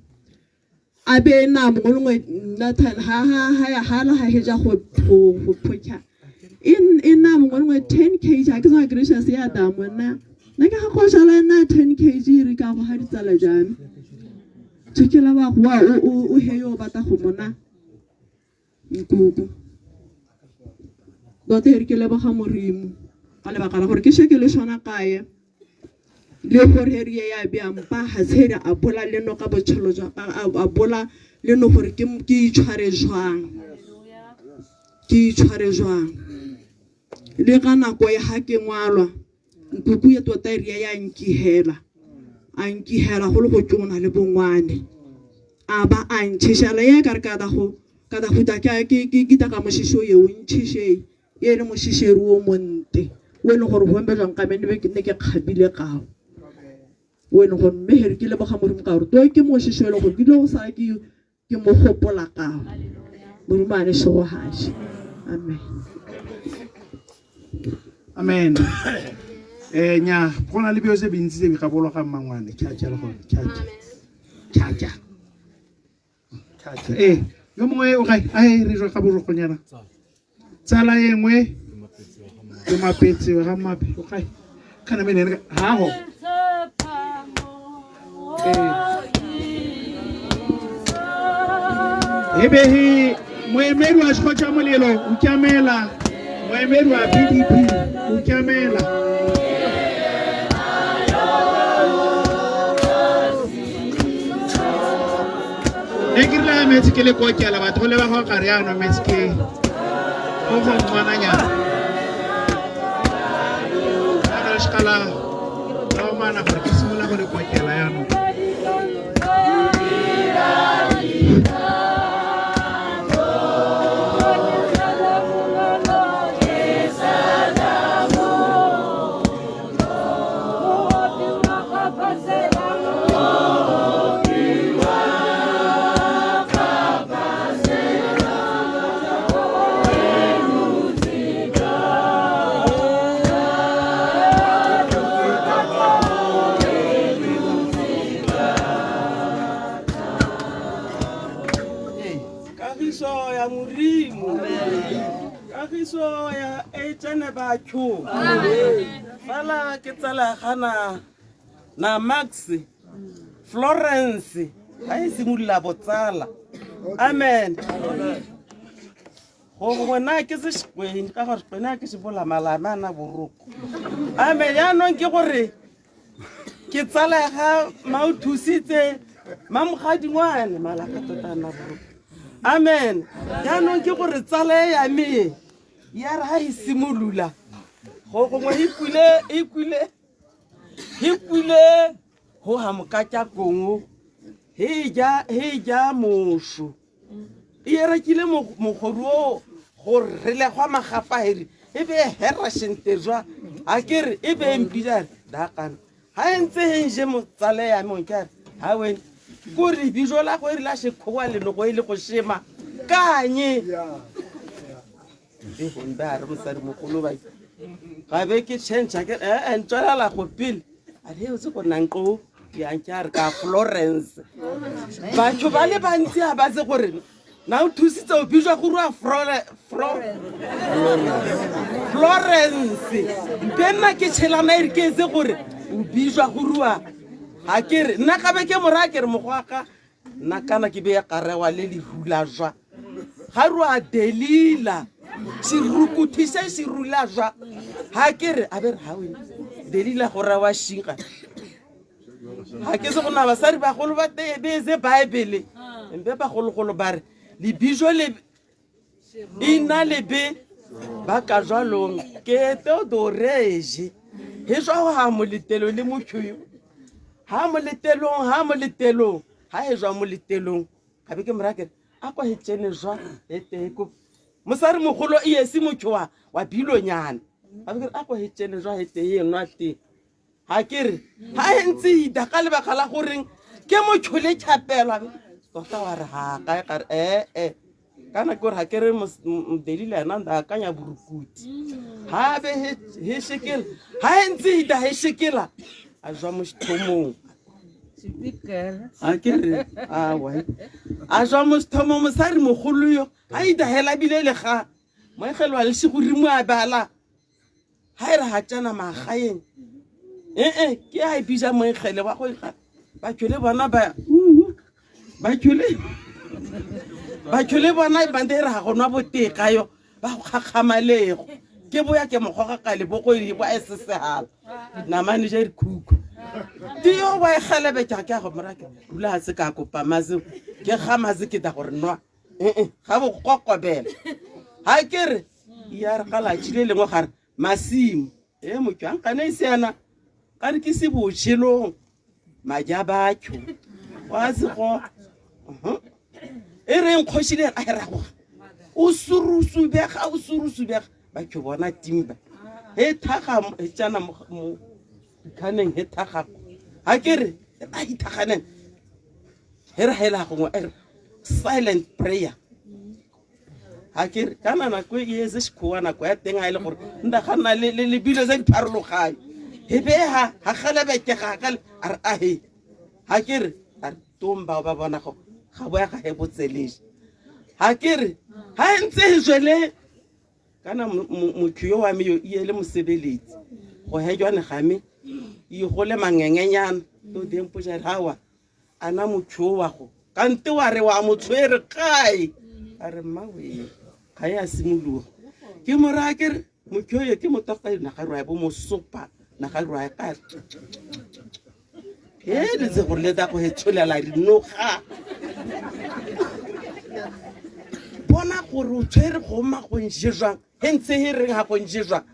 a be na mongwe le ngwe nna ha ha ha ya ha la ha heja go go go photha e na mongwe le ngwe 10 kg ha ke tswa gracious ya da monna nna ke gakologelwa nna 10 kg re ka go ha ditsala jame tshokela wa go wa o o he yo batla go mona nkuku tota e re ke leboga Modimo ka lebaka la gore ke sheke le shona kae le gore he re ye ya bea mpa ga se re a bola le no ka botshelo jwa a bola le no gore ke itshware jwang, ke itshware jwang. Le ka nako ya ha ke ngwalwa nkuku ya tota e re ya nkihela, a nkihela go le go tsona le bongwane a ba a ntšhešela ye ka re ka da go ka da go ta ke ke ke ta ka moshisho ye o ntšheshe ye le moshisheru o monte o e leng gore hombe jwang ka mene be ke ne ke kgabile kao o e leng gore mme here ke leboga Modimo ka gore to ke moshisho e leng gore ke ile go sala ke ke mo gopola kao. Modimo a le šegogatše. Amen. Amen. Nya go na le bio tse bintsi tse di gabologang mangwane tšhatša le gone tšhatša tšhatša tšhatša. Yo mongwe o kae? Ai re jwa ga borogonyana. Tsala e nngwe ke mapetse wa ga mape o kae? Kana mene re ha ho. Ebehe moemedi wa Sekgotla Molelo o tjamela, moemedi wa PDP o tjamela. Ne ke rile ha metsi ke le kokela batho le ba go gare yaanong metsi ke go go ngwananyana. Jaanong sekgala la omana gore ke simolola go le kokela yaanong. Kagiso ya Modimo, kagiso ya e tsene batho. Fela ke tsala gana na Max Florence ga e simolola botsala. Amen. Go gongwe ke se sekweng ka gore sekweng ke se bola malama ana boroko. Amen. Jaanong ke gore ke tsala ga mauthusitse mamogadingwane malaka tota ana boroko. Amen. Jaanong ke gore tsala e ya me ya re ha e simolola go gongwe e kwile e kwile e kwile go ha mokatša kongo he ja mošo e rekile mogodu o go relegwa magapa heri e be hera shentejwa a ke re e be mpija dakana ha e ntse he nje motsale ya me ke re ha wena ko re bijo la go e re la shekhowa le no go e le go shema kanye e go mbe a re mosadi mogolo ba ga be ke change ke ntswelela go pele a re o se go nanqo yang ke a re ka Florence batho ba le bantsi ha ba se gore na o thusitse o bijwa go rua Florence mpe nna ke tshelana e re ke etse gore o bijwa go rua ha ke re nna gabe ke moraya ke re mogwaka nna kana ke be ya karewa le lehula jwa ga rua Delila serukuthi se se rula jwa ha ke re a be re ha wena Delila go rewa shiga ga ke se go na basadi bagolo ba tebetse Bible mpe bagologolo ba re lebijo le ina lebe ba ka jwalong ke Theodoreje he jwa go ha moletelo le motho ha moletelong ha moletelong ha he jwa moletelong ga be ke moraya ke re a kwa he tsene jwa he teko mosadi mogolo e esi motho wa bilonyana ga be ke re a kwa he tsene jwa he tee nwa tee ha ke re ha e ntse ida ka lebaka la goreng Ke motho le tšhapelo tota wa re ga kae gare ee kana ke gore ga ke re Delila ena nda akanya borukuti ga be he shekela ga e ntse ita he shekela a jwa mo sethomong a ke re awa a jwa mo sethomong mosadi mogolo yo ga ita hela bile le ga moegelwa le segorimo a bala ga e re ga tsena magaeng ee ke a e bisa moegele wa go ga batho le bona ba batho le bona bante e re ga go nwa boteka yo ba go kgakgamalego ke boya ke mogoga ka lebogo e bo a e sesegala namane ja dikhukhu tio wa e gelebetša ke a go morake rula ga se ka kopa maze ke ga maze ke ta gore nwa ee ga bo kokobela ga ke re ya re ga latši le lengwe gare masimo e motho kane e seana ka re ke se botshelong maja batho wa se go e reng kgoši le a e ragoga o surusubega o surusubega batho bona timba he thaga he tsana mo dikhaneng he thaga ga ke re a ithaganeng he re haela gongwe e re silent prayer ga ke re kana nako e etse sekgowa nako ya teng ga e le gore nda ga nna le lebilo tse di pharologanyo he beha ga gelebekega ga a re ahe ga ke re a re tong bao ba bona go ga boya ga he botselese ga ke re ga e ntse e jwele kana motho yo wa me yo e le mosebeletsi go he jwane ga me e gole mangengenyana to deng poja hawa ana motho wa go kante wa re wa mo tshwere kae a re mma we ga ya simologa ke mo raya ke re motho yo ke motho ka naga rwa bo mosopa naga rwa ka e le tse gore le ta go e tsholela dinoga bona gore o tshwere go ma go nje jwang he ntse he reng ga go nje jwang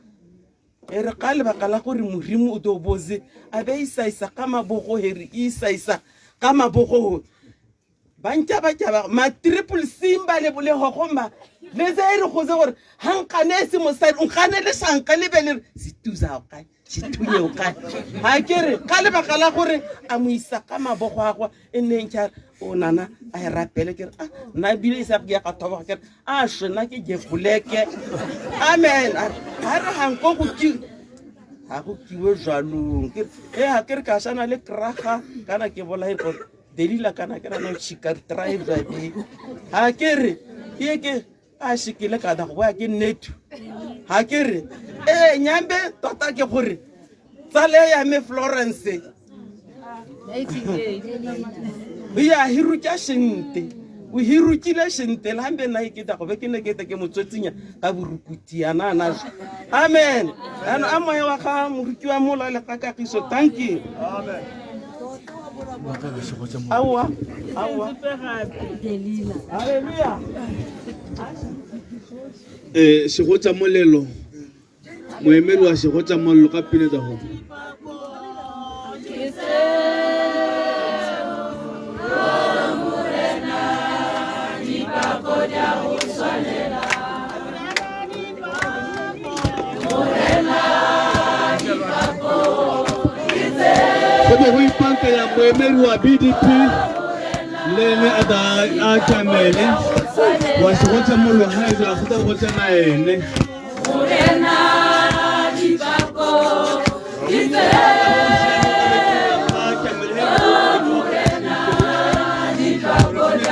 e re ka lebaka la gore modimo o to boze a be isaisa ka mabogo he re isaisa ka mabogo bantša ba tšaba ma triple simba le bolego gomba le tse e re goze gore ga nkane e se mosadi nkane le sanka le be le re setuza o kae sethunye o kae ga ke re ka lebaka la gore a mo isa ka mabogo a gwa e nneng ke a o nana a e rapele ke re a nna ebile e sa ke ya ka thoboga ke re a shwena ke jefoleke amen ga re ganko go ke ga go kiwe jwalong ke e ga ke re ka shana le kraga kana ke bolae gore Delila kana ke rana chika tribe be ha ke re ke ke a shikile ka da go boya ke nnetu ha ke re ee nyambe tota ke gore tsale ya me Florence ya hiruka shente o hirukile shente le hambe nna ke ta go be ke ne ke te ke motsotsinya ka borukuti ana ana amen ano a moya wa ga moruti wa mola le ka kagiso thank you amen. Aowa aowa haleluya. Segotsa molelo moemedi wa segotsa molelo ka pele tsa go go be go ipankanya moemedi wa BDP le ene a ta a tšamele wa segotsa mollo ga e tsela go go tsena ene.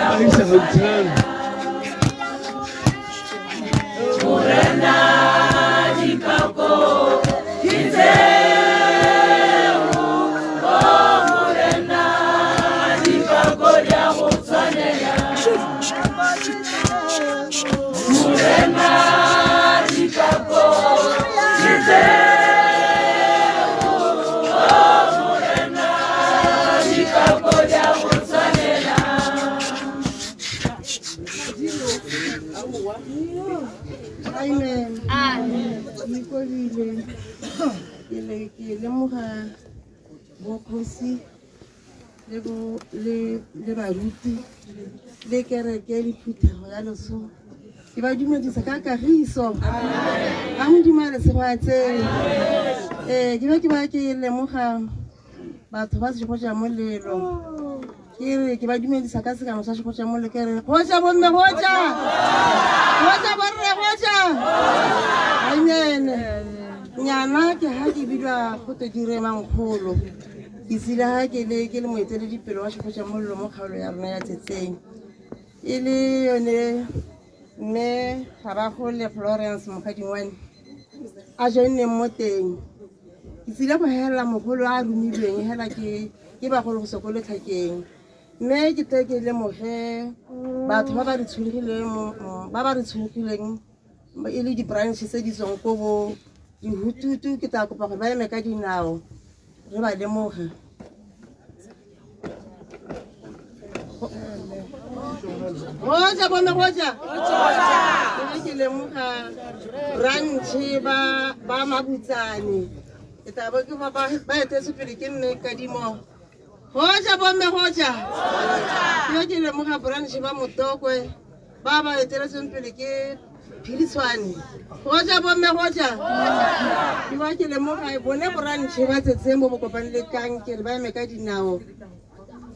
Ahisa gautshwane. Amen. Ikobile ke lemoga bokgosi le bo le baruti le kereke le phuthego ya leso ke ba dumedisa ka kagiso a Modimo a le segoatseng. Ke be ke ba ke lemoga batho ba segotsa molelo Ke re ke ba dumedisa ka sekano sa Segotša Mollo ke re gotša bomme gotša. Gotša borre gotša. Amen. Nyana ke ha ke bidwa go te dire mankgolo. Ke tsile ha ke le ke le moeteledipele wa Segotša Mollo mo kgaolo ya rona ya Tsetseng. E le yone mme ga ba gole Florence Mogadingwane a joinneng mo teng. Ke tsile go hela mogolo a romilweng hela ke ke bagolo go tswa ko letlhakeng mme ke tle ke lemoge batho ba ba re tshologileng ba ba re tshologileng e le di-branch tse di tswang ko bo dihututu ke tla kopa gore ba eme ka dinao re ba lemoge. Goja bomme goja. Ke be ke lemoga branch ba ba Mabutsane. Ke tla bo ke ba ba etetse pele ke mme Kadimo. Goja bomme goja. Ke be ke lemoga branch ba Motokwe ba ba eteletseng pele ke Phiritshwane. Goja bomme goja. Ke ba ke lemoga bone branch ba Tsetseng bo bo kopane le kankere ba eme ka dinao.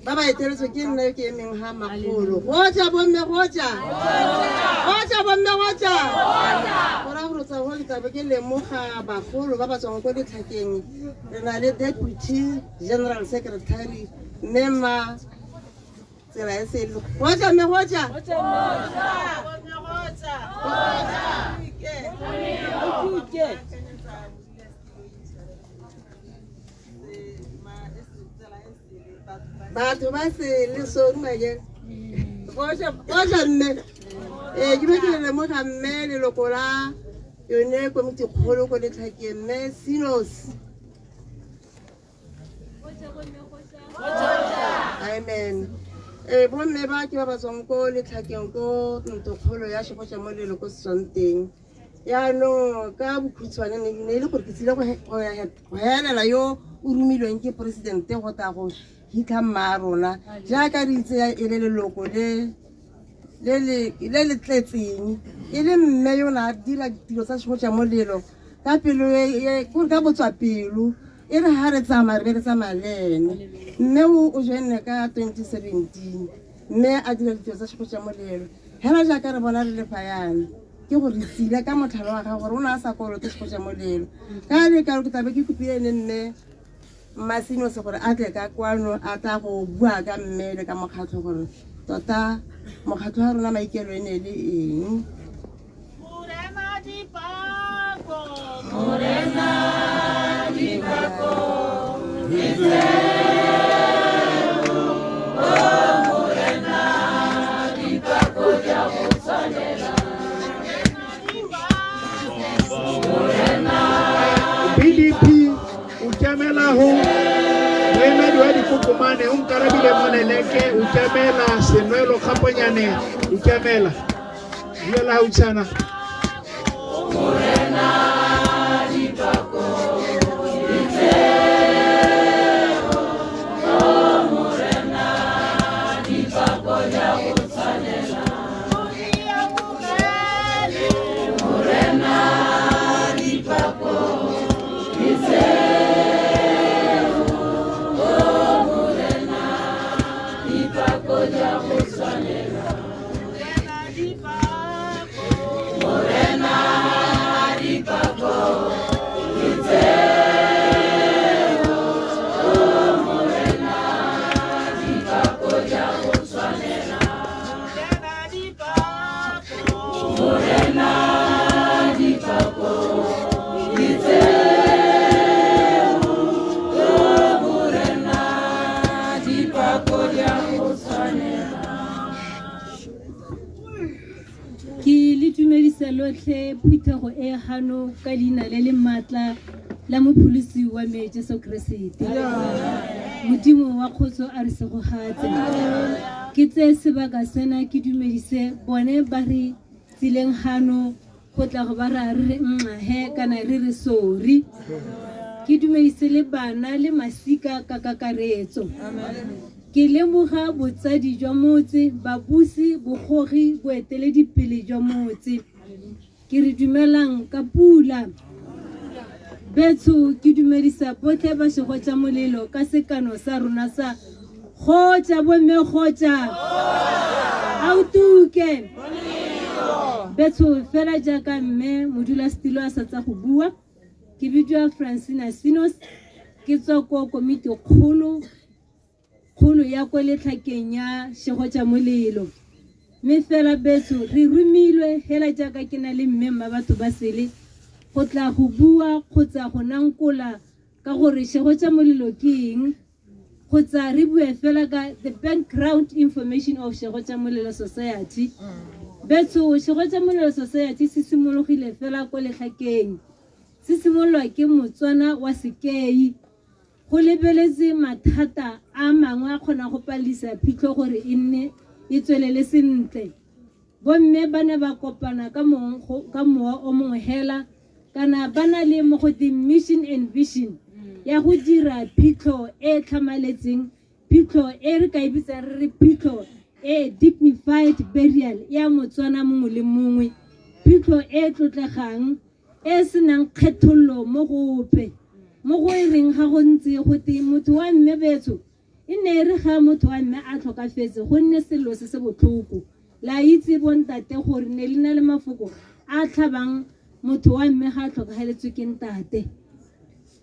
Ba ba eteletswe ke nna ke emeng ga makgolo. Goja bomme goja. Goja bomme goja. Go raya gore tsa go ke tla be ke lemoga bagolo ba ba tswang ko letlhakeng. Re na le deputy general secretary mme ma tsela e sele. Goja mme goja. Batho ba se le song make goja mme ee ke be ke lemoga mme leloko la yone komiti kgolo ko letlhakeng mme Sinos. Amen. Ee bomme ba ke ba ba tswang ko letlhakeng ko ntlokgolo ya Segotša Molelo ko setswang teng. Yaanong ka bokhutshwane ne e le gore ke tsile go helela yo o romilweng ke poresidente go tla go hitlha mma rona jaaka re itse e le leloko le le tletseng e le mme yo ne a dira ditiro tsa Segotša Molelo ka pelo kore ka botswapelo e re ha re tsamaya re be re tsamaya le ene. Mme o joinne ka 2017 mme a dira ditiro tsa Segotša Molelo hela jaaka re bona re le fa yana. Ke gore re tsile ka motlhala wa gagwe gore o ne a sa kolote Segotša Molelo. Ka le kalo ke tlabe ke kopile ene mme Mmasinose gore a tle ka kwano a tla go bua ka mme le ka mokgatlho gore tota mokgatlho wa rona maikelo e ne le eng. Morena dipako, Morena dipako, Morena dipako di a go tshwanela. BDP o kemela ho moemedi wa dikokomane o nkarabile Moleleke o kemela Senwelo Kgaponyane o kemela duela gautshana. Morena dipako Morena dipako di a go tshwanela. Morena dipako Morena dipako di a go tshwanela. Morena dipako Morena dipako di a go tshwanela. Morena dipako Morena dipako di a go tshwanela. Ke le dumedisa lotlhe phuthego e gano ka leina le le maatla la mopholosi wa me Jesu Keresete. Modimo wa kgotso a re segogatse. Ke tseye sebaka sena ke dumedise bone ba re tsileng gano go tla go ba ra re re nxahe kana re re sorry. Ke dumedise le bana le masika ka kakaretso. Ke lemoga botsadi jwa motse, babusi, bogogi, boeteledipele jwa motse. Ke re dumelang ka pula. Betsho ke dumedisa botlhe ba Segotša Molelo ka sekano sa rona sa Kgotsa bomme kgotsa. Autuke. Betsho fela jaaka mme modulasetilo a sa tsa go bua. Ke bidiwa Francina Sinos. Ke tswa ko komiti kgolo kgolo ya ko letlhakeng ya Shegotja Molelo. Mme fela betso re romilwe hela jaaka ke na le mme mma batho ba sele go tla go bua kgotsa go nankola ka gore Shegotja Molelo ke eng kgotsa re bue fela ka the background information of Shegotja Molelo Society. Betso Shegotja Molelo Society se simologile fela ko letlhakeng. Se simololwa ke Motswana wa Sekei. Go lebeletse mathata a mangwe a kgonang go palelisa phitlho gore e nne e tswelele sentle. Bomme ba ne ba kopana ka ka mowa o mongwe hela kana ba na le mo go teng mission and vision ya go dira phitlho e e tlhamaletseng, phitlho e re ka e bitsang re re phitlho e dignified burial ya Motswana mongwe le mongwe, phitlho e e tlotlegang e e senang kgethollo mo go ope, mo go e reng ga go ntse go te motho wa mme betsho e ne e re ga motho wa mme a tlhokafetse go nne sello se se botlhoko. La itse bontate gore ne le na le mafoko a tlhabang motho wa mme ga a tlhokagaletswe ke ntate.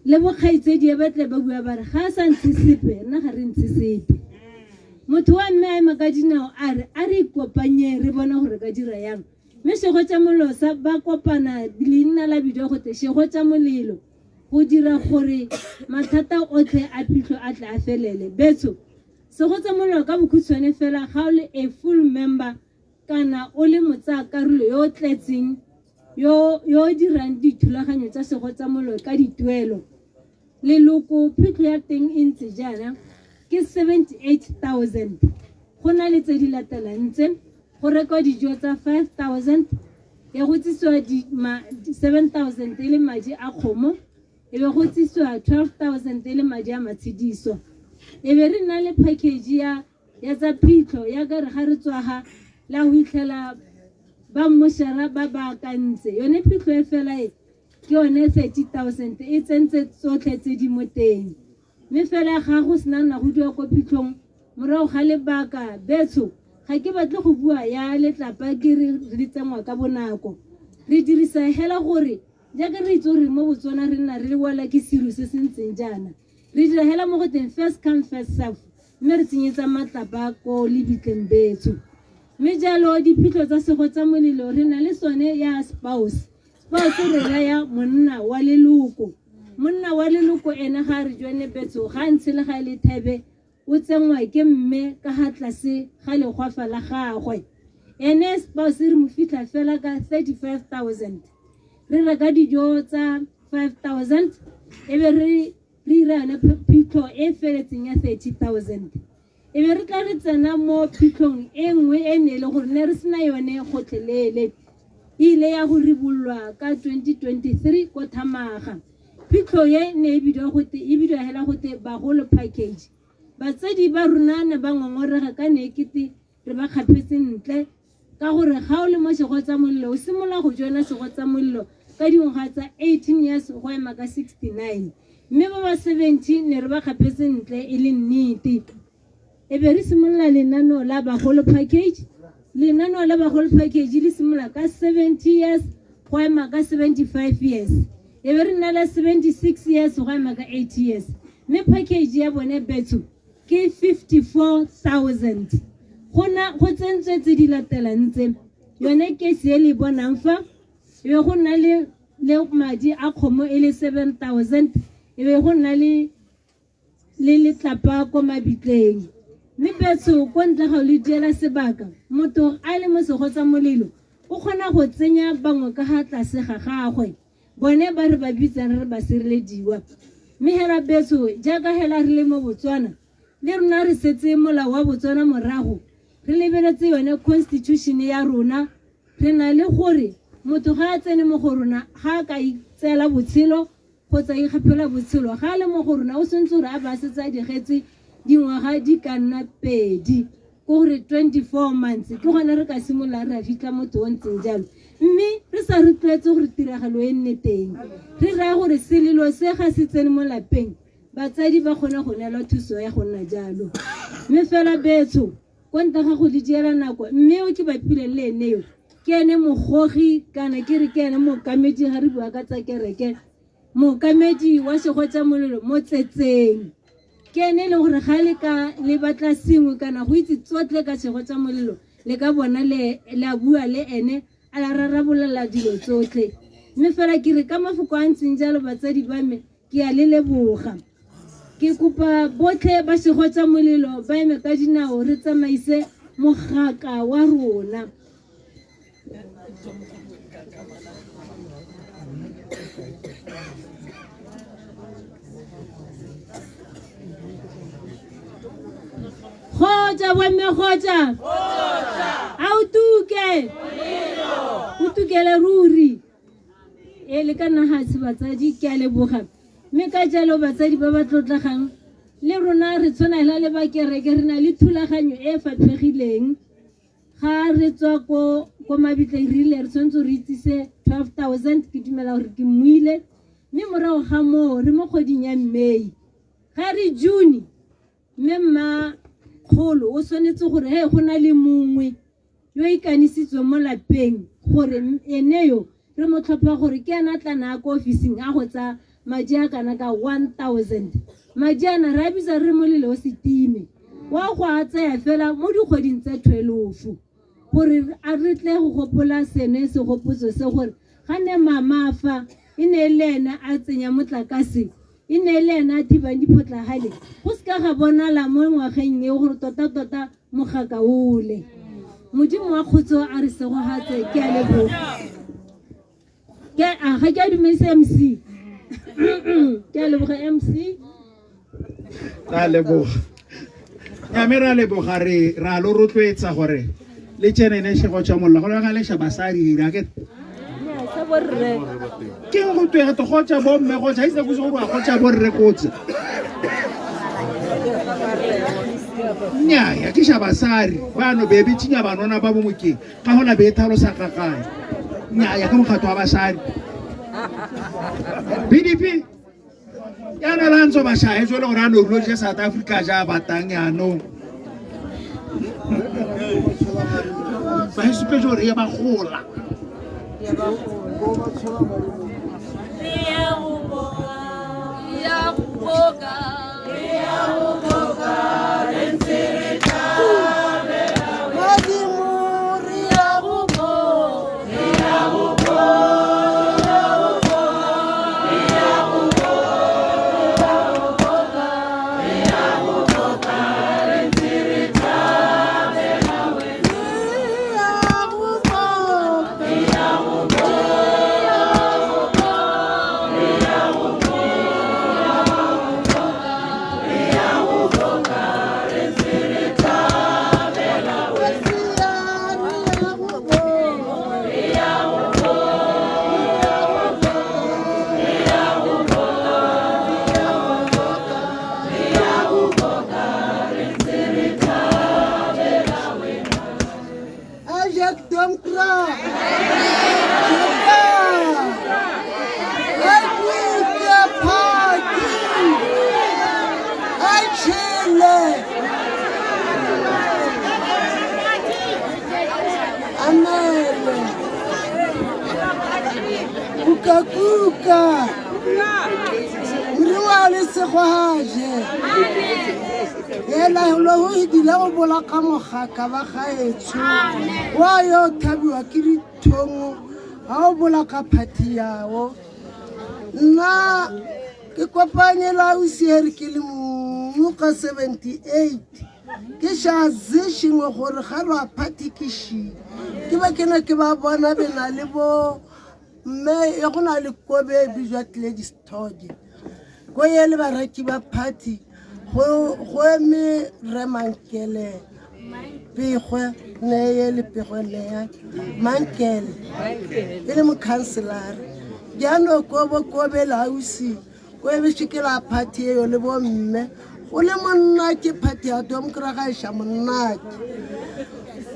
Le bokgaitsedi ba tle ba bua ba re ga a sa ntshe sepe, nna ga re ntshe sepe. Motho wa mme a ema ka dinao a re a re ikopanyeng re bone gore ka dira yang. Mme Shego tša Molelo sa ba kopana leina la bidiwa gote Shego tša Molelo go dira gore mathata otlhe a phitlho a tle a felele. Betsho, Sego tsa Molelo ka bokhutshwane fela ga o le a full member kana o le motsaya karolo yo o tletseng yo yo o dirang dithulaganyo tsa Sego tsa Molelo ka dituelo. Leloko phitlho ya teng e ntse jaana ke 78,000. Go na le tse di latelang tse go rekwa dijo tsa 5,000 ya go tsisiwa 7,000 e le madi a kgomo e be go tsisiwa 12,000 e le madi a matshediso. E be re nna le package ya ya tsa phitlho ya ka re ga re tswaga la go itlhela ba mmošara ba baakantse yone phitlho e fela e ke yone 30,000 e tsentse tsotlhe tse di mo teng. Mme fela ga go sena nna go diwa ko phitlhong morago ga lebaka betsho ga ke batle go bua ya letlapa ke re re tsenngwa ka bonako. Re dirisa hela gore jaaka re itse gore mo Botswana re nna re wela ke seru se se ntseng jaana. Re dira hela mo go teng first come first serve mme re tsenyetsa matlapa ko lebitleng betsho. Mme jalo diphitlho tsa sego tsa molelo re na le sone ya spouse. Spouse re raya monna wa leloko. Monna wa leloko ene ga re jone betso ga ntshe le ga e le thebe o tsenngwa ke mme ka ga tlase ga legwafa la gagwe. Ene spouse re mo fitlha fela ka 35,000. Re reka dijo tsa 5,000 e be re re ira yone phitlho e feletseng ya 30,000. E be re tla re tsena mo phitlhong e nngwe e ne e le gore ne re sena yone gotlhelele. E ile ya go ribololwa ka 2023 ko Thamaga. Phitlho ye ne e bidiwa gote e bidiwa hela gote bagolo package. Batsadi ba rona ne ba ngongorega ka ne ekete re ba kgaphetse ntle ka gore ga o le mo sego tsa molelo o simolola go joina sego tsa molelo ka dingwaga tsa 18 years go ema ka 69 mme ba ba 70 ne re ba kgaphetse ntle e le nnete. E be re simolola lenaneo la bagolo package. Lenaneo la bagolo package le simolola ka 70 years go ema ka 75 years. E be re nna la 76 years go ema ka 80 years. Mme package ya bone betso ke 54,000. Go na go tsentswe tse di latelang tse. Yone kesi e le bonang fa e be go nna le le madi a kgomo e le 7,000 e be go nna le le letlapa ko mabitleng. Mme betso ko ntle ga o le diela sebaka, motho a le mo sego tsa molelo o kgona go tsenya bangwe ka ga tlase ga gagwe. Bone ba re ba bitsang re re ba sirelediwa. Mme hela betso jaaka hela re le mo Botswana, le rona re setse molao wa Botswana morago, re lebeletse yone constitution ya rona, re na le gore motho ga a tsene mo go rona ga a ka itseela botshelo kgotsa ikgapela botshelo ga a le mo go rona o sentse gore a ba setse a digetse dingwaga di ka nna pedi ko gore 24 months ke gone re ka simolola re a fitlha motho o ntseng jalo. Mme re sa rotloetse gore tiragalo e nne teng, re raya gore selelo se ga se tsene mo lapeng. Batsadi ba kgone go neelwa thuso ya go nna jalo. Mme fela betsho, ko ntle ga go le diela nako, mme o ke bapileng le ene yo, ke ene mogogi kana ke re ke ene mookamedi ga re bua ka tsa kereke, mookamedi wa Segotsa Molelo mo Tsetseng. Ke ene e leng gore ga le ka le batla sengwe kana go itse tsotlhe ka Segotsa Molelo, le ka bona le a bua le ene a la rarabolola dilo tsotlhe. Mme fela ke re ka mafoko a ntseng jalo batsadi ba me, ke a le leboga. Ke kopa botlhe ba Segotsa Molelo ba eme ka dinao re tsamaise mogaka wa rona. Kgotsa bomme kgotsa. A o tuke. O tukele ruri. E le ka nna ga se batsadi ke a leboga. Mme ka jalo batsadi ba ba tlotlegang le rona re tshwana hela le ba kereke re na le thulaganyo e e faphegileng. Ga re tswa ko mabitleng re ile re tshwanetse re itsise 12,000 ke dumela gore ke mmuile. Mme morago ga moo re mo kgweding ya May. Ga re June mme mma kgolo o tshwanetse gore he go na le mongwe yo ikanisitsweng mo lapeng gore ene yo re mo tlhopha gore ke ena a tla naya ko ofising a go tsa madi a kana ka 1000. Madi ana re a bitsa re molelo o se time wa go a tsaya fela mo dikgweding tse 12 gore a re tle go gopola sene segopotso se gore ga ne mama fa e ne e le ena a tsenya motlakase, e ne e le ena a thibang diphotlagale, go seka ga bonala mo ngwageng eo gore tota-tota mogaka ole. Modimo wa kgotso a re segogatse, ke a leboga. Ga ke a dumedise MC. Ke a leboga MC. Ra leboga. Nya mme ra leboga re ra lo rotloetsa gore le tsenene Segotsa Mollo go ga le basadi ra ke ke go twega to gotsa bo mme gotsa itse go gore wa gotsa bo rre kotse. Nya ya ke sha basadi ba no bebe tshinya banona ba bo mokeng ka hona be thalosa ga gae. Nya ya ke mokgatlo wa basadi. BDP ya no la ntso ba shahe jole gore a no rulo je South Africa ja batang yaanong. Ba supe gore ya ba gola. Kuka Mriwa le segwaje Ela lo ho dila go bola ka mogaka ba gaetsho wa yo thabiwa ke dithongo ha o bola ka phathi yawo nna ke kopanye la ausiere ke le mongwe ka 78 ke shaze shingwe gore ga rwa phathi ke shi ke ba ke ne ke ba bona bena le bo mme e go na le kobe e bitswa Gladys Todd ko ye le bareki ba party go eme re Mankele pegwe neye le pegwe neya Mankele e le mokhanselara jaanong kobo kobe le ausi ko e bešeke la party eo le bo mme go le monna ke party ya domkra ga eša monnake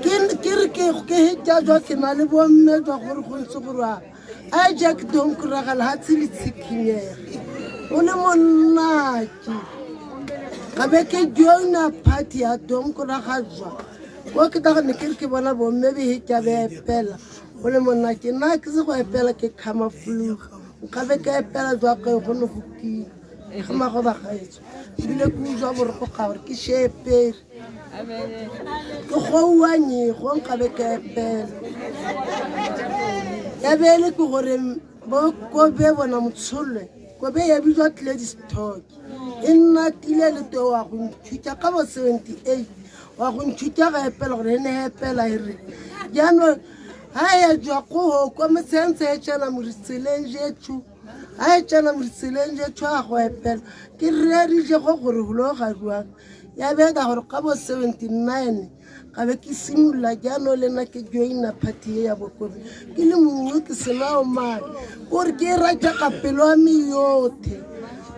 ke re ke hetša jwa ke na le bo mme jwa gore go ntse gore a Jack domkra ga lehatshe le tshikhinyege. O le monnake ka be ke joina party ya donko la ga jwa ko ke ta ne ke re ke bona bomme behetša be epela o le monnake nna ke se go epela ke khama flu nka be ke epela jwa ke go ne go kile ga mago ba gaetso ebile ke utlwa boroko ga gore ke shepere ke gouanyego nka be ke epela ya bele ke gore bo kobe bona motsholwe kobe ya bitswa Gladys Talk e nna tile le teo wa go nthuta ka bo 78 wa go nthuta ga epela gore e ne epela e re jaanong ga ya jwa kogo kwa motshentse e tsena moritseleng jetsho ga e tsena moritseleng jetsho a go epela ke reeditše go gore golo ga jwang ya beta gore ka bo 79 ka be ke simolola jaanong le nna ke joina party e ya bokobe ke le mongwe ke senao mane kore ke e rata ka pelo ya me yotlhe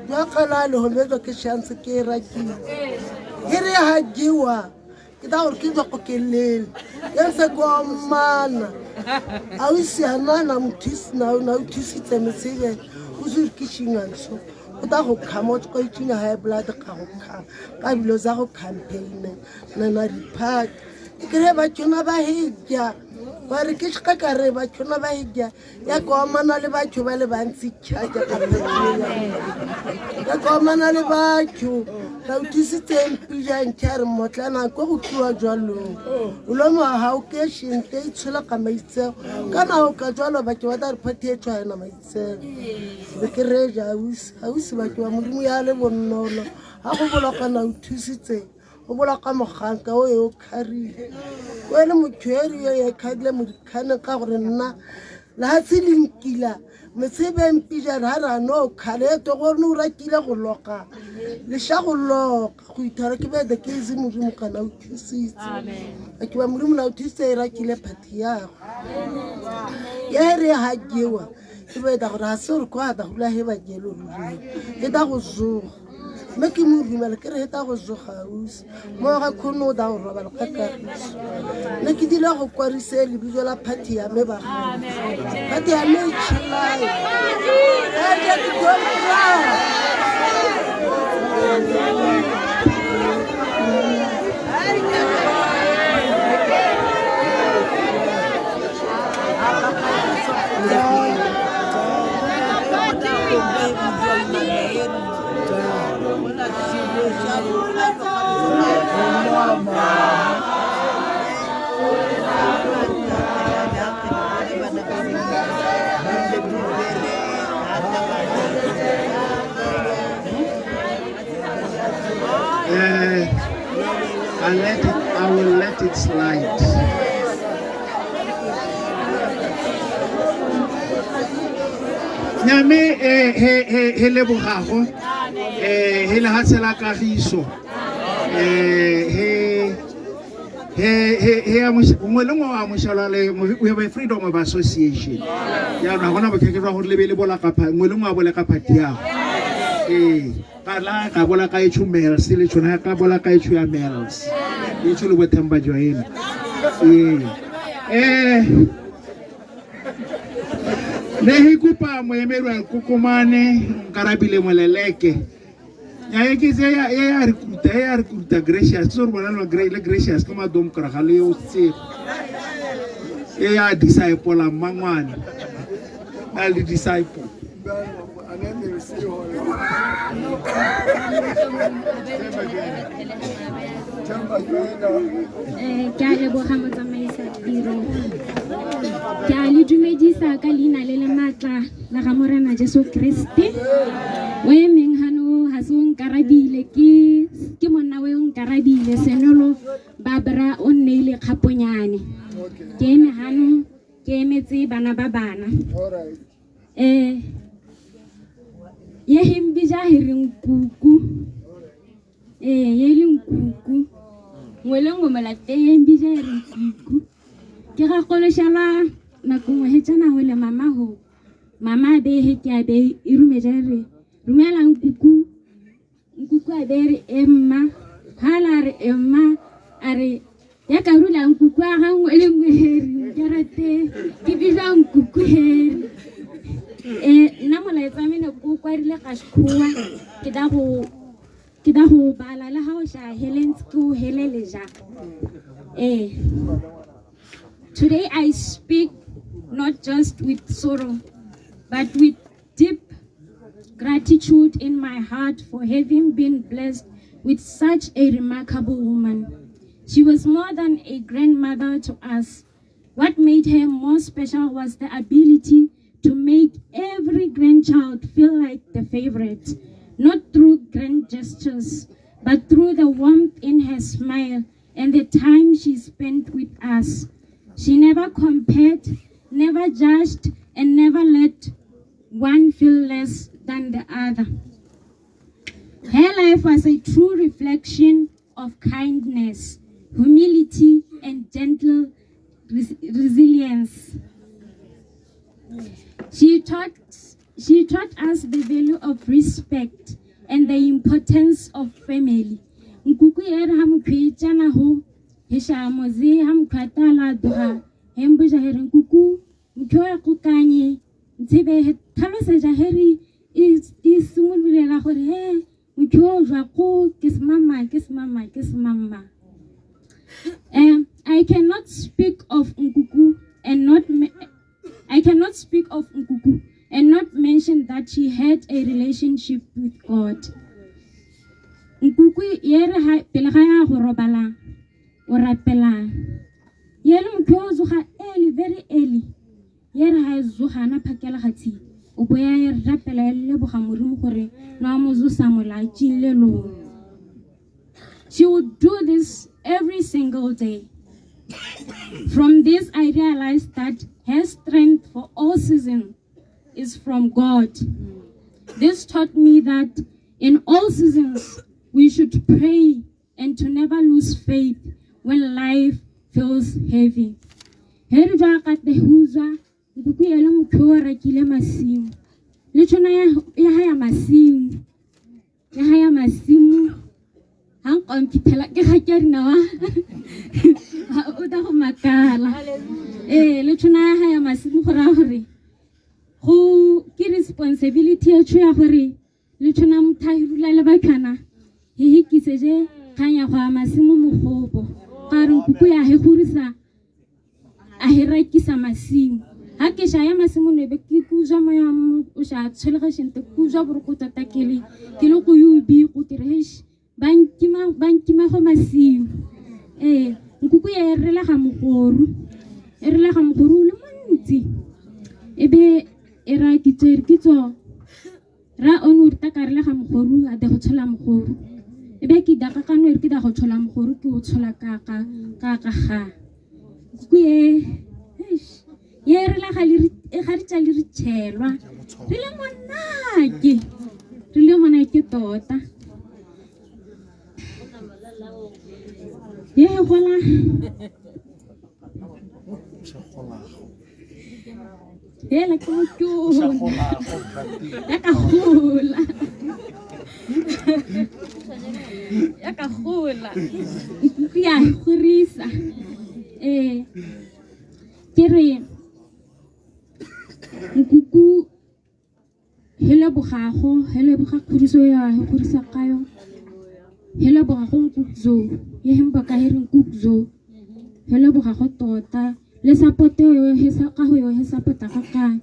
jwa le gometswa ke chance ke e rakile e re ga jewa ke ta gore ke tswa go kelele ke se ko mana a o siana na na o thusitse motshebe o se ke shinganso o ta go khama o go itsenya high blood ka go kha ka dilo tsa go campaign na na di-party ke re batho ba heja ba re ke ka ka re batho ba heja ya ko amana le batho ba le bantsi tšhatša ka ya ko amana le batho ra utlwisitse mpijang ke re mmotlana ko go tliwa jwalong o lomo wa gago ke shente e tshola ka maitseo kana o ka jwalo batho ba tla re party e tshwa ena maitseo be ke reja ausi ausi batho ba modimo ya le bonolo ga go bolokana o thusitse o boloka moganka o e o kgarile o e le motho e re yo e kgadile modikgane ka gore nna lehatshe le nkila motshebeng pijane ga re a no kgale eto gore ne o rakile go loka leša go loka go ithwara ke bede ke ise modimo kana o thusitse ke ba modimo na o thusitse e rakile party yago ya re ga jewa ke beda gore ga se gore kwa ta gula he ba jelo ruri e ta go zoga mme ke mo dumela ke re e ta go zoga ausi mo ga kgone o da go robala ka kagiso ne ke dile go kwarise lebitso la party ya me ba party ya me e tšhelae eje ke tlompra. I will let it slide. Nyame he lebogago he lehatshe la kagiso he he nngwe le nngwe o amogelwa le we have a freedom of association. Jaanong ga gona botlheke jwa gore le be le bola ka nngwe le nngwe a bole ka party yago. Ka la ka bola ka etsho mels le tshona ka bola ka etsho ya mels etsho le bothemba jwa ene. Ne he kopa moemedi wa Kokomane Nkarabile Moleleke ya ke se ya ya re kuta ya re kuta Gracious so re bona le Gracious ke madom kra ga le o tse e ya disciple la mangwane a le disciple. Ke a leboga motsamaisa tiro. Ke a le dumedisa ka leina le le maatla la ga Morena Jesu Kriste. O emeng hano ha se o nkarabile ke monna o nkarabile Senolo Barbara o nneile kgaponyane. Ke eme hano ke emetse bana ba bana. Ye hembija here nkuku. Ye le nkuku. Nngwe le nngwe mo lapeng ye mbija here nkuku. Ke ga gološelwa nako nngwe he tsena ho le mama ho. Mama be he ke a be e rumeja re rumela nkuku. Nkuku a be re emma. Hala re emma a re ya ka rula nkuku a ga nngwe le nngwe here ke rate ke bija nkuku here. Nna molaetsa wa me ne ko kwadile ka Sekgowa ke da go ke da go bala le ga o sha helentse ke o helele ja. Eh. Today I speak not just with sorrow, but with deep gratitude in my heart for having been blessed with such a remarkable woman. She was more than a grandmother to us. What made her more special was the ability to make every grandchild feel like the favorite, not through grand gestures, but through the warmth in her smile and the time she spent with us. She never compared, never judged, and never let one feel less than the other. Her life was a true reflection of kindness, humility, and gentle resilience. She taught, she taught us the value of respect and the importance of family. Nkuku e re ha mokhwetšana ho he sha moze ha mokhwatala doga he mboja he re nkuku motho ya go kanye ntshebe he tlhalosetsa he re e simololela gore he motho o jwa ko ke semama ke semama ke semama. I cannot speak of Nkuku and not I cannot speak of Nkuku and not mention that she had a relationship with God. Nkuku ye re ha pele ga ya go robala o rapela. Ye le motho o tsoga early, very early. Ye re ha e tsoga na phakela ga tshi. O bo ya e rapela e leboga Modimo gore no a mo tsosa molatšing le longwe. She would do this every single day. From this, I realized that her strength for all seasons is from God. This taught me that in all seasons, we should pray and to never lose faith when life feels heavy. He re jwa ka tehuzwa, nkuku e le motho o rekile masimo. Le tshwana ya ha ya masimo. Ya ha ya masimo. Ha nka mphitlhela ke ga ke rina wa. O da go makala. Eh, le tshwana ya ha ya masimo go raya gore go ke responsibility ya tsho ya gore le tshwana motho a hirula le bakhana he hikise je kgang ya go ya masimo mogopo. Ka re nkuku ya he gorisa a he rekisa masimo. Ha ke sha ya masimo ne be ke kuzwa moya o sha tsholega shente kuzwa boroko tota ke le go yubi go ke re heish ba nkima go masimo. Eh, nkuku ya e rela ga mogoru. E rela ga mogoru le montsi. E be e ra ke tsere ke tso ra o no rita ka rela ga mogoru a de go tshola mogoru. E be ke da ka no re ke da go tshola mogoru ke o tshola ka ka ka ka ga. Nkuku e eish ye re la ga le re ga re tsa le re tshelwa. Re le monake. Re le monake tota. Ye gola. Hela ke motho. Ya ka gola. Ya ka gola. Nkuku ya gorisa. Eh ke re nkuku he lebogago, he leboga kgodiso ya he gorisa ka yo. He lebogago nkuku ye hemba ka he re nkuku he lebogago tota le support yo he sa ka go yo he support ka ka.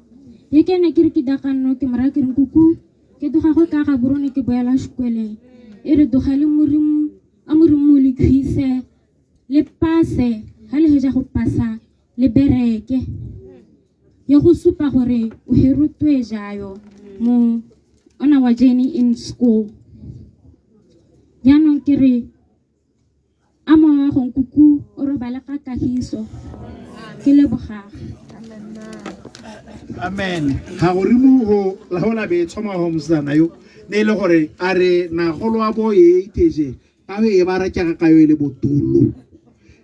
Ye ke ne ke re ke da ka nno ke mara ke re nkuku ke doga go ka ga borone ke boela sekweleng. E re doga le Modimo a Modimo le khise le pase ha le heja go pasa le bereke. Ye go supa gore o he rutwe jayo mo on our journey in school. Jaanong ke re a mowa go nkuku o robale ka kagiso. Ke leboga. Amen. Ha go re mo go la go la be tshoma ho mosana yo ne le gore a re na go loa bo e iteje ka be e ba ra ka ka yo e le botolo.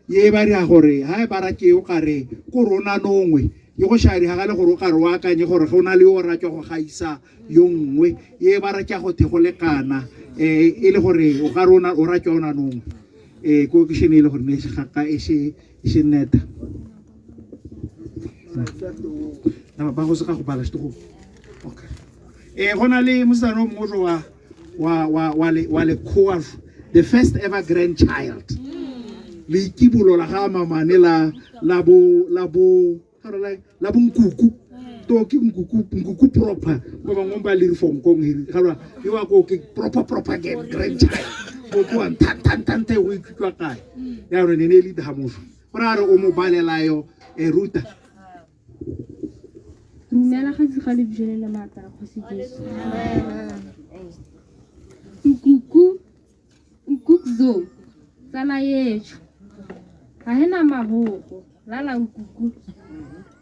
Ye ba ria gore ha e ba ra ke o ka re ko rona nongwe ye go shari ha le gore o ka re wa akanye gore go na le o ra go gaisa yo nngwe ye ba ra ke go the go lekana e le gore o ka rona o ra tsona nongwe ko ke shene le gore ne se ga ka e se neta na ba go se ka go bala se go okay Ee, go na le mosetsana o mongwe wa wa wa wa le wa lekgowa, the first ever grandchild, leikibolo la ga mamane la la bo la bo la bo nkuku to ke nkuku nkuku proper ba bangwe ba le rifongkong hiri ga lwa yo wa ko ke proper proper grandchild go ke wa tan tan tan te o ikutlwa kae ya re ne ne le da mosho gore a re o mo balela yo e ruta. Dumela ga tsoga le bijole le maatla a Kgosi Jesu. Nkuku nkukzo tsala yetsho ga hena mabogo lala nkuku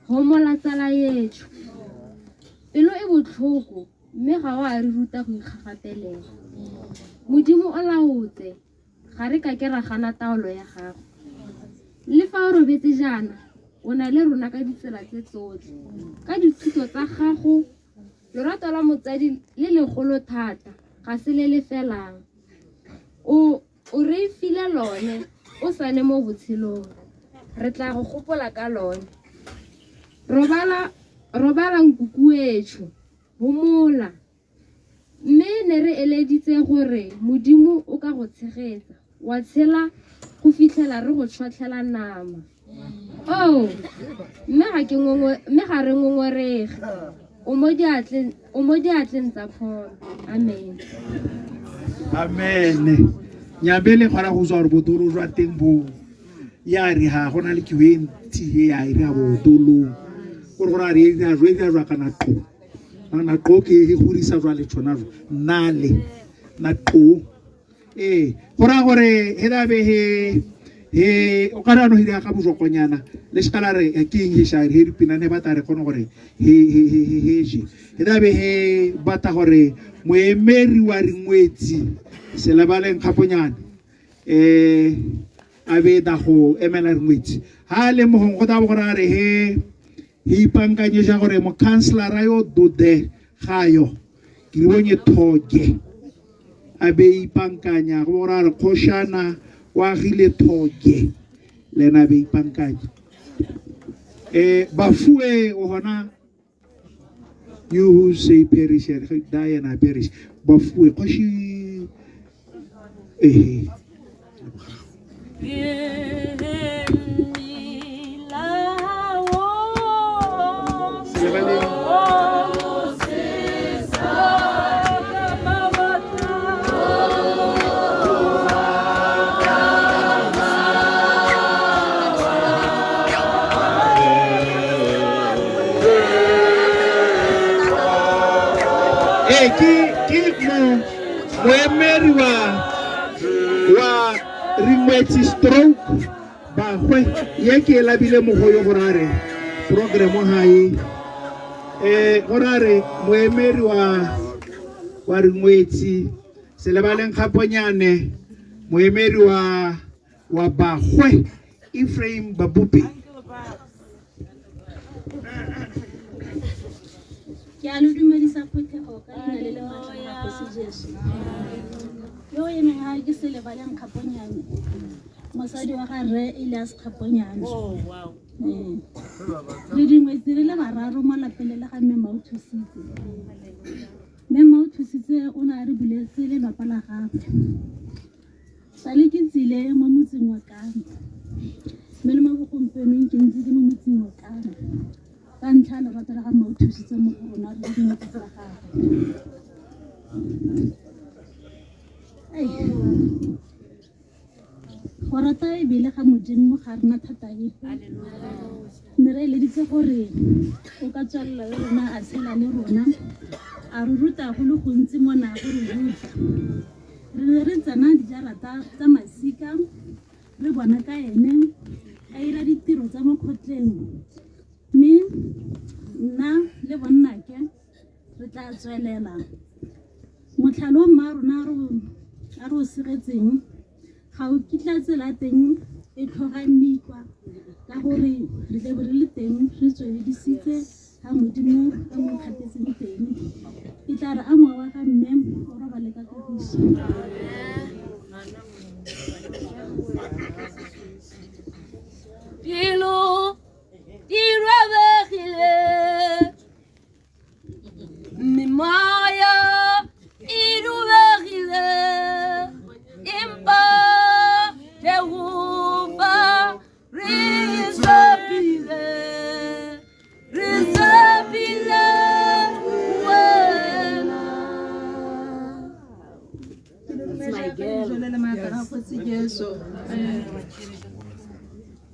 homola tsala yetsho pelo e botlhoko mme ga o a re ruta go ikgagatelela. Modimo o laotse ga re ka ke ra gana taolo ya gago. Le fa o robetse jaana o na le rona ka ditsela tse tsotlhe ka dithuto tsa gago. Lorato la motsadi le legolo thata ga se le le felang. O re file lone o sane mo botshelong, re tla go gopola ka lone. Robala robala nkuku etsho homola, mme ne re eleditse gore Modimo o ka go tshegetsa wa tshela go fitlhela re go tšhwatlhela nama. Oh, mme ga ke mme ga re ngongorege. O mo diatleng tsa pholo. Amen. Amen. Nyabele kgona go tswa gore botolo jwa teng bo ya re ha gona le kiwe e ntsi e ya ira botolo gore gore a re e dira jwa e dira jwa kana qo kana qo ke e godisa jwa le tshona jwa nale na qo ee go raya gore he da be he he o ka re ano hira ka bojokonyana le se la re ke eng he sha he dipina ne batla re kgone gore he he he he he je he da be he batla gore moemeri wa ringwetsi Selebaleng Kgaponyane a be da go emela ringwetsi ha le mogong go da gore a re he he ipankanye ja gore mo councilor yo dode gayo ke bonye thoke a be ipankanya go gore a re kgošana wa agile thoke le ena a be ipankanya bafue o gona you who say perish die and I perish bafue kgoši Ke moemeri wa ringwetsi stroke bagwe ye ke e labile mogoyo gore a re program gae gore a re moemeri wa ringwetsi Selebaleng Kgaponyane moemeri wa bagwe Ephraim Babupe. Ke a lo dumedisa phuthego ka leina le le maatla la Kgosi Jesu. Yo o emeng ga ke Selebaleng Kgaponyane, mosadi wa ga rre Elias Kgaponyane. Re dingwetsi re le bararo mo lapeng le le ga mme Mauthusitse. Mme Mauthusitse o ne a re buletse lelapa la gagwe. Sale ke tsile mo motseng wa Kano, mme le mo bogompienong ke ntse ke mo motseng wa Kano ka ntlha ya lerato la ga Mauthusitse mo go rona re le dingwetsi tsa gagwe. Go rata ebile ga Modimo ga rena thata epe. Mme re eleditse gore o ka tswelela le rona a tshela le rona a re ruta go le gontsi mo na go re ruta. Re ne re tsena dijarata tsa masika re bona ka ene a ira ditiro tsa mo kgotleng, mme nna le bonnake re tla tswelela. Motlhalo o mma rona a re o segetseng ga o kitla tsela teng e tlhoga metlwa, ka gore re tle be re le teng re tsweledisitse ga Modimo a mo ikgapetseng teng. E tla re a mowa wa ga mme o robale ka kagiso. Pelo di robegile, mme moya kagiso.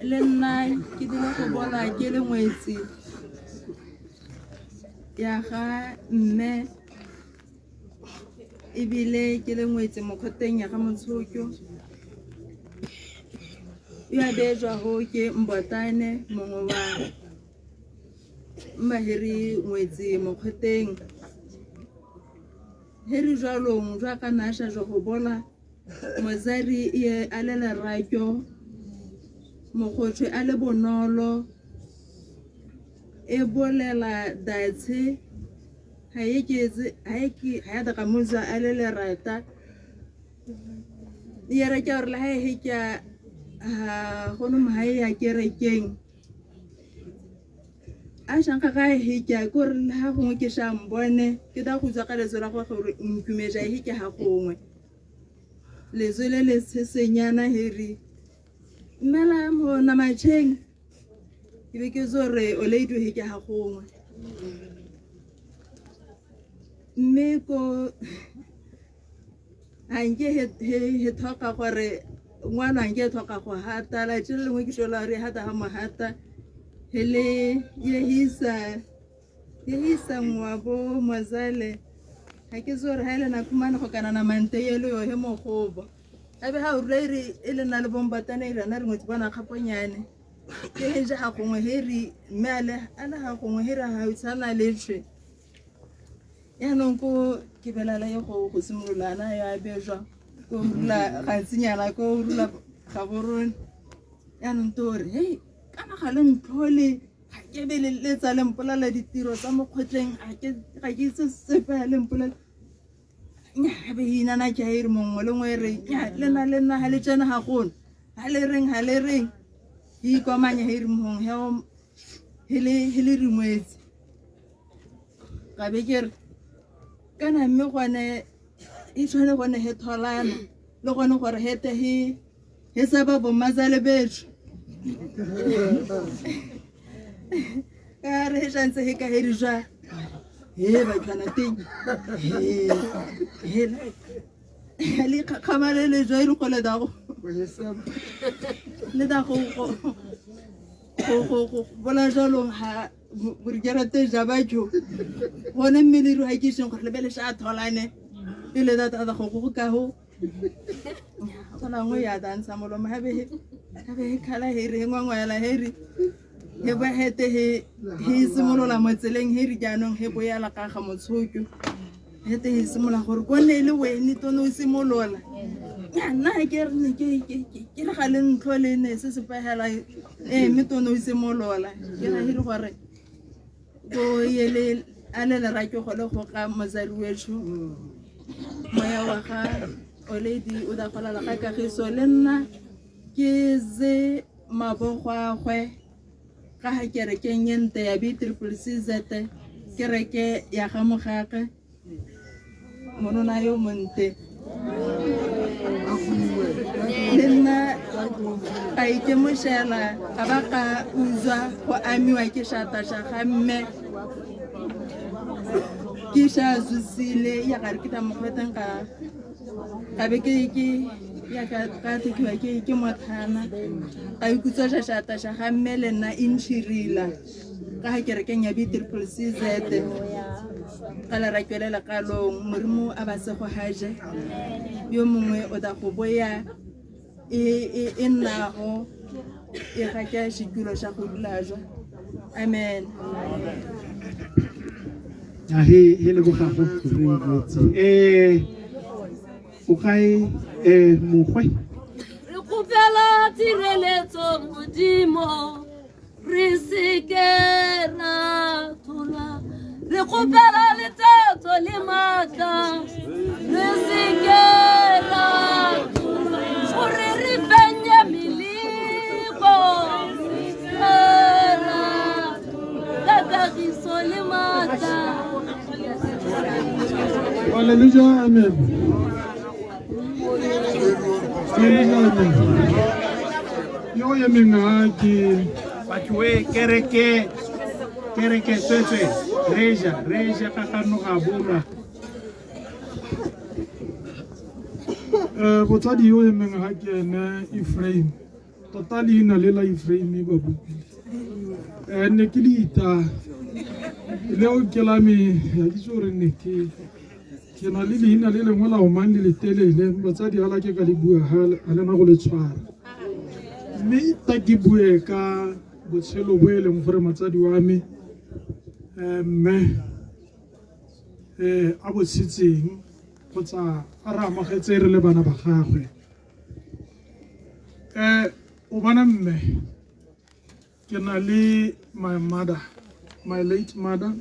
Le nna ke dile go bona ke le ngwetsi ya ga mme ebile ke le ngwetsi mokgoteng ya ga Motshokyo. Yo a beejwago ke Mbotane mongwe wa Mmaheri ngwetsi mokgoteng. Heri jwalong jwa ka naša jwa go bola mozari ye a le lerakyo mogotšwe a le bonolo e bolela datshe ga e ketse ga e ke ga ya daga mozwa a le lerata ye re ke gore le ga e he ke a gono mohae ya kerekeng a shanka ga e hekya ke gore le ga gongwe ke sha mbone ke ta go utswa ka letso la gagwe gore nkumeja e hekya ga gongwe letso le le tshesenyana heri mmela mo namatšheng ke be ke tse gore o leido hekya ga gongwe mme ko ga nke he tlhoka gore ngwana nke tlhoka go hata latši le lengwe ke šola gore hata ga mo hata he le yehisa ngwabo mozale ga ke tse gore ga e le nakhumane go kana namante yelo yo he mogobo gabe ga o rula ere e le nna le bombatane e rana re ngwetsi bona kgaponyane ke he ja ga gongwe he re mme a le ga gongwe he re ga o tshwana le tshwe. Yaanong ko ke belala ye go go simololana ya bejwa ko rula gantsinyana ko rula Gaborone. Yaanong to re hei kana ga le ntlhole ga ke be le letsa le mpolela ditiro tsa mo kgotleng ga ke itse sepe le mpolela. Nya be inana ke a ere mongwe le nngwe re nya le nna le nna ga le tsena ga gone ga le reng ga le reng ke ikomanya he re mong he le ringwetse. Ka be ke re kana mme gone e tshwane gone he tholana le gone gore hete he he sa ba bommazale betho ka re he shantse he ka he re jwa he ba tshwana teng he he le kgamalele jwa e re go le dago le dago go go bola jalo ha borkerete ja batho gone mmele ro ha ke seng gore lebele sha tholane e le data da go go ka ho tsala ngwe ya dantsha molomo ha be khala he re ngwangwela he re he ba hete he he simolola mo tseleng he re jaanong he boyala ka ga Motshokyo hete he simolola gore ko ne le wene tono o simolola nna ke re ne ke re ga le ntlo le ne se se pegela ee mme tono o simolola ke ra hire gore ko ele a le lerake go le go ka mozari wetsho moya wa ga oledi o da golala ga kagiso le nna ke ze mabogo a gwe ka ga kerekeng e nte ya BCCCZ kereke ya ga mogage monona yo monte le nna ka ikemošela ka ba ka utswa go amiwa ke šata ga mme ke sha zusile ya gare ke ta mokgweteng ka ka be ke ya ka thekiwa ke mothana ka ikutswa šata ga mme le nna e ntšhirila ka ga kerekeng ya BCCCZ ka le rakelela kalong Modimo a ba sego haje yo mongwe o ta go boya e nnago e ga ke sekilo sa go dula jwa. Amen. A he le boga go re o kae mogwe re kgopela tshireletso Modimo re seke ra thola re kgopela letsatso le maatla re seke ra thola gore re fenye meleko ka kagiso le maatla. Hallelujah, amen. Hallelujah, amen. Yo yemenga ke batho kereke kereke tsetse reja reja ka ga no ga bolwa. Botsadi yo emeng ga ke ene Ephraim. Tota leina le la Ephraim ba bopile. Ne ke le ita. Leo ke la me, ga ke itse gore ne ke ke na le leina le lengwe la omang le le telele batsadi ga la ke ka le bua ga le na go le tshwara. Mme ta ke bue ka botshelo bo e leng gore motsadi wa me mme a bo tshetseng kgotsa a re amogetse re le bana ba gagwe. O bona mme ke na le my mother, my late mother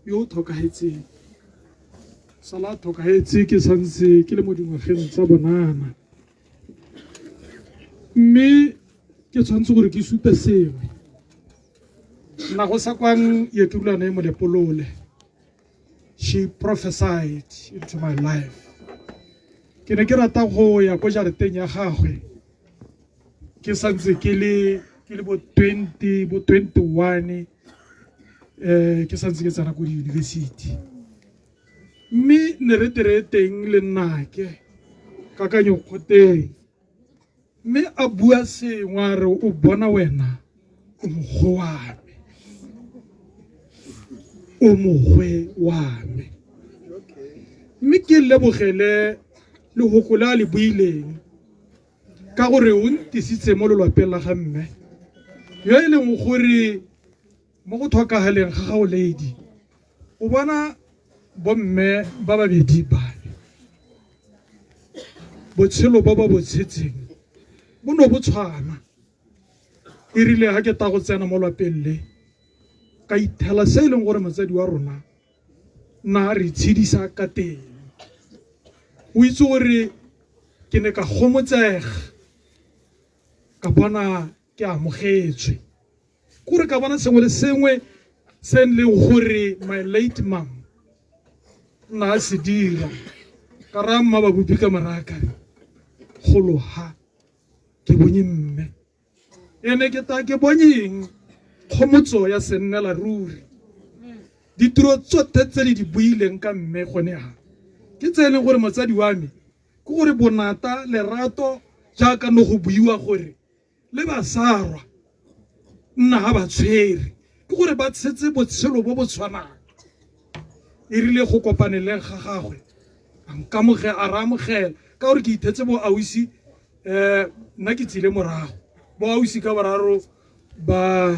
yo o tlhokahetseng. Sala a tlhokahetse ke santse ke le mo dingwageng tsa bonana. Mme ke tshwanetse gore ke supe sengwe. Nna go sa kwang Yetulane Molepolole. She prophesied into my life. Ke ne ke rata go ya ko jarateng ya gagwe ke santse ke le bo 20 bo 21 ke santse ke tsena ko di-university. Mme ne re tere teng le nnake kakanyo kgoteng, mme a bua sengwe a re o bona wena o mogwe wa me, o mogwe wa me. Mme ke lebogele lehoko le a le buileng ka gore o ntisitse mo lelwapeng la ga mme yo e leng gore mo go tlhokagaleng ga gago lady o bona bomme ba babedi ba botshelo ba ba bo tshetseng bo no bo tshwana. E rile ga ke ta go tsena mo lwapeng le ka ithela se e leng gore motsadi wa rona na re tshedisa ka teng. O itse gore ke ne ka gomotsega ka bona ke amogetswe, kore ka bona sengwe le sengwe se leng gore my late mom nna a se dira. Ka raya mma babupi ka moraya ka re golo ha ke bonye mme ene ke ta ke bonyeng kgomotso ya sennela ruri. Ditiro tsotlhe tse le di buileng ka mme gone ha ke tse e leng gore motsadi wa me ke gore bonata lerato jaaka no go buiwa gore le basarwa nna ha ba tshwere ke gore ba tshetse botshelo bo bo tshwanang. E rile go kopaneleng ga gagwe a nkamoge a re amogela ka gore ke ithetse bo ausi nna ke tsile morago bo ausi ka boraro ba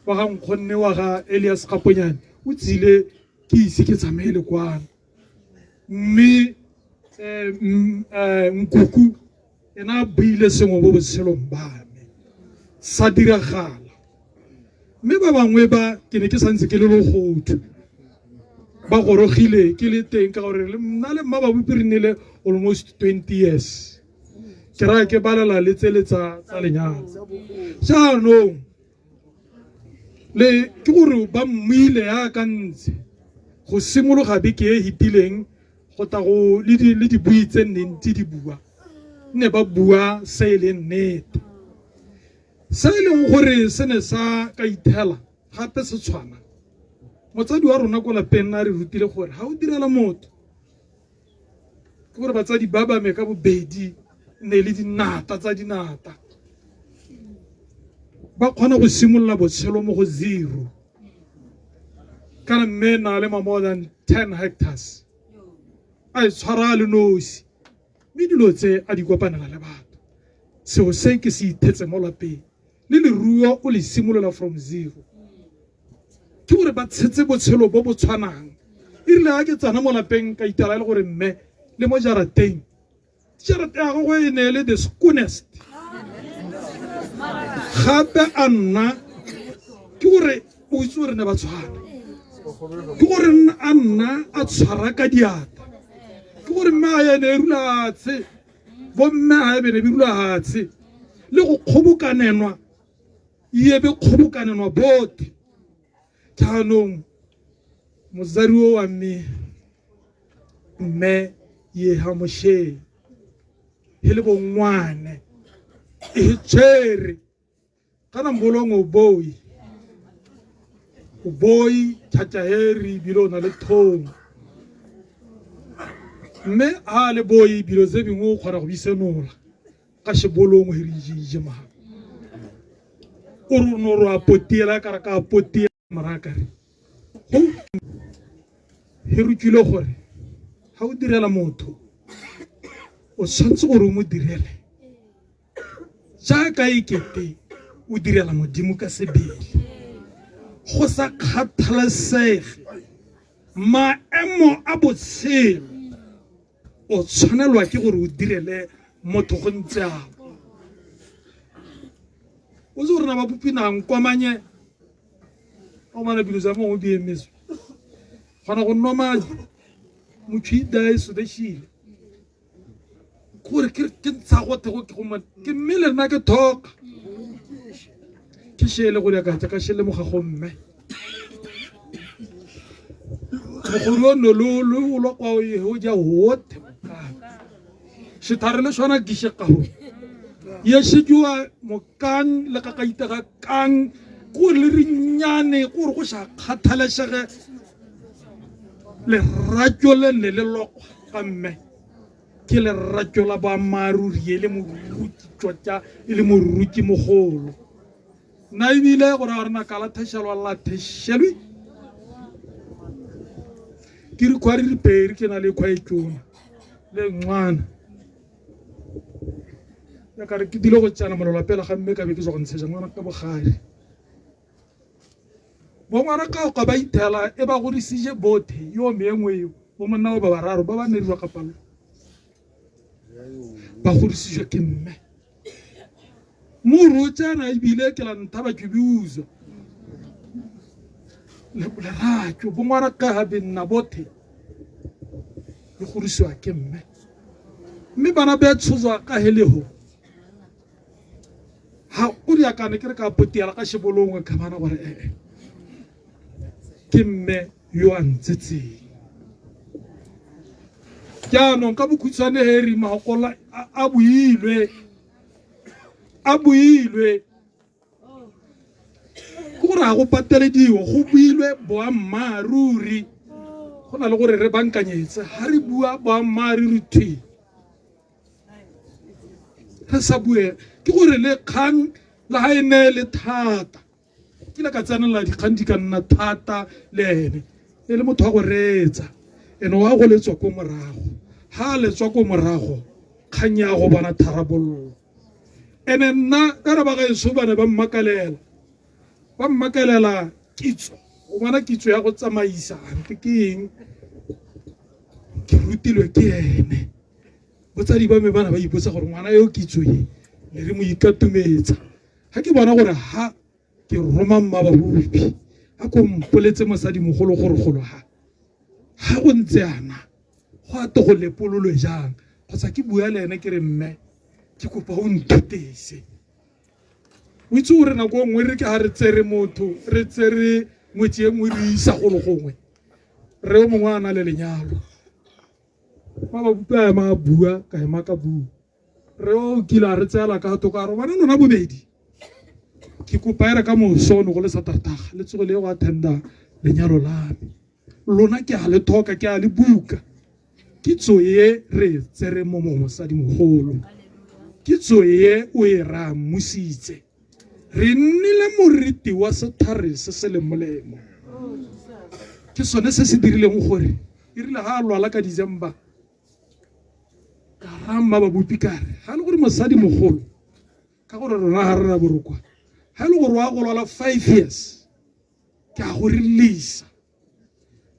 ga nkgonne wa ga Elias Kgaponyane o tsile ke ise ke tsamaye le kwano. Mme nkuku ena a buile sengwe mo botshelong ba me sa diragala. Mme ba bangwe ba ke ne ke santse ke le logothu ba gorogile ke le teng ka gore nna le mma babupi re nnile almost 20 years ke raya ke balela le tsele tsa lenyalo. Jaanong le ke gore ba mmuile yaka ntse go simologa beke e hitileng go tla go le dibui tse nneng tse di bua ne ba bua se e leng nnete. Se e leng gore se ne sa ka ithela gape se tshwana. Motsadi wa rona ko lapeng na re rutile gore ha o direla motho ke gore batsadi ba ba me ka bobedi ne le dinata tsa dinata ba kgona go simolola botshelo mo go zero. Kana mme na le ma more than 10 hectares a e tshwara le nosi, mme dilo tse a di kopanela le batho. Seo se ke se ithetse mo lapeng le leruo o le simolola from zero. Ke gore ba tshetse botshelo bo bo tshwanang. E rile ha ke tsena mo lapeng ka itala e le gore mme le mo jarateng, jarata ya gagwe e ne e le the schoonest. Gape a nna ke gore o itse gore ne ba tshwana, ke gore a nna a tshwara ka diatla, ke gore mme a ene e rula hatshe, bo mme a ebe ne be rula hatshe le go kgobokanenwa, e be kgobokanenwa botlhe. Jaanong motsadi o wa mme mme ye ha mosheng he le bongwane e tshwere kana mbolong o boi o boi thataheri bile o na le thong. Mme ha a le boi dilo tse dingwe o kgona go di senola ka sebolong he re ije maga. O re no ro a potiela ka re ka potiela mara ka re. Go he re tlile gore ha o direla motho o tshwanetse gore o mo direle jaaka e kete o direla modimo ka sebele go sa kgathalesege maemo a botshelo o tshwanelwa ke gore o direle motho go ntse alo o tse gore na ba bopinang kwamanye o bana dilo tsa mongwe di emeso kgona go nwa madi motho idae sodeshile gore ke ke ntsha go thego ke go ke mme le nna ke thoka ke shele go diaka ka shele moga go mme mogodi o no lo lo o lo kwa o o ja hote sethare le sona ke se kaho ye se jwa mokang le ka ka itega kang go le re nyane gore go sa kgathalesege lerato le ne le lokwa ka mme ke lerato la boammaaruri e le moruti tota e le moruti mogolo nna ebile gore a rena ka la theshelwa la theshelwe ke re khwari re peri ke na le khwa e tsona le ngwana ya ka re ke dile go tsena molelo pele ga mme ka be ke tswa go ntshetsa ngwana ka bogare bo ngwana ka ka ba ithela e ba godisitse bothe yo mengwe eo bo monna ba bararo ba ba neriwa ka palo ba godisitswe ke mme morotsana ebile ke la ntha ba ke lerato bo ngwana ka ga be nna bothe le godisiwa ke mme mme bana ba tshozwa ka helego ha o di akane ke re ka potiela ka shebolongwe ka bana gore ee ke mme yo a ntsetseng jaanong ka bokhutshwane he re magokola a builwe a builwe ke gore ga go patelediwe go builwe boammaaruri go na le gore re bankanyetse ga re bua boammaaruri thwi re sa bue ke gore le kgang le ga e ne le thata ke le ka tsenelela dikgang di ka nna thata le ene e le motho wa go reetsa ene wa go letswa ko morago ha a letswa ko morago kgang ya go bona tharabololo ene nna ka re ba gaetsho ba ne ba mmakalela ba mmakalela kitso o bona kitso ya go tsamaisa ante ke eng ke rutilwe ke ene botsadi ba me bana ba ipotsa gore ngwana yo kitso e ne re mo ikatumetsa ga ke bona gore ha ke roma mmababopi a ko mpoletse mosadimogolo gore golo ha ga go ntse ana go a to go lepololwe jang kgotsa ke bua le ene ke re mme ke kopa o nthutese o itse gore nako nngwe re ke ga re tsere motho re tsere ngwetsi e nngwe re isa golo gongwe re o mongwe a na le lenyalo ba ba bupa a ema a bua ka ema ka bua re o kile a re tseela ka thoko a re bana lona bobedi ke kopa ere ka moso ne go le satartaga le tsogo le go attenda lenyalo la me lona ke a le thoka ke a le buka kitso e re tsere mo mo mosadimogolo kitso e o e ra mmusitse re nnile moriti wa sethare se se leng molemo ke sone se se dirileng gore e rile ga a lwala ka December ka raya babupi ka re ga e le gore mosadi mogolo ka gore rona ga re ra borokwa ga e le gore wa go lwala 5 years ke a go releasa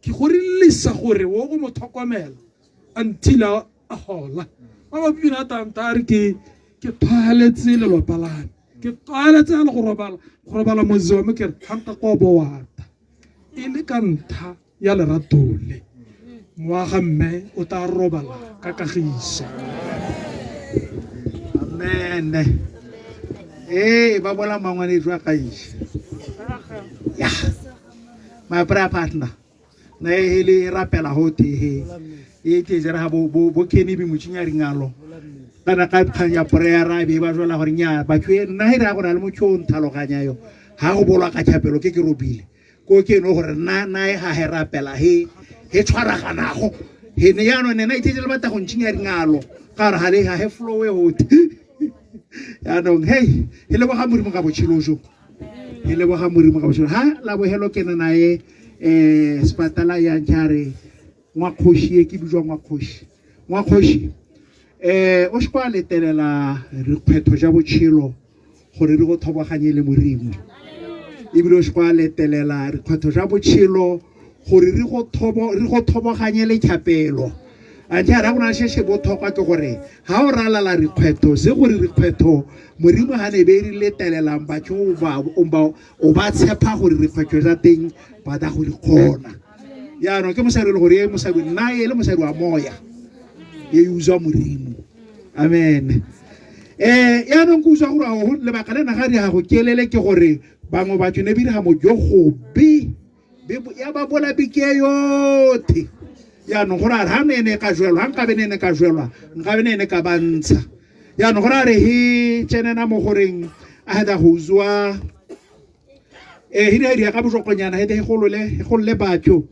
ke go releasa gore o go mo tlhokomela until a gola ba ba bina tanta re ke ke tlwaeletse lelapa la me ke tlwaeletse le go robala go robala motse wa me ke re ga nka kwa bowata e le ka ntlha ya lerato le ngwaga mme o tla robala ka kagiso amen ee ba bola mangwane jwa gaishe ya my prayer partner na e le rapela ho te he e te jera ha bo bo bo kene bi muchinya ringalo kana ka kgang ya prayer ra be ba jwala gore nya ba tshwe nna he ra gore le motho o nthaloganya yo ha go bolwa ka chapelo ke ke robile ko ke no gore nna nae ga he rapela he he tshwaraganago He ne yaanong nena ithetse le batla go ntšhinya dingalo ka gore ga le ga he flowe gote. Yaanong hei he leboga Modimo ka botshelo jo. He leboga Modimo ka botshelo. Ha la bohelo ke na nae sepatala yang ke re ngwa kgoši e ke bijwa ngwa kgoši. Ngwa kgoši o se kwa letelela dikgwetho ja botshelo gore di go thoboganye le Modimo. Ebile o se kwa letelela dikgwetho ja botshelo gore re go thoboganye le thapelo. Anthe a ra go na se se botlhokwa ke gore ha o ralala dikgwetho se gore dikgwetho Modimo ha ne be re letelelang batho o ba tshepa gore dikgwetho tsa teng ba tla go di kgona. Yaanong ke mosadi le gore e mosadi nna e le mosadi wa moya e utswa Modimo. Amen. Yaanong ke utswa gore lebaka le naga di ga go kelele ke gore bangwe batho ne bile ga mojo be ya ba bola beke yotlhe. Yaanong gore a re ha ne ne ka jwelwa, ha nkabe ne ne ka jwelwa, nkabe ne ne ka ba ntsha. Yaanong gore a re he tsenena mo goreng a heta go utswa hire hire ka bojokonyana hete he golole batho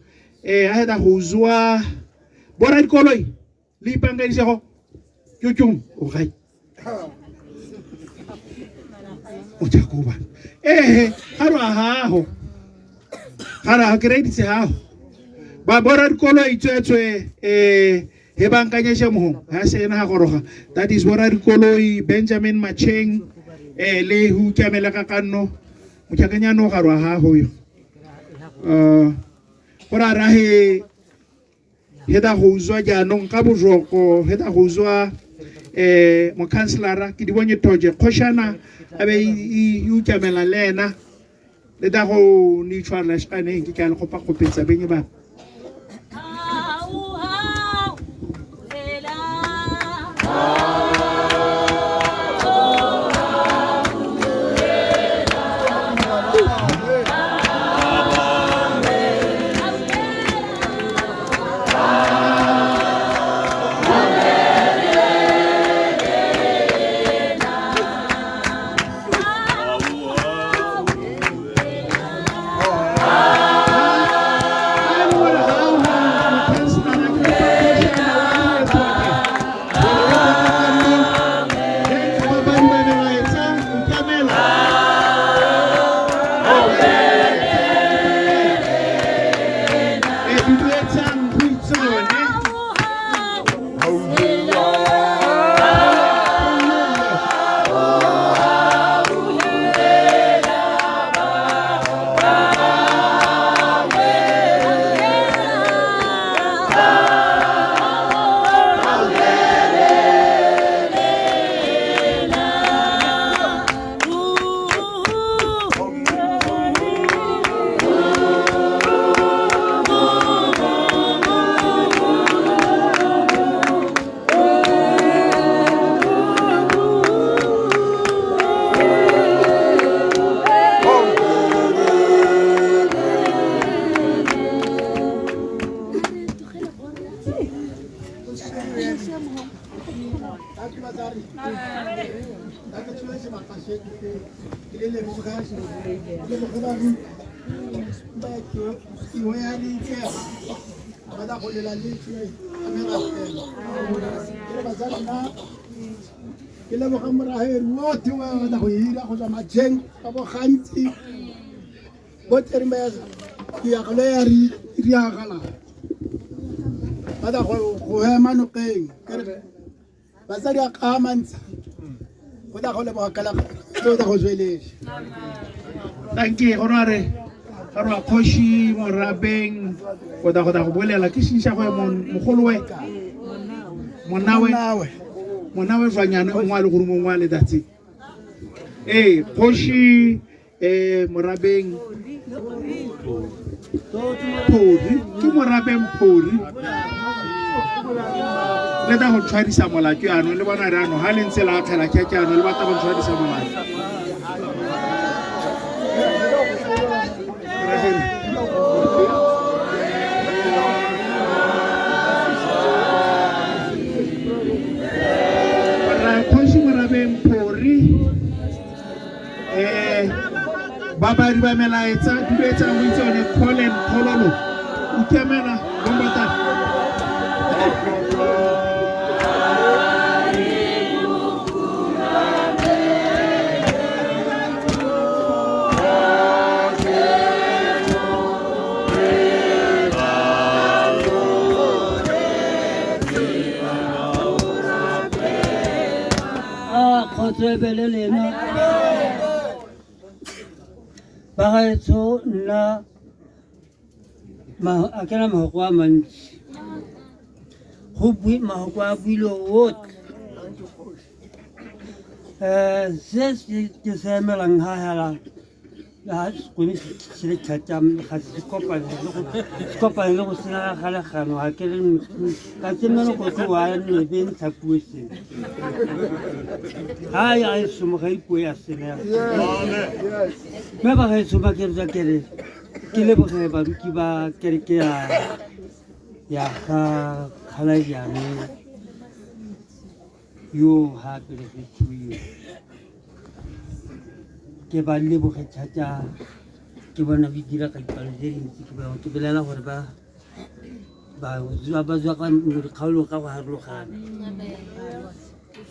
a heta go utswa bora dikoloi le ipankadisego tjotjong o gae o tjakoba ga re a gago ga re a kreditse gago ba bora dikoloi tswetswe he bankanyetse mo ha se ena ga goroga. That is bora dikoloi Benjamin Macheng le hu tlamela ka kanno motlhakanyano ga rwa gago yo gore a rahe he da go utswa jaanong ka bojoko he da go utswa mokhanselara ke di bonye toje kgošana a be e utlwamela le ena le da go ne itshwarela sekaneng ke ka le gopa kgopetsa benye ba. Ke leboga moraheri otlhe wa batla go hira go tswa Macheng ka bo gantsi bo tsereng ba diagalo ya riagala ba tla go ema nokeng batsadi a kgamantsha go tla go leboga kala tlo tla go tsweletse. Thank you go re ga re kgoši morabeng go tla go bolela ke shinša go mogolowe monawe jwanyane o ngwa le gore mongwe wa letsatsi kgoši morabeng Phori ke morabeng Phori le tla go tshwarisa molato jaanong le bona re ano ha le ntse la akgela keke jaanong le batla go tshwarisa molato. Kgoši morabeng Phori babadi ba melaetsa duletsa go itse yone Colin Khololo ukemela bombata. A kgotso e be le lena bagaetsho nna a ke na mahoko a mantsi go bui mahoko a buile otlhe se se ke se emelang ga hela ga sekone se le thata ga se kopane le go se kopane le go sena ga legano ga ke re ka tse mmele go tlo wa ne be ntsha puo seno ga ya e somo ga ipuo ya senega mme ba gaetsho ba ke re ke re ke leboge baruti ba kereke ya ya ga Kgalajane yo ha pelegetswe ke ba leboge thata ke bona ba dira ka dipalo tse dintsi ke ba ke bolela gore ba ba ba tswa ka dikgaolo ka go harologana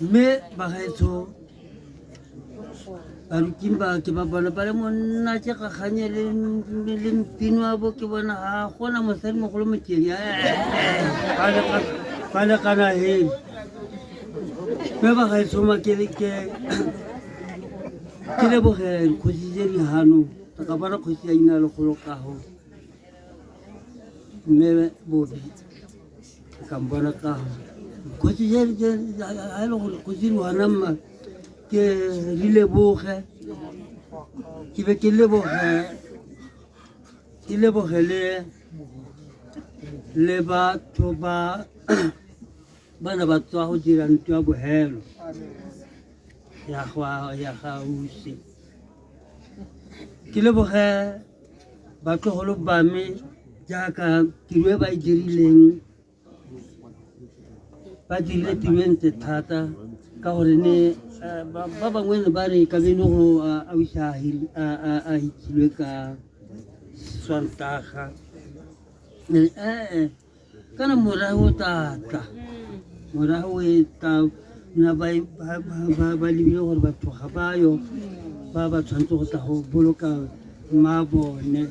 mme bagaetsho baruting ba ke ba bona ba le monna ke gaganye le le mpino wa bo ke bona ga gona mosadi mogolo mokeng ba le kana he mme bagaetsho ma ke ke ke leboge dikgosi tse di hano ka bona kgosi ya ina legolo kago mme bobi ka mbona kago kgosi tse ga e le gore kgosi di gona mma ke di leboge ke be ke leboge le le batho ba bana ba tswa go dira ntlo ya bohelo ya ga ausi ke leboge batlogolo ba me jaaka tiro e ba e dirileng ba dirile tiro e ntle thata ka gore ne ba bangwe ne ba re ka bene go ausi a hitlhilwe ka Sontaga ee kana morago o tla tla morago e tla nna ba ba lebile gore batho ga ba yo ba ba tshwanetse go tla go boloka mma bone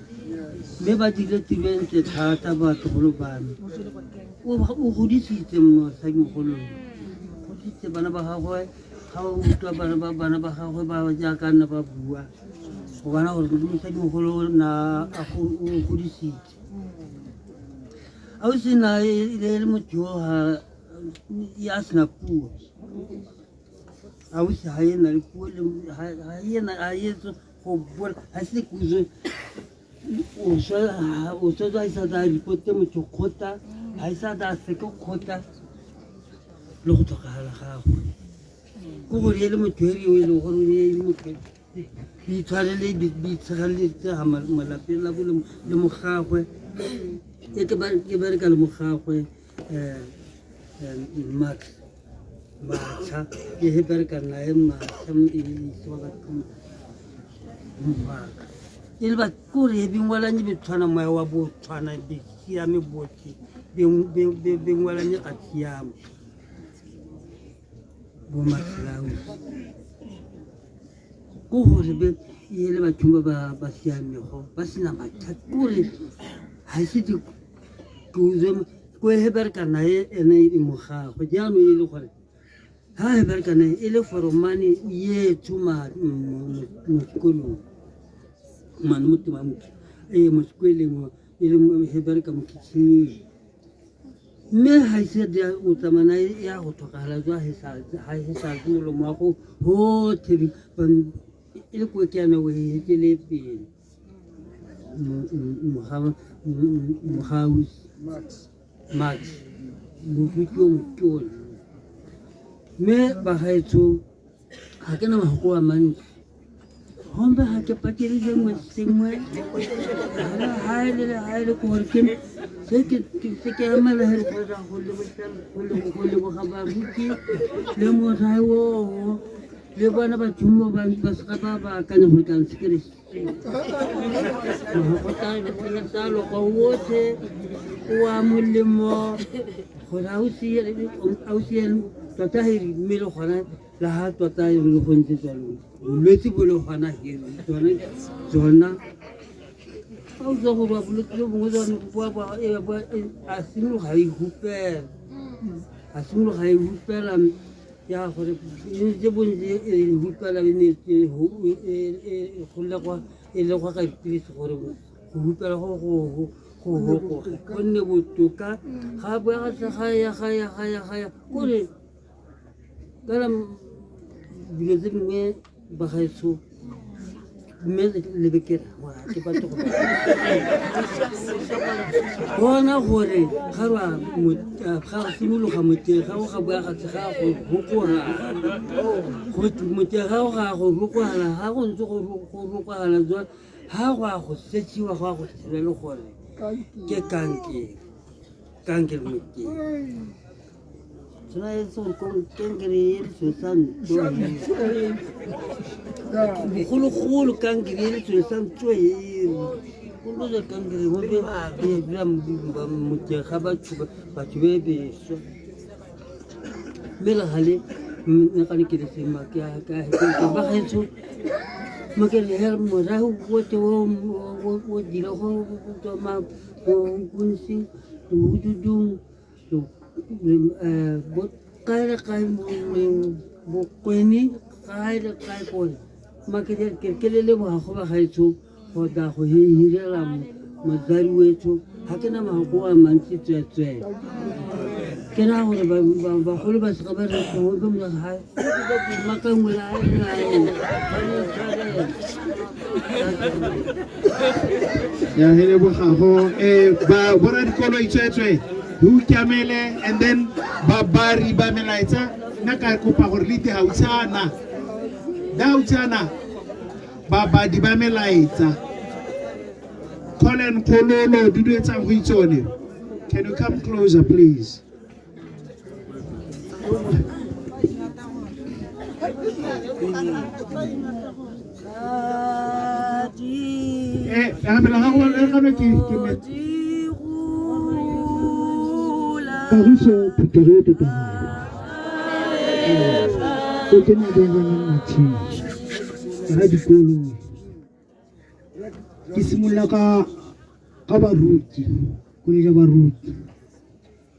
mme ba dirile tiro e ntle thata batlogolo ba me o godisitse mosadimogolo godisitse bana ba gagwe ga o utlwa bana ba bana ba gagwe ba jaaka nna ba bua go bona gore mosadimogolo na a o godisitse ausi na e le motho yo ga ya sena puo ausi ga e na le puo ga e go bola ga se kuzo o swetsa ga e sa da ripote motho kgotla ga e sa da seke kgotla le go tlhokagala gagwe ke gore e le motho e e leng gore e le motho boitshwarele boitshegeletse ga malapeng la bo le mogagwe e ke bereka le mogagwe Max Matsha ke he bereka nae Matsha e isiwa batho maka e le ba kore e bengwalanye be tshwana moya wa bo tshwana be siame botlhe bengwalanye ga siame bo Matlausi ko gore be e le batho ba ba siamego ba sena mathata kore ga se di ko he bereka nae ene e mogagwe jaanong e le gore ga he bereka nae e le foromane yetsho mo sekolong mane mo tema e mo sekoleng e le he bereka mo kitcheneng mme ga ise o tsamaya ya go tlhokagala jwa ga e sa molomo wa go gotlhe e le ko ke yana o e hetele pele mogausi Max moruti o motona mme bagaetsho ga ke na mafoko a mantsi gombe ga ke pakele sengwe sengwe ga e le ga e le ke gore ke se ke emela he go leboga baruti le morae oo le bona batho mo ba seka ba ba akanya gore ka ntse ke re tsa lokwa otlhe Wa molemo gore ausi tota heri mme le gona le ga tota le go ntse jalo bolwetse bo le gona heri tsona tsona fa o tswa gore bolwetse jo bongwe jone a simologa a ihupela a simologa a ihupela ya gore ntse bontse e hupela e ne e golegwa e legwa ka dipilisi gore go hupela go go go hokoge go nne botoka ga boa ga ga ya ga ya ga ya ga ya kore kana dilo tse dingwe bagaetsho mme lebekela ke batho go bona gore ga rwa ga simologa moteng ga o ga boa ga ga go rokogala moteng ga o ga go rokogala ga go ntse go rokogala jwa ga go a go setsiwa go a go sela le gore ke kankere kankere moteng tshwanetse gore kankere e le selo sa ntlo bogologolo kankere e le selo sa ntlo ero kankere moteng ga batho batho be beswa mme le gale nna gane ke le sema ba gaetsho makele hela morago ote o dira go tswa makonsi bodudung bo kae le kae bokweni kae le kae kone makele ke le leboga go ba gaetsho go tla go hirela motsadi wetsho ga ke na magoko a mantsi tsweetswee ke na gore bagolo ba seka ba re ya he lebogago um ba boradikolo itsweetswe re utlwamele and then babari ba melaetsa nna ka kopa gore le ite gautshana gautshana babadi ba melaetsa Colin Kololo duduetsang go itsone can you come closer please Eh, Kagiso phuthego e totang o ke na Benjamin Martin ra dikolo ke simolola ka ka baruti koloi ya baruti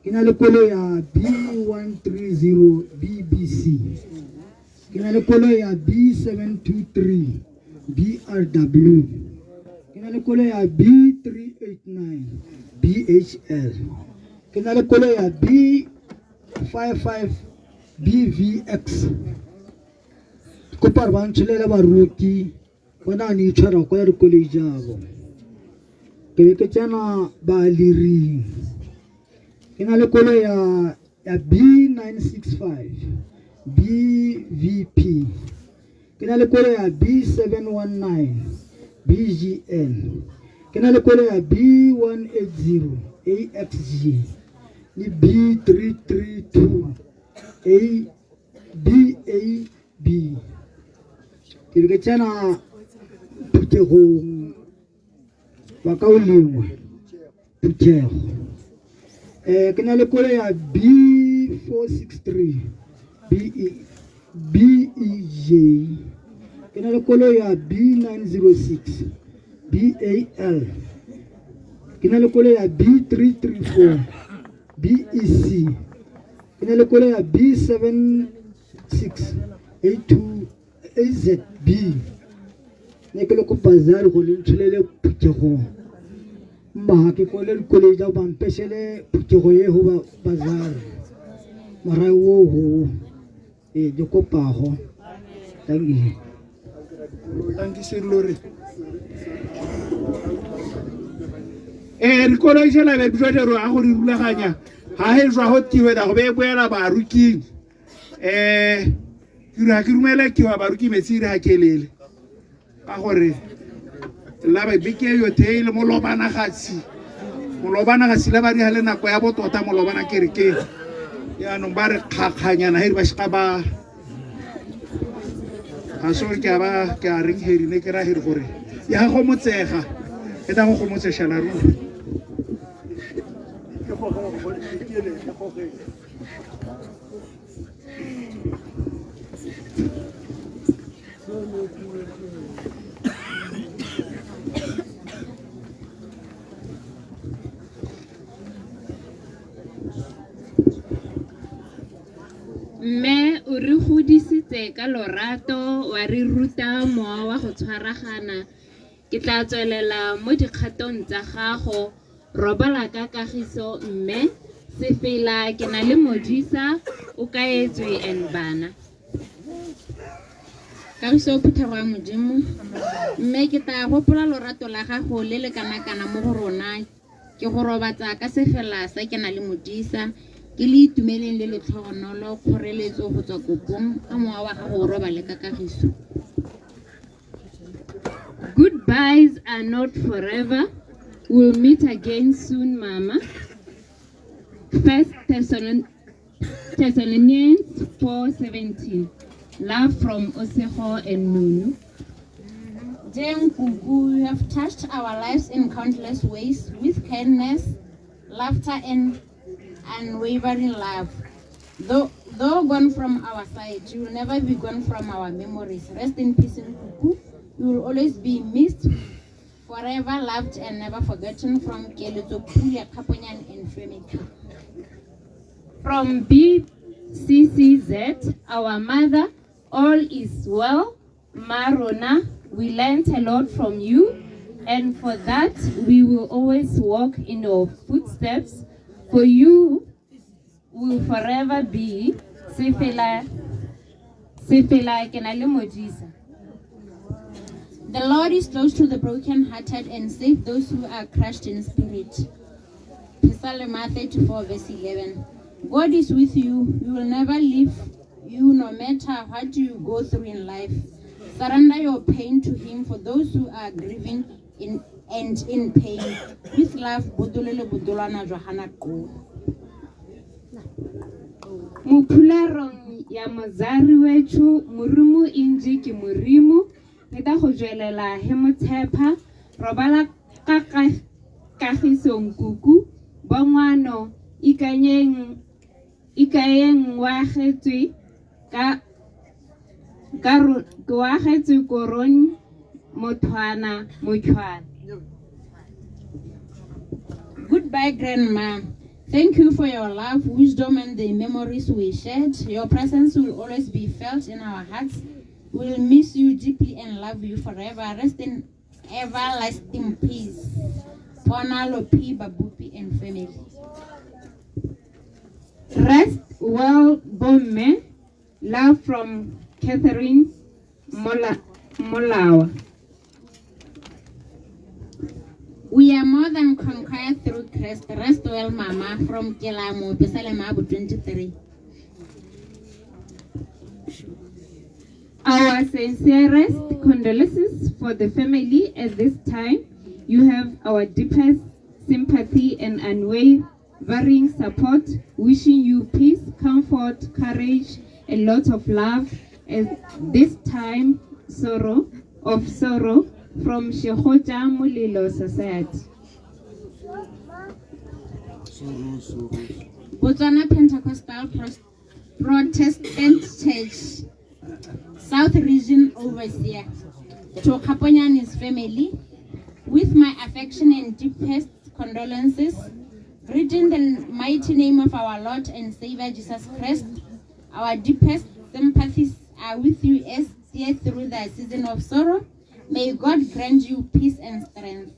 ke na le koloi ya B130 BBC ke na le koloi ya B723 BRW ke na le koloi ya B389 BHL ke na le koloi ya B55 BVX kopa gore ba ntsholele baruti ba na ne itshwara kwa ya dikoloi jabo ke be ke tsena baliring ke na le koloi ya ya B965 BVP ke na le koloi ya B719 BGN ke na le koloi ya B180 AXG le B332 A BAB ke be ke tsena phuthegong bakaulengwe phuthego um ke na le koloi ya B 463 BE BEJ ke na le koloi ya B 906 BAL ke na le koloi ya B 334 BEC ke na le koloi ya B 76 A2 AZB ne ke le ko bazar go le ntsholele phuthegong mma ke kole dikoloi tsa bampešele phuthego ye go ba bazar morae wo go e di kopago thank you. Thank you, Sir Lori. Eh, dikoloi tsela be di jwa a go di rulaganya ga he jwa go tiwe da go be boela baruking eh ke re ga ke dumele ke wa baruki metsi re ga kelele ka gore la ba beke yothe e le molobana gatsi molobana gatsi la ba di le nako ya botota molobana ke re ke yaanong ba re kgakganyana he ba seka ba ga se gore ke a ba ke a reng heri ne ke ra heri gore ya go motsega e tla go go motseshala ruri. goge gore ke ele e goge. Mme o re godisitse ka lorato wa re ruta mowa wa go tshwaragana. Ke tla tswelela mo dikgatong tsa gago, robala ka kagiso mme sefela ke na le modisa o kaetswe and bana. Kagiso phuthego ya Modimo, mme ke tla gopola lorato la gago le le kana-kana mo go rona. Ke go robatsa ka sefela sa ke na le modisa, ke le itumeleng le letlhogonolo kgoreletso go tswa kopong ka mowa wa gago o robale ka kagiso. Goodbyes are not forever. We'll meet again soon, Mama. First Thessalonians 4:17. Love from Oseho and Nunu. Jane Kuku, you have touched our lives in countless ways with kindness, laughter, and unwavering love. Though gone from our side, you will never be gone from our memories. Rest in peace, Nkuku. You will always be missed, forever loved and never forgotten. From Keletso Pule Khaponyan and family. From BCCZ, our mother, all is well. Marona, we learned a lot from you, and for that we will always walk in your footsteps. For you will forever be Sefela Sefela ke na le modisa. The Lord is close to the brokenhearted and save those who are crushed in spirit. Psalm 34 verse 11. God is with you. He will never leave you no matter what you go through in life. Surrender your pain to him for those who are grieving in and in pain. With love, Bodolele Bodolwana Johanna Ko. Mophularong ya mozari wetu Morumu inji ke Morimu re ta go jwelela he motshepa robala ka kagisong kuku bongwano ikanyeng ikaeng wa getswe ka wa getswe korong mothwana mochwana. Goodbye, Grandma. Thank you for your love, wisdom, and the memories we shared. Your presence will always be felt in our hearts. We'll miss you deeply and love you forever. Rest in everlasting peace. Ponalo P. Babupi and family. Rest well, Bomme. Love from Catherine Molawa. We are more than conquerors through Christ. Rest well, Mama, from Kelamo, Pesalema 23. Our sincerest condolences for the family at this time. You have our deepest sympathy and unwavering support. Wishing you peace, comfort, courage, and lots of love at this time of sorrow. From Shehoja Mulilo Society. Botswana Pentecostal Protestant Church, South Region Overseer. To Khaponyane's family, with my affection and deepest condolences, greeting the mighty name of our Lord and Savior Jesus Christ, our deepest sympathies are with you as tear through the season of sorrow. May God grant you peace and strength.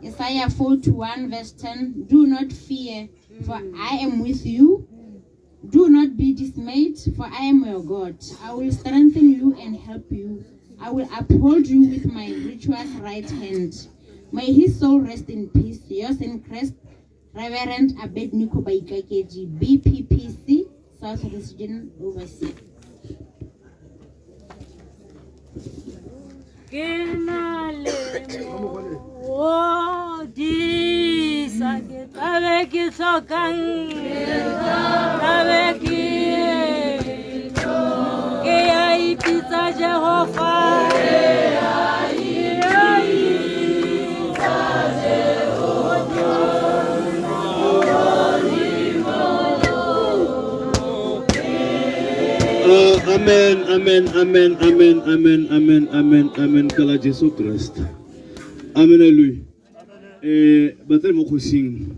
Isaiah 41 verse 10, do not fear, for I am with you. Do not be dismayed, for I am your God. I will strengthen you and help you. I will uphold you with my virtuous right hand. May his soul rest in peace. Yours in Christ, Reverend Abednego Baikakeji, BPPC, South Region Overseas. Ke na le modisa ke tlabe ke tlhokang, tlabe ke ya ipitsa Jehova, ke ya ipitsa Jehova. Amen, amen, amen, amen, amen, amen, amen, amen ka la Jesu Kriste. Amen, hallelujah. Batsadi mo kgosing,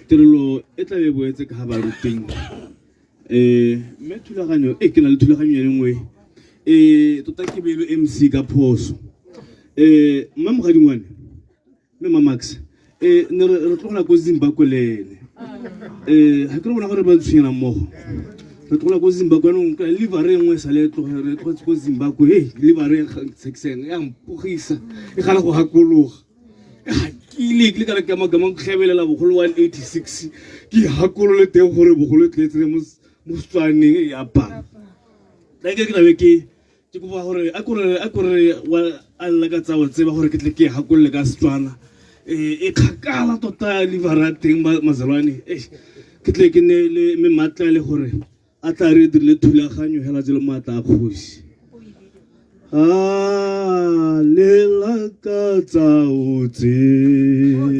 tirelo e tla be e boetse ka ga baruteng. Mme thulaganyo e ke na le thulaganyo e le nngwe tota ke beilwe MC ka phoso. Mma Mogadingwane, mme Mma Max, ne re tlogela ko Zimbabwe le ene. Ga ke re bona gore ba tshwenyana mmogo. Re tlogela ko Zimbabwe anong ka liver e nngwe e sale re tlogetse ko Zimbabwe. Hey, liver e tshekiseng ya mpogisa, e gana go gakologa. Ke ile ka re ka mo tlhebelela bogolo 186 ke hakolole teng gore bogolo e tletse mo Setswaneng e apara. Tla ke tlabe ke kopa gore a kore wa a lla ka tsa o tseba gore ke tle ke hakolole ka Setswana. E kgakala tota liver ya teng mazalwane. Ke tle ke ne le mme Matla le gore a tla re dirile thulaganyo hela jalo maatla a kgosi. A lela ka tsa o tseba.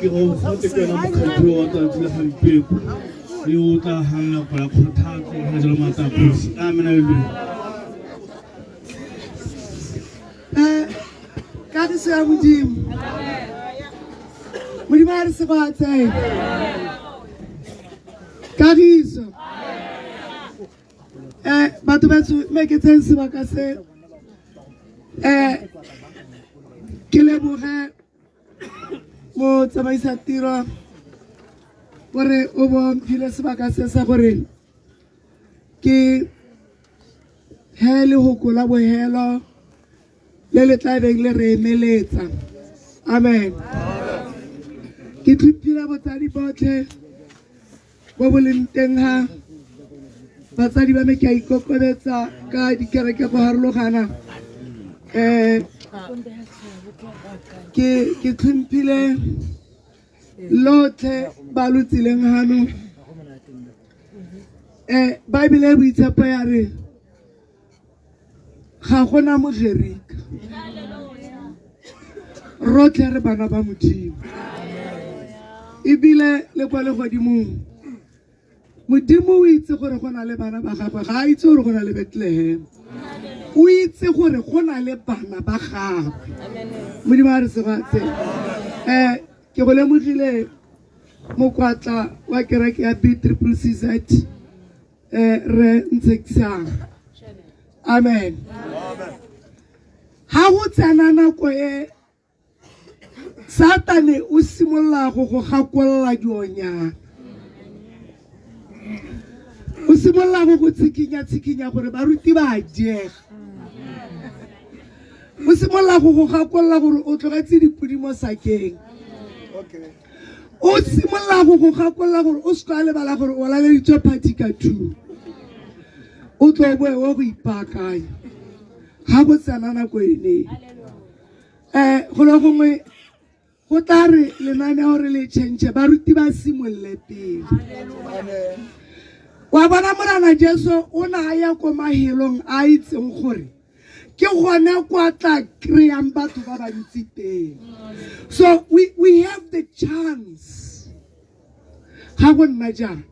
Ke go gape ke wena mokgatlho wa tsatsi la gompieno yo o tla ganna go ya kgothatso ga jalo maatla a kgosi. Amen, hallelujah. Kagiso ya Modimo. Modimo a re segoatse. Kagiso. Batho batsho mme ke tseng sebaka se ke leboge mo tsamaisa tiro gore o bo mphile sebaka se sa gore ke he lehoko la bohelo le le tla beng le re emeletsa. Amen. Ke tlhophile botsadi botlhe bo bo leng teng ha batsadi ba me ke a ikokobetsa ka dikereke go harologana. Ke tlhomphile lotlhe ba lo tsileng hano. Baebele e boitshepo ya re ga gona Mogerika, rotlhe re bana ba Modimo, ebile le kwa legodimong Modimo o itse gore go na le bana ba gagwe, ga a itse gore go na le Bethlehem, o itse gore go na le bana ba gagwe. Modimo a re segatse. Ke go lemogile mokwatla wa kereke ya B triple C Z, re Ntshekisang. Amen. Ha go tsena nako e Satane o simolola go go gakolola dionyana, o simolola go go tshikinya-tshikinya gore baruti ba a diega, o simolola go go gakolola gore o tlogetse dipodi mo sakeng, o simolola go go gakolola gore o seka lebala gore o laleditswe party ka 2, o tlo boe o go ipaakanya ga go tsena nako ene. Go le gongwe go tla re lenaneo re le change, baruti ba simolole pele. Wa bona Morena Jesu o ne a ya ko mahelong a itseng gore ke gone kwa tla kry-ang batho ba bantsi teng. So we have the chance ga go nna jang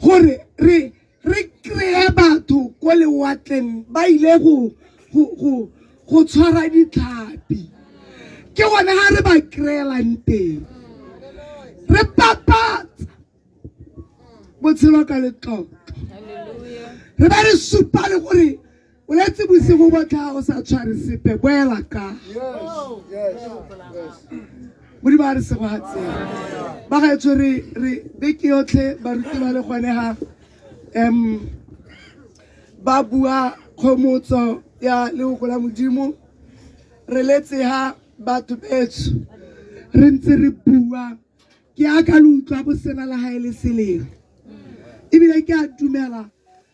gore re kry-e batho ko lewatleng ba ile go tshwara ditlhapi. Ke gone ga re ba kry-elang teng, re papatsa botshelo ka letlotlo, re ba re supa le gore o letse bosigo botlhe ga o sa tshware sepe, boela ka. Modimo a re segogatseng. Ba gaetsho re beke yotlhe baruti ba le gone ga ba bua kgomotso ya lehoko la Modimo. Re letse ha batho betsho re ntse re bua, ke a ka le utlwa go sena le ha e le seleng, ebile ke a dumela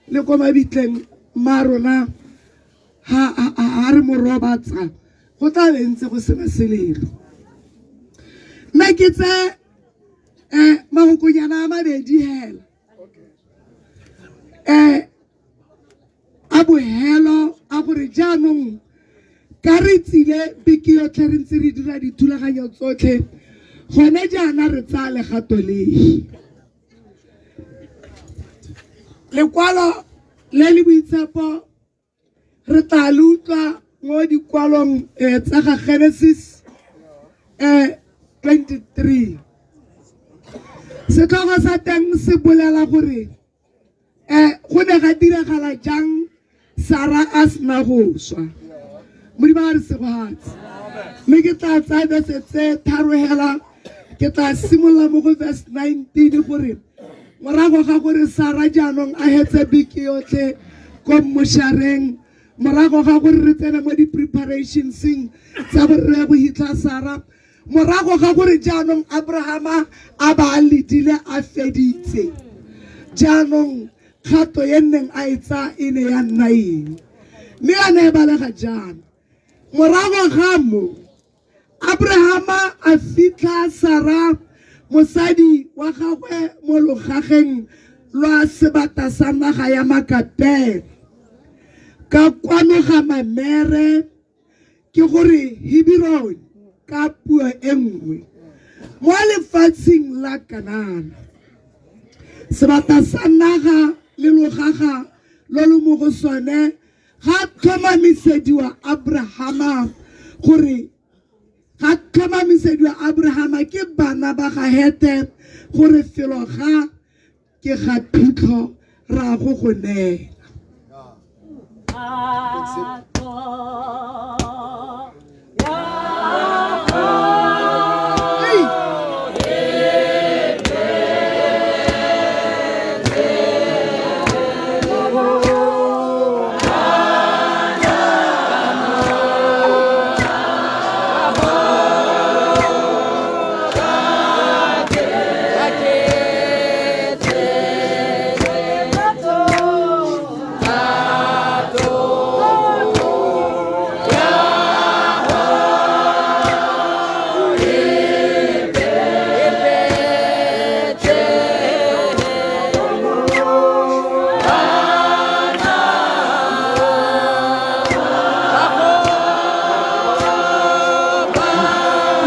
le ko mabitleng ma rona ha re mo robatsa go tla be ntse go sena selelo. Mme ke tse mahokonyana a mabedi hela a bohelo a gore jaanong ka re tsile beke yotlhe re ntse re dira dithulaganyo tsotlhe, gone jaana re tsaya legato le. Lekwalo le le boitshepo re tla le utlwa mo dikwalong tsa ga Genesis 23. Setlhogo sa teng se bolela gore go ne ga diragala jang Sara a sena go swa. Modimo a re segogatse. Mme ke tla tsaya verse tse tharo hela, ke tla simolola mo go verse 19 gore morago ga gore Sara jaanong a hetse beke yotlhe ko mmošareng, morago ga gore re tsene mo di-preparationseng tsa gore re ye go hitlha Sara, morago ga gore jaanong Abrahama a ba a ledile a feditse, jaanong kgato e nneng a e tsaya e ne ya nna eng? Mme a ne e balega jaana: morago ga mo Abrahama a fitlha Sara mosadi wa gagwe mo logageng lwa sebata sa naga ya Makapela, ka kwano ga Mamere, ke gore Hebron ka puo e nngwe, mo lefatsheng la Kanana. Sebata sa naga le logaga lo lo mo go sone ga tlhomamisediwa Abrahama gore ga tlhomamisediwa Abrahama ke bana ba ga Hete gore felo ga ke ga phitlho ra go go neela.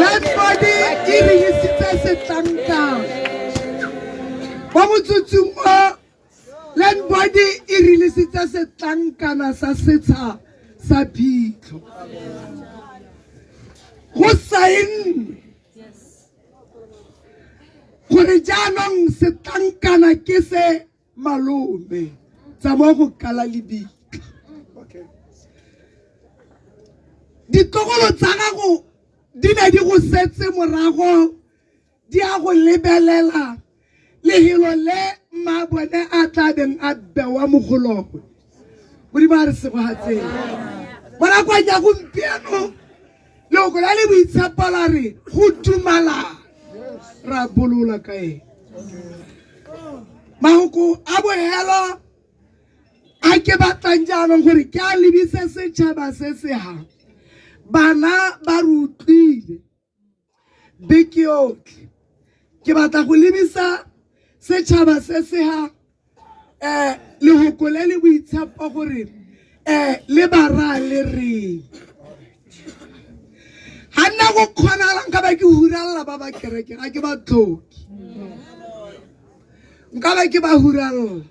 Landbody e re isitse setlankana mo motsotsong o. Landbody e releasitse setlankana sa setsha sa phitlho go saennwe gore jaanong setlankana ke se malome tsa mo go kala lebitla. Ditlogolo tsa gago di ne di go setse morago, di a go lebelela lehelo le mma bone a tla beng a bewa mo go lone. Modimo a re segogatseng mo nakong ya gompieno. Leloko la le boitshepo la re go dumala ra bolola ka eng. Mahoko a bohelo a ke batlang jaanong gore ke a lebise setšhaba se se ha bana ba re utlwile beke yotlhe. Ke batla go lebisa setšhaba se se ha lehoko le le boitshepo gore le bara le reng. Ga nna go kgonagalang ka ba ke huralla ba ba kereke, ga ke ba tlhoke, nka ba ke ba huralla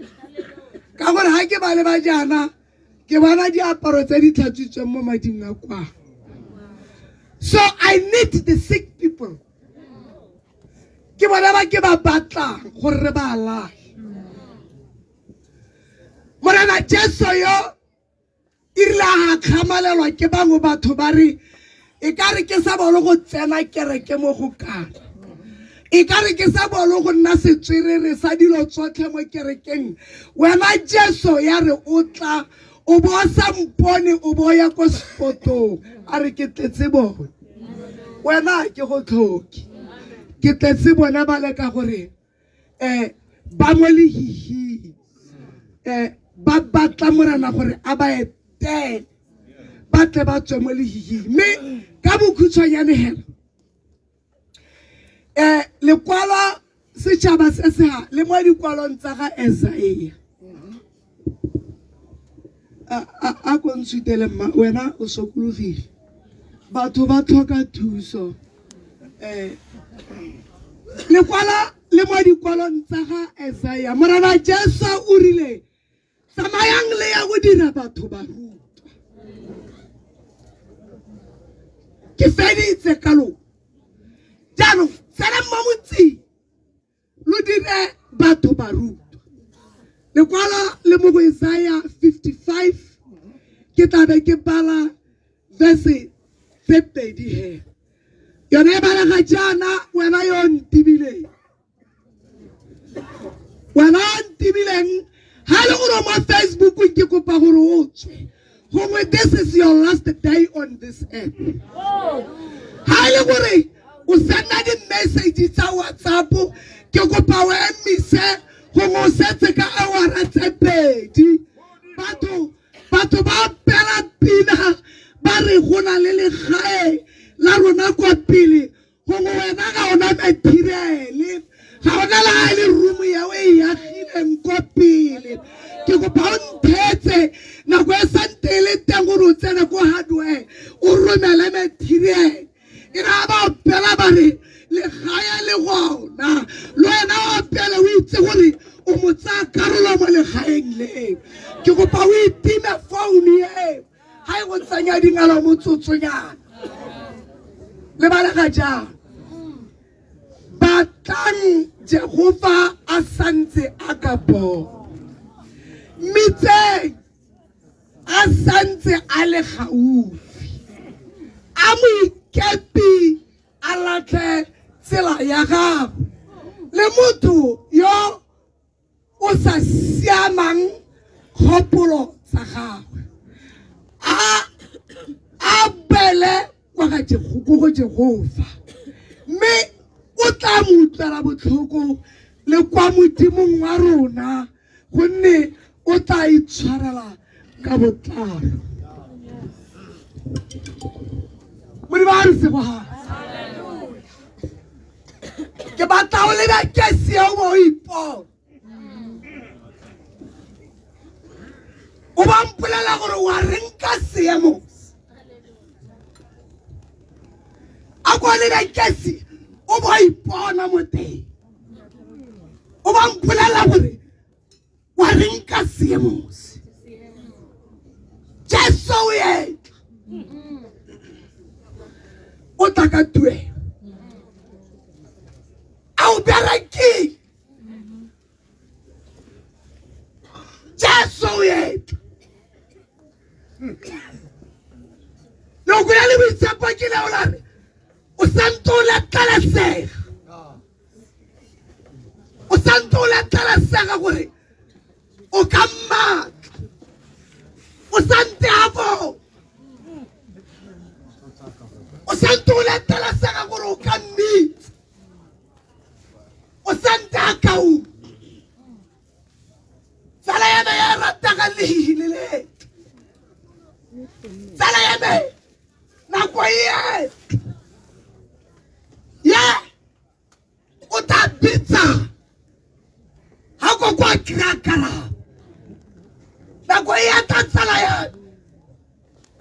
ka gore ga ke ba le ba jaana ke bona diaparo tse di tlhatswitsweng mo mading a kwa. So I need the sick people, ke bona ba ke ba batlang gore re ba alafe. Morena Jesu yo e rile a kgamalelwa ke bangwe batho ba re e ka re ke sa bolo go tsena kereke mo go kana, e ka re ke sa bolo go nna setswerere sa dilo tsotlhe mo kerekeng. Wena Jesu ya re o tla o bo sa mpone o bo ya ko spotong, a re ke tletse bone, wena ke go tlhoke, ke tletse bona ba leka gore ba mo lehihing, ba batla Morena gore a ba etele ba tle ba tswe mo lehihing. Mme ka bokhutshwanyane hela lekwalo setšhaba se se ha le mo dikwalong tsa ga Isaiah. A ko ntshutele mma, wena o sokologile, batho ba tlhoka thuso. Lekwalo le mo dikwalong tsa ga Isaiah, Morena Jesu o rile tsamayang le ya go dira batho ba rutwa. Ke feditse ka lona jaanong, tsenang mo motseng lo dire batho ba rutwa. Lekwalo le mo go Isaiah 55, ke tla be ke bala verse tse pedi he. Yone e balega jaana, wena yo ntibileng, wena o ntibileng ha le gore mo Facebook ke kopa gore o tswe, gongwe this is your last day on this earth. Ha le gore o senda di-message tsa WhatsApp, ke kopa o emise, gongwe o setse ka hour tse pedi. Batho ba opela pina ba re go na le legae la rona kwa pele, gongwe wena ga ona material, ga ona le ga e le room ya o e agileng kwa pele. Ke kopa o nthetse nako e santse e le teng gore o tsene ko hardware o romele material. E re ba opela ba re legae le gona, le wena o opele o itse gore o mo tsaya karolo mo legaeng leo. Ke kopa o itime phone eo ga e go tsenya dingalo motsotsonyana. Le balega jang? Batlang Jehofa a santse a ka bona. Mmitseng a santse a le gaufi. A moikepi a latlhe tsela ya gagwe le motho yo o sa siamang kgopolo tsa gagwe a bele kwa ga ko go Jehova mme o tla mo utlwela botlhoko le kwa modimong wa rona gonne o tla itshwarela ka botlalo. Modimo a re segogatse. Ke batla o lebe kesi eo bo o ipona o ba mpolela gore wa reng ka seemo a ko lebe kesi o bo ipona mo teng o ba mpolela gore wa reng ka seemo se. Jesu o etla, o tla ka tuelo a o berekile. Jesu o etla. Loko ya le boitshepo ke leo la re o santse o letlalesega, o santse o letlalesega gore o ka mmatla, o santse a bo o santse o letlalesega gore o ka mmitsa, o santse a ka utlwa. Tsala ya me ya ratega lehile le tsala ya me nako e ye o tla bitsa ga ko kwa kry-a karabo nako e ya tla tsala ya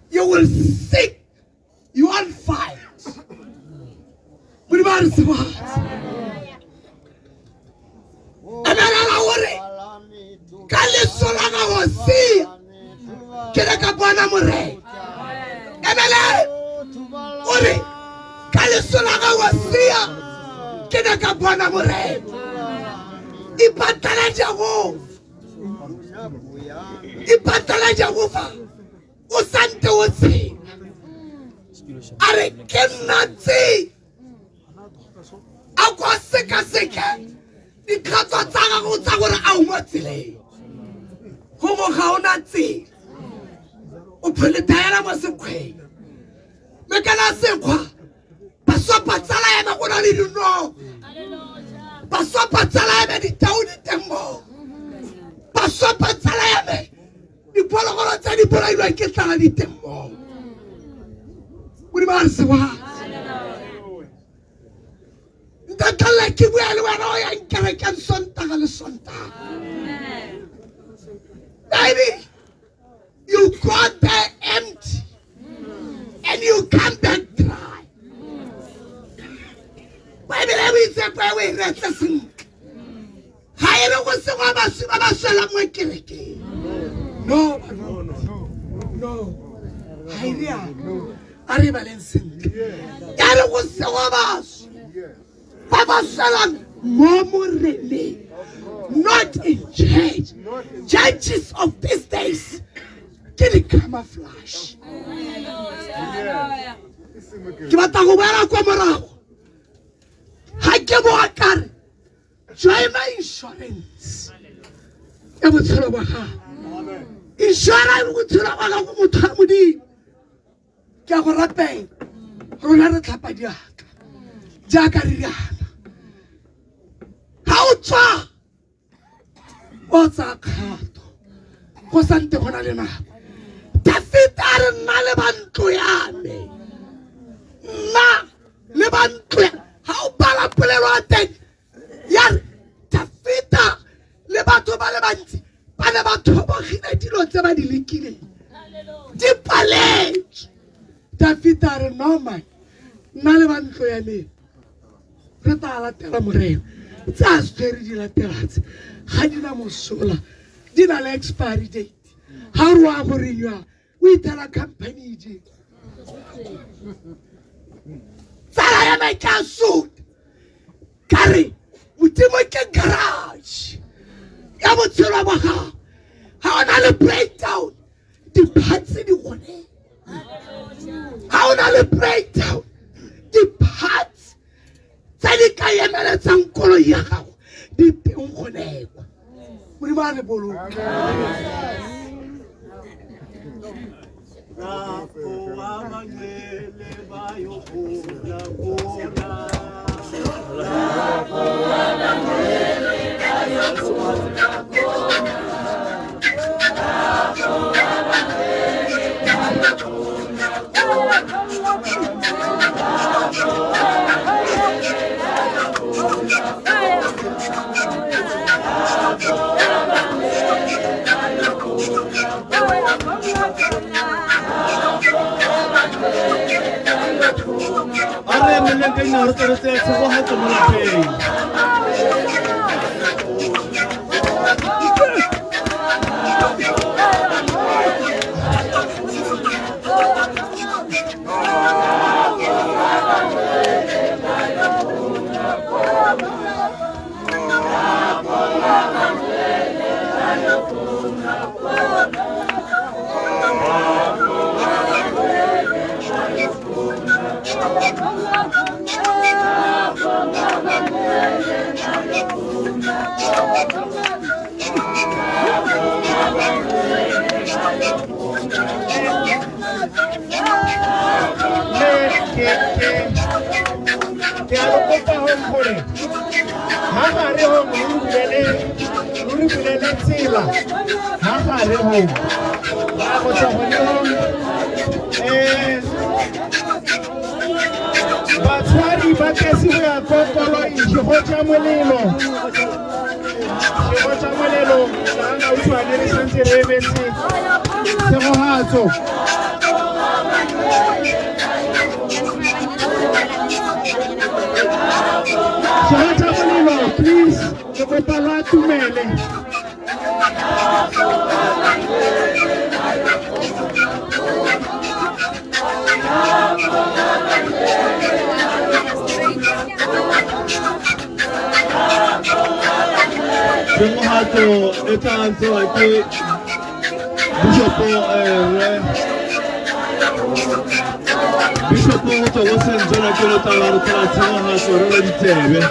you will seek, you won't find. Modimo a re segogatse. Emelela gore ka leso la gago sia ke ne ka bona Morena. Emelela ore ka leso la gago sia ke ne ka bona Morena. Ipatala Jehova, ipatala Jehova o sante o tshela. A re ke nna tse a kwa sekaseke dikgato tsa gago tsa gore a o mo tseleng gongwe ga o na tsela o pholethaela mo sekgweng mme kana sekgwa basopa tsala eme go na le dinogo, basopa tsala eme ditau di teng moo, basopa tsala eme diphologolo tse di bolailweng ke tlala di teng moo. Modimo a re segogatse. Ntatlalela ke bua le wena o yang kerekeng Sontaga le Sontaga. Baby, you go there empty and you come back dry. Baebele e boitshepo e o e reetse sentle ga e re go sengwa baswi ba ba swelang mo kerekeng. No, no, ga e rialo. A re baleng sentle, ya re go sengwa baswi ba ba swelang mo Moreneng, not in church. Churches of these days ke di-camouflage. Ke batla go boela kwa morago ga ke boa kare joina insurance ya botshelo bwa gago, insurance botshelo bwa gago. Motho wa Modimo, ke a go rapela, rona re tlhapa diatla jaaka re riana ga o tswa o tsaya kgato go sante go na le nako. Dafita a re nna le ba ntlo ya me, nna le ba ntlo ya ga o bala polelo ya teng ya re Dafita le batho ba le bantsi ba ne ba thobogile dilo tse ba di lekileng di paletswe. Dafita a re no man, nna le ba ntlo ya me re tla latela Morena. Tse a se tshwere di latelatse ga di na mosola, di na le expiry date. Ga re wa go renywa o ithela company je tsala ya me ke a suta ka re. Modimo ke garage ya botshelo ba gago. Ga o na le breakdown, di-parts di gone. Ga o na le breakdown, di-parts tse di ka emeletsang koloi ya gago di teng gone kwa. Modimo a re boloke. A re emeleng ka dinao re tle re tseye tshegogatso mo lapeng. Mme ke a lo kopa hong gore ha gare hong lo re bulele tsela ha gare hong ba go tswa gone hong batshwari ba tlase go ya ko koloi segotsa molelo segotsa molelo la gautshwane re santse re emetse tshegogatso. Segotsa molelo, please, ke kopa lo atumele. Tshegogatso e tla tsewa ke Bishopo rre Bishopo go tswa ko Senzona ke lo tla ba re tsela tshegogatso re re ditsebe.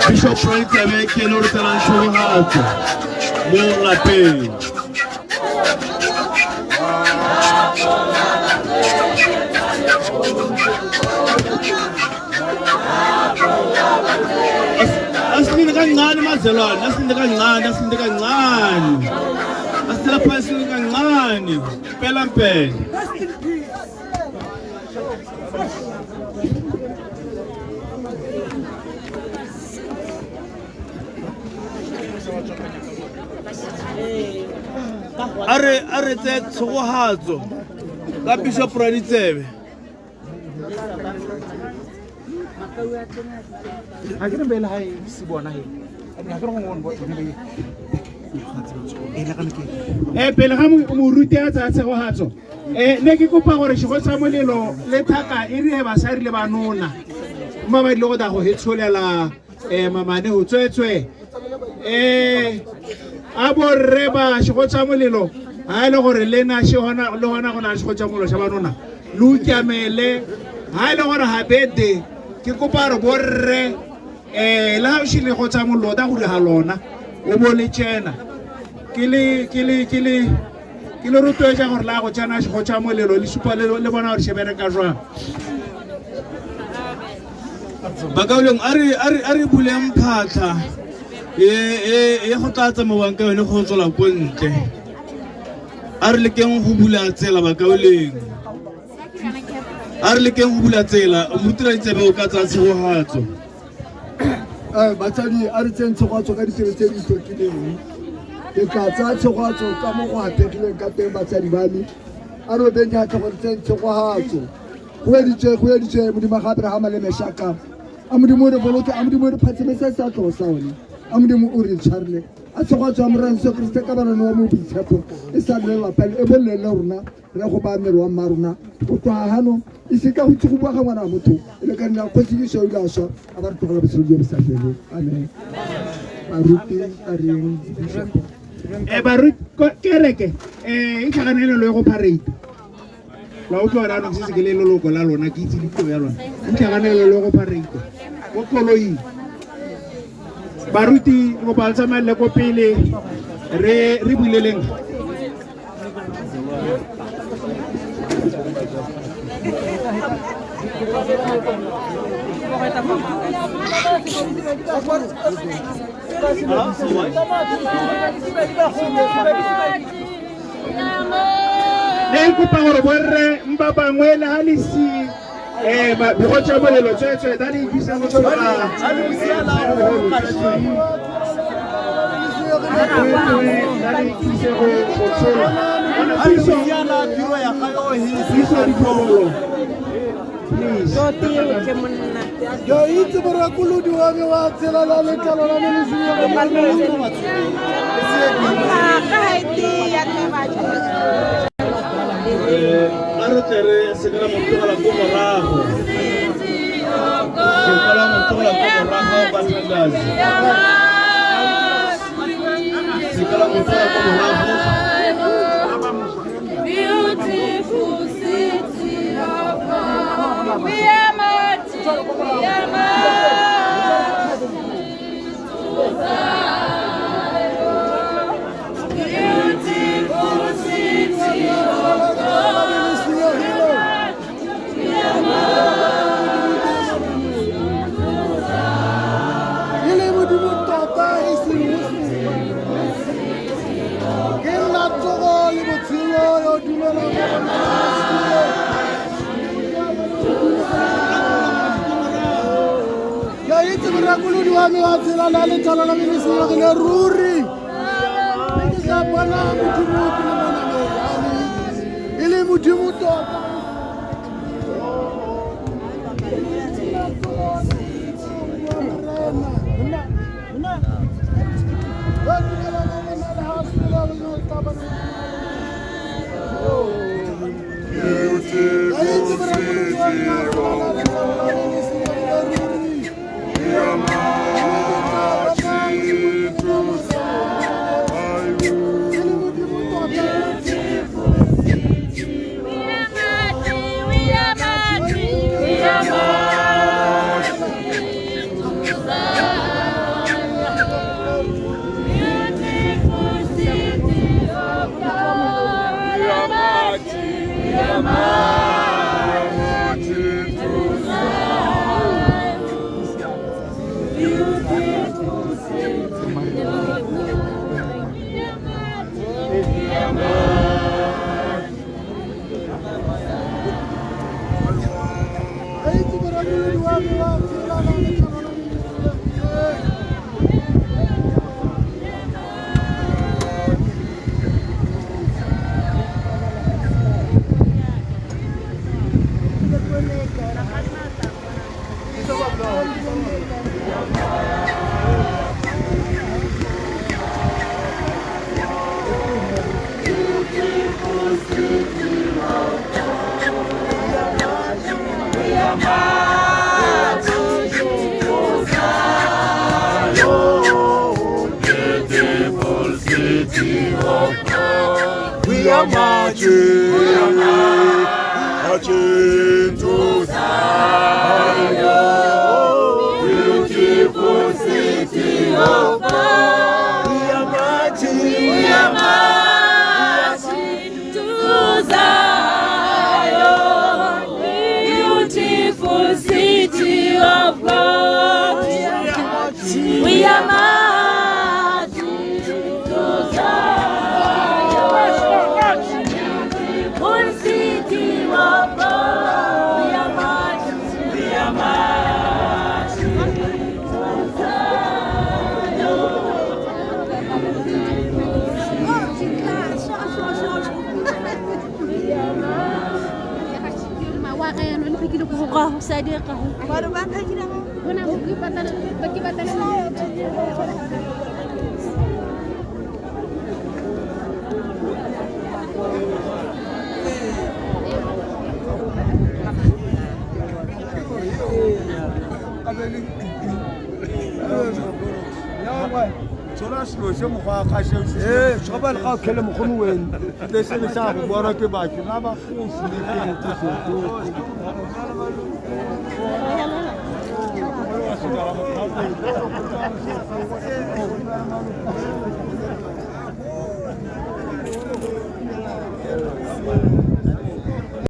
Bishop Raditsebe ke ene o re tselang tshegogatso mo lapeng. Asilinde kancane mazelwane, asilinde kancane, asilinde kancane. Asithela phansi silinde kancane. Mpela mpela. A re tseye tshegogatso ka Bishop Raditsebe. Ga ke re beele ga e se bona he. Ga ke re gongwe bone ba pele ga moruti a tsaya tshegogatso ne ke kopa gore segotsa molelo le thaka e rile basadi le banona mma ba ile go tla go hetsholela mamane go tswetswe a borre ba segotsa molelo ha e le gore le na le gona go na le segotsa molelo sa banona le utlwamele ha e le gore ga bede ke kopa gore borre le ga o šile go tsa mollo ta gore ga lona o bo le tsena ke le rotloetsa gore la go tsena segotsa molelo le supa le bona gore se bereka jwang. Bakauleng a re buleng phatlha e go tla tsamaiwang ka yone go tswela ko ntle. A re lekeng go bula tsela bakauleng. A re lekeng go bula tsela, moruti Raditsebe o ka tsaya tshegogatso. Batsadi a re tseng tshegogatso ka ditsebe tse di tlhokileng. Ke tla tsaya tshegogatso ka mo go ategileng ka teng batsadi ba me. A re obeng diatla gore tseng tshegogatso. Go editswe Modimo ga Abrahama le Meshaka. A Modimo o re boloke, a Modimo o re phatsimetse seatlogo sa one. A Modimo o re tshwarele. A tshegofatso ya Morena Jesu Kriste ka banane wa mo boitshepo e sa le lelapa le e bolele le rona re go ba mmele wa mma rona go tloga gano e se ka go itse go bua ga ngwana wa motho e le ka nna kgosi ke seo ile a swa a ba re tlogela botshelo jo bo sa feleng. Amen. Baruti a reng bishop? Baruti kereke e tlhaganele lo ye go parade. La utlwa gore anong se se ke le leloko la lona, ke itse le puo ya lona. Itlhaganele lo ye go parade ko koloing. Baruti kopa le tsamaelle ko pele re buleleng. Ne kopa gore borre mba bangwe le ha le si bego tša molelo tswetswe ta le ikisa go tshologa. Ke a itse morakolodi wa me wa tshela la letlalo la me le A re tle re se ka ra mo tlogela ko morago. Se ka ra mo tlogela ko morago bathandazi. Se ka ra mo tlogela ko morago. Beautiful city of God. We are marching, we are marching to Zion. Beautiful city of God. We are marching to Zion. E le Modimo tota e seng go se. Ke nna tsogo le botshelo yo dumelang mo go nna. Ke a itse morakolodi wa me wa tshela la letlalo la me le senyegile ruri. Mme ke tla bona Modimo ke le mo nameng ya me. E le Modimo tota. We are marching, we are marching to Zion. Beautiful city of God. We are marching, we are marching to Zion. Beautiful city of God. We are marching, we are marching. A itse morakolodi wa me wa tshela la letlalo la me le senyegile. Beautiful city of God. We are marching, we are marching to Zion. Beautiful city of God. We are marching, We are marching to Zion. Beautiful city of God. We are marching to Zion. Beautiful city of God. We are marching, we are marching to Zion. Tsona selo se mokgwa ka se ee tshobane ga o khele mokgono weno le se le sa go bona ke batho na ba go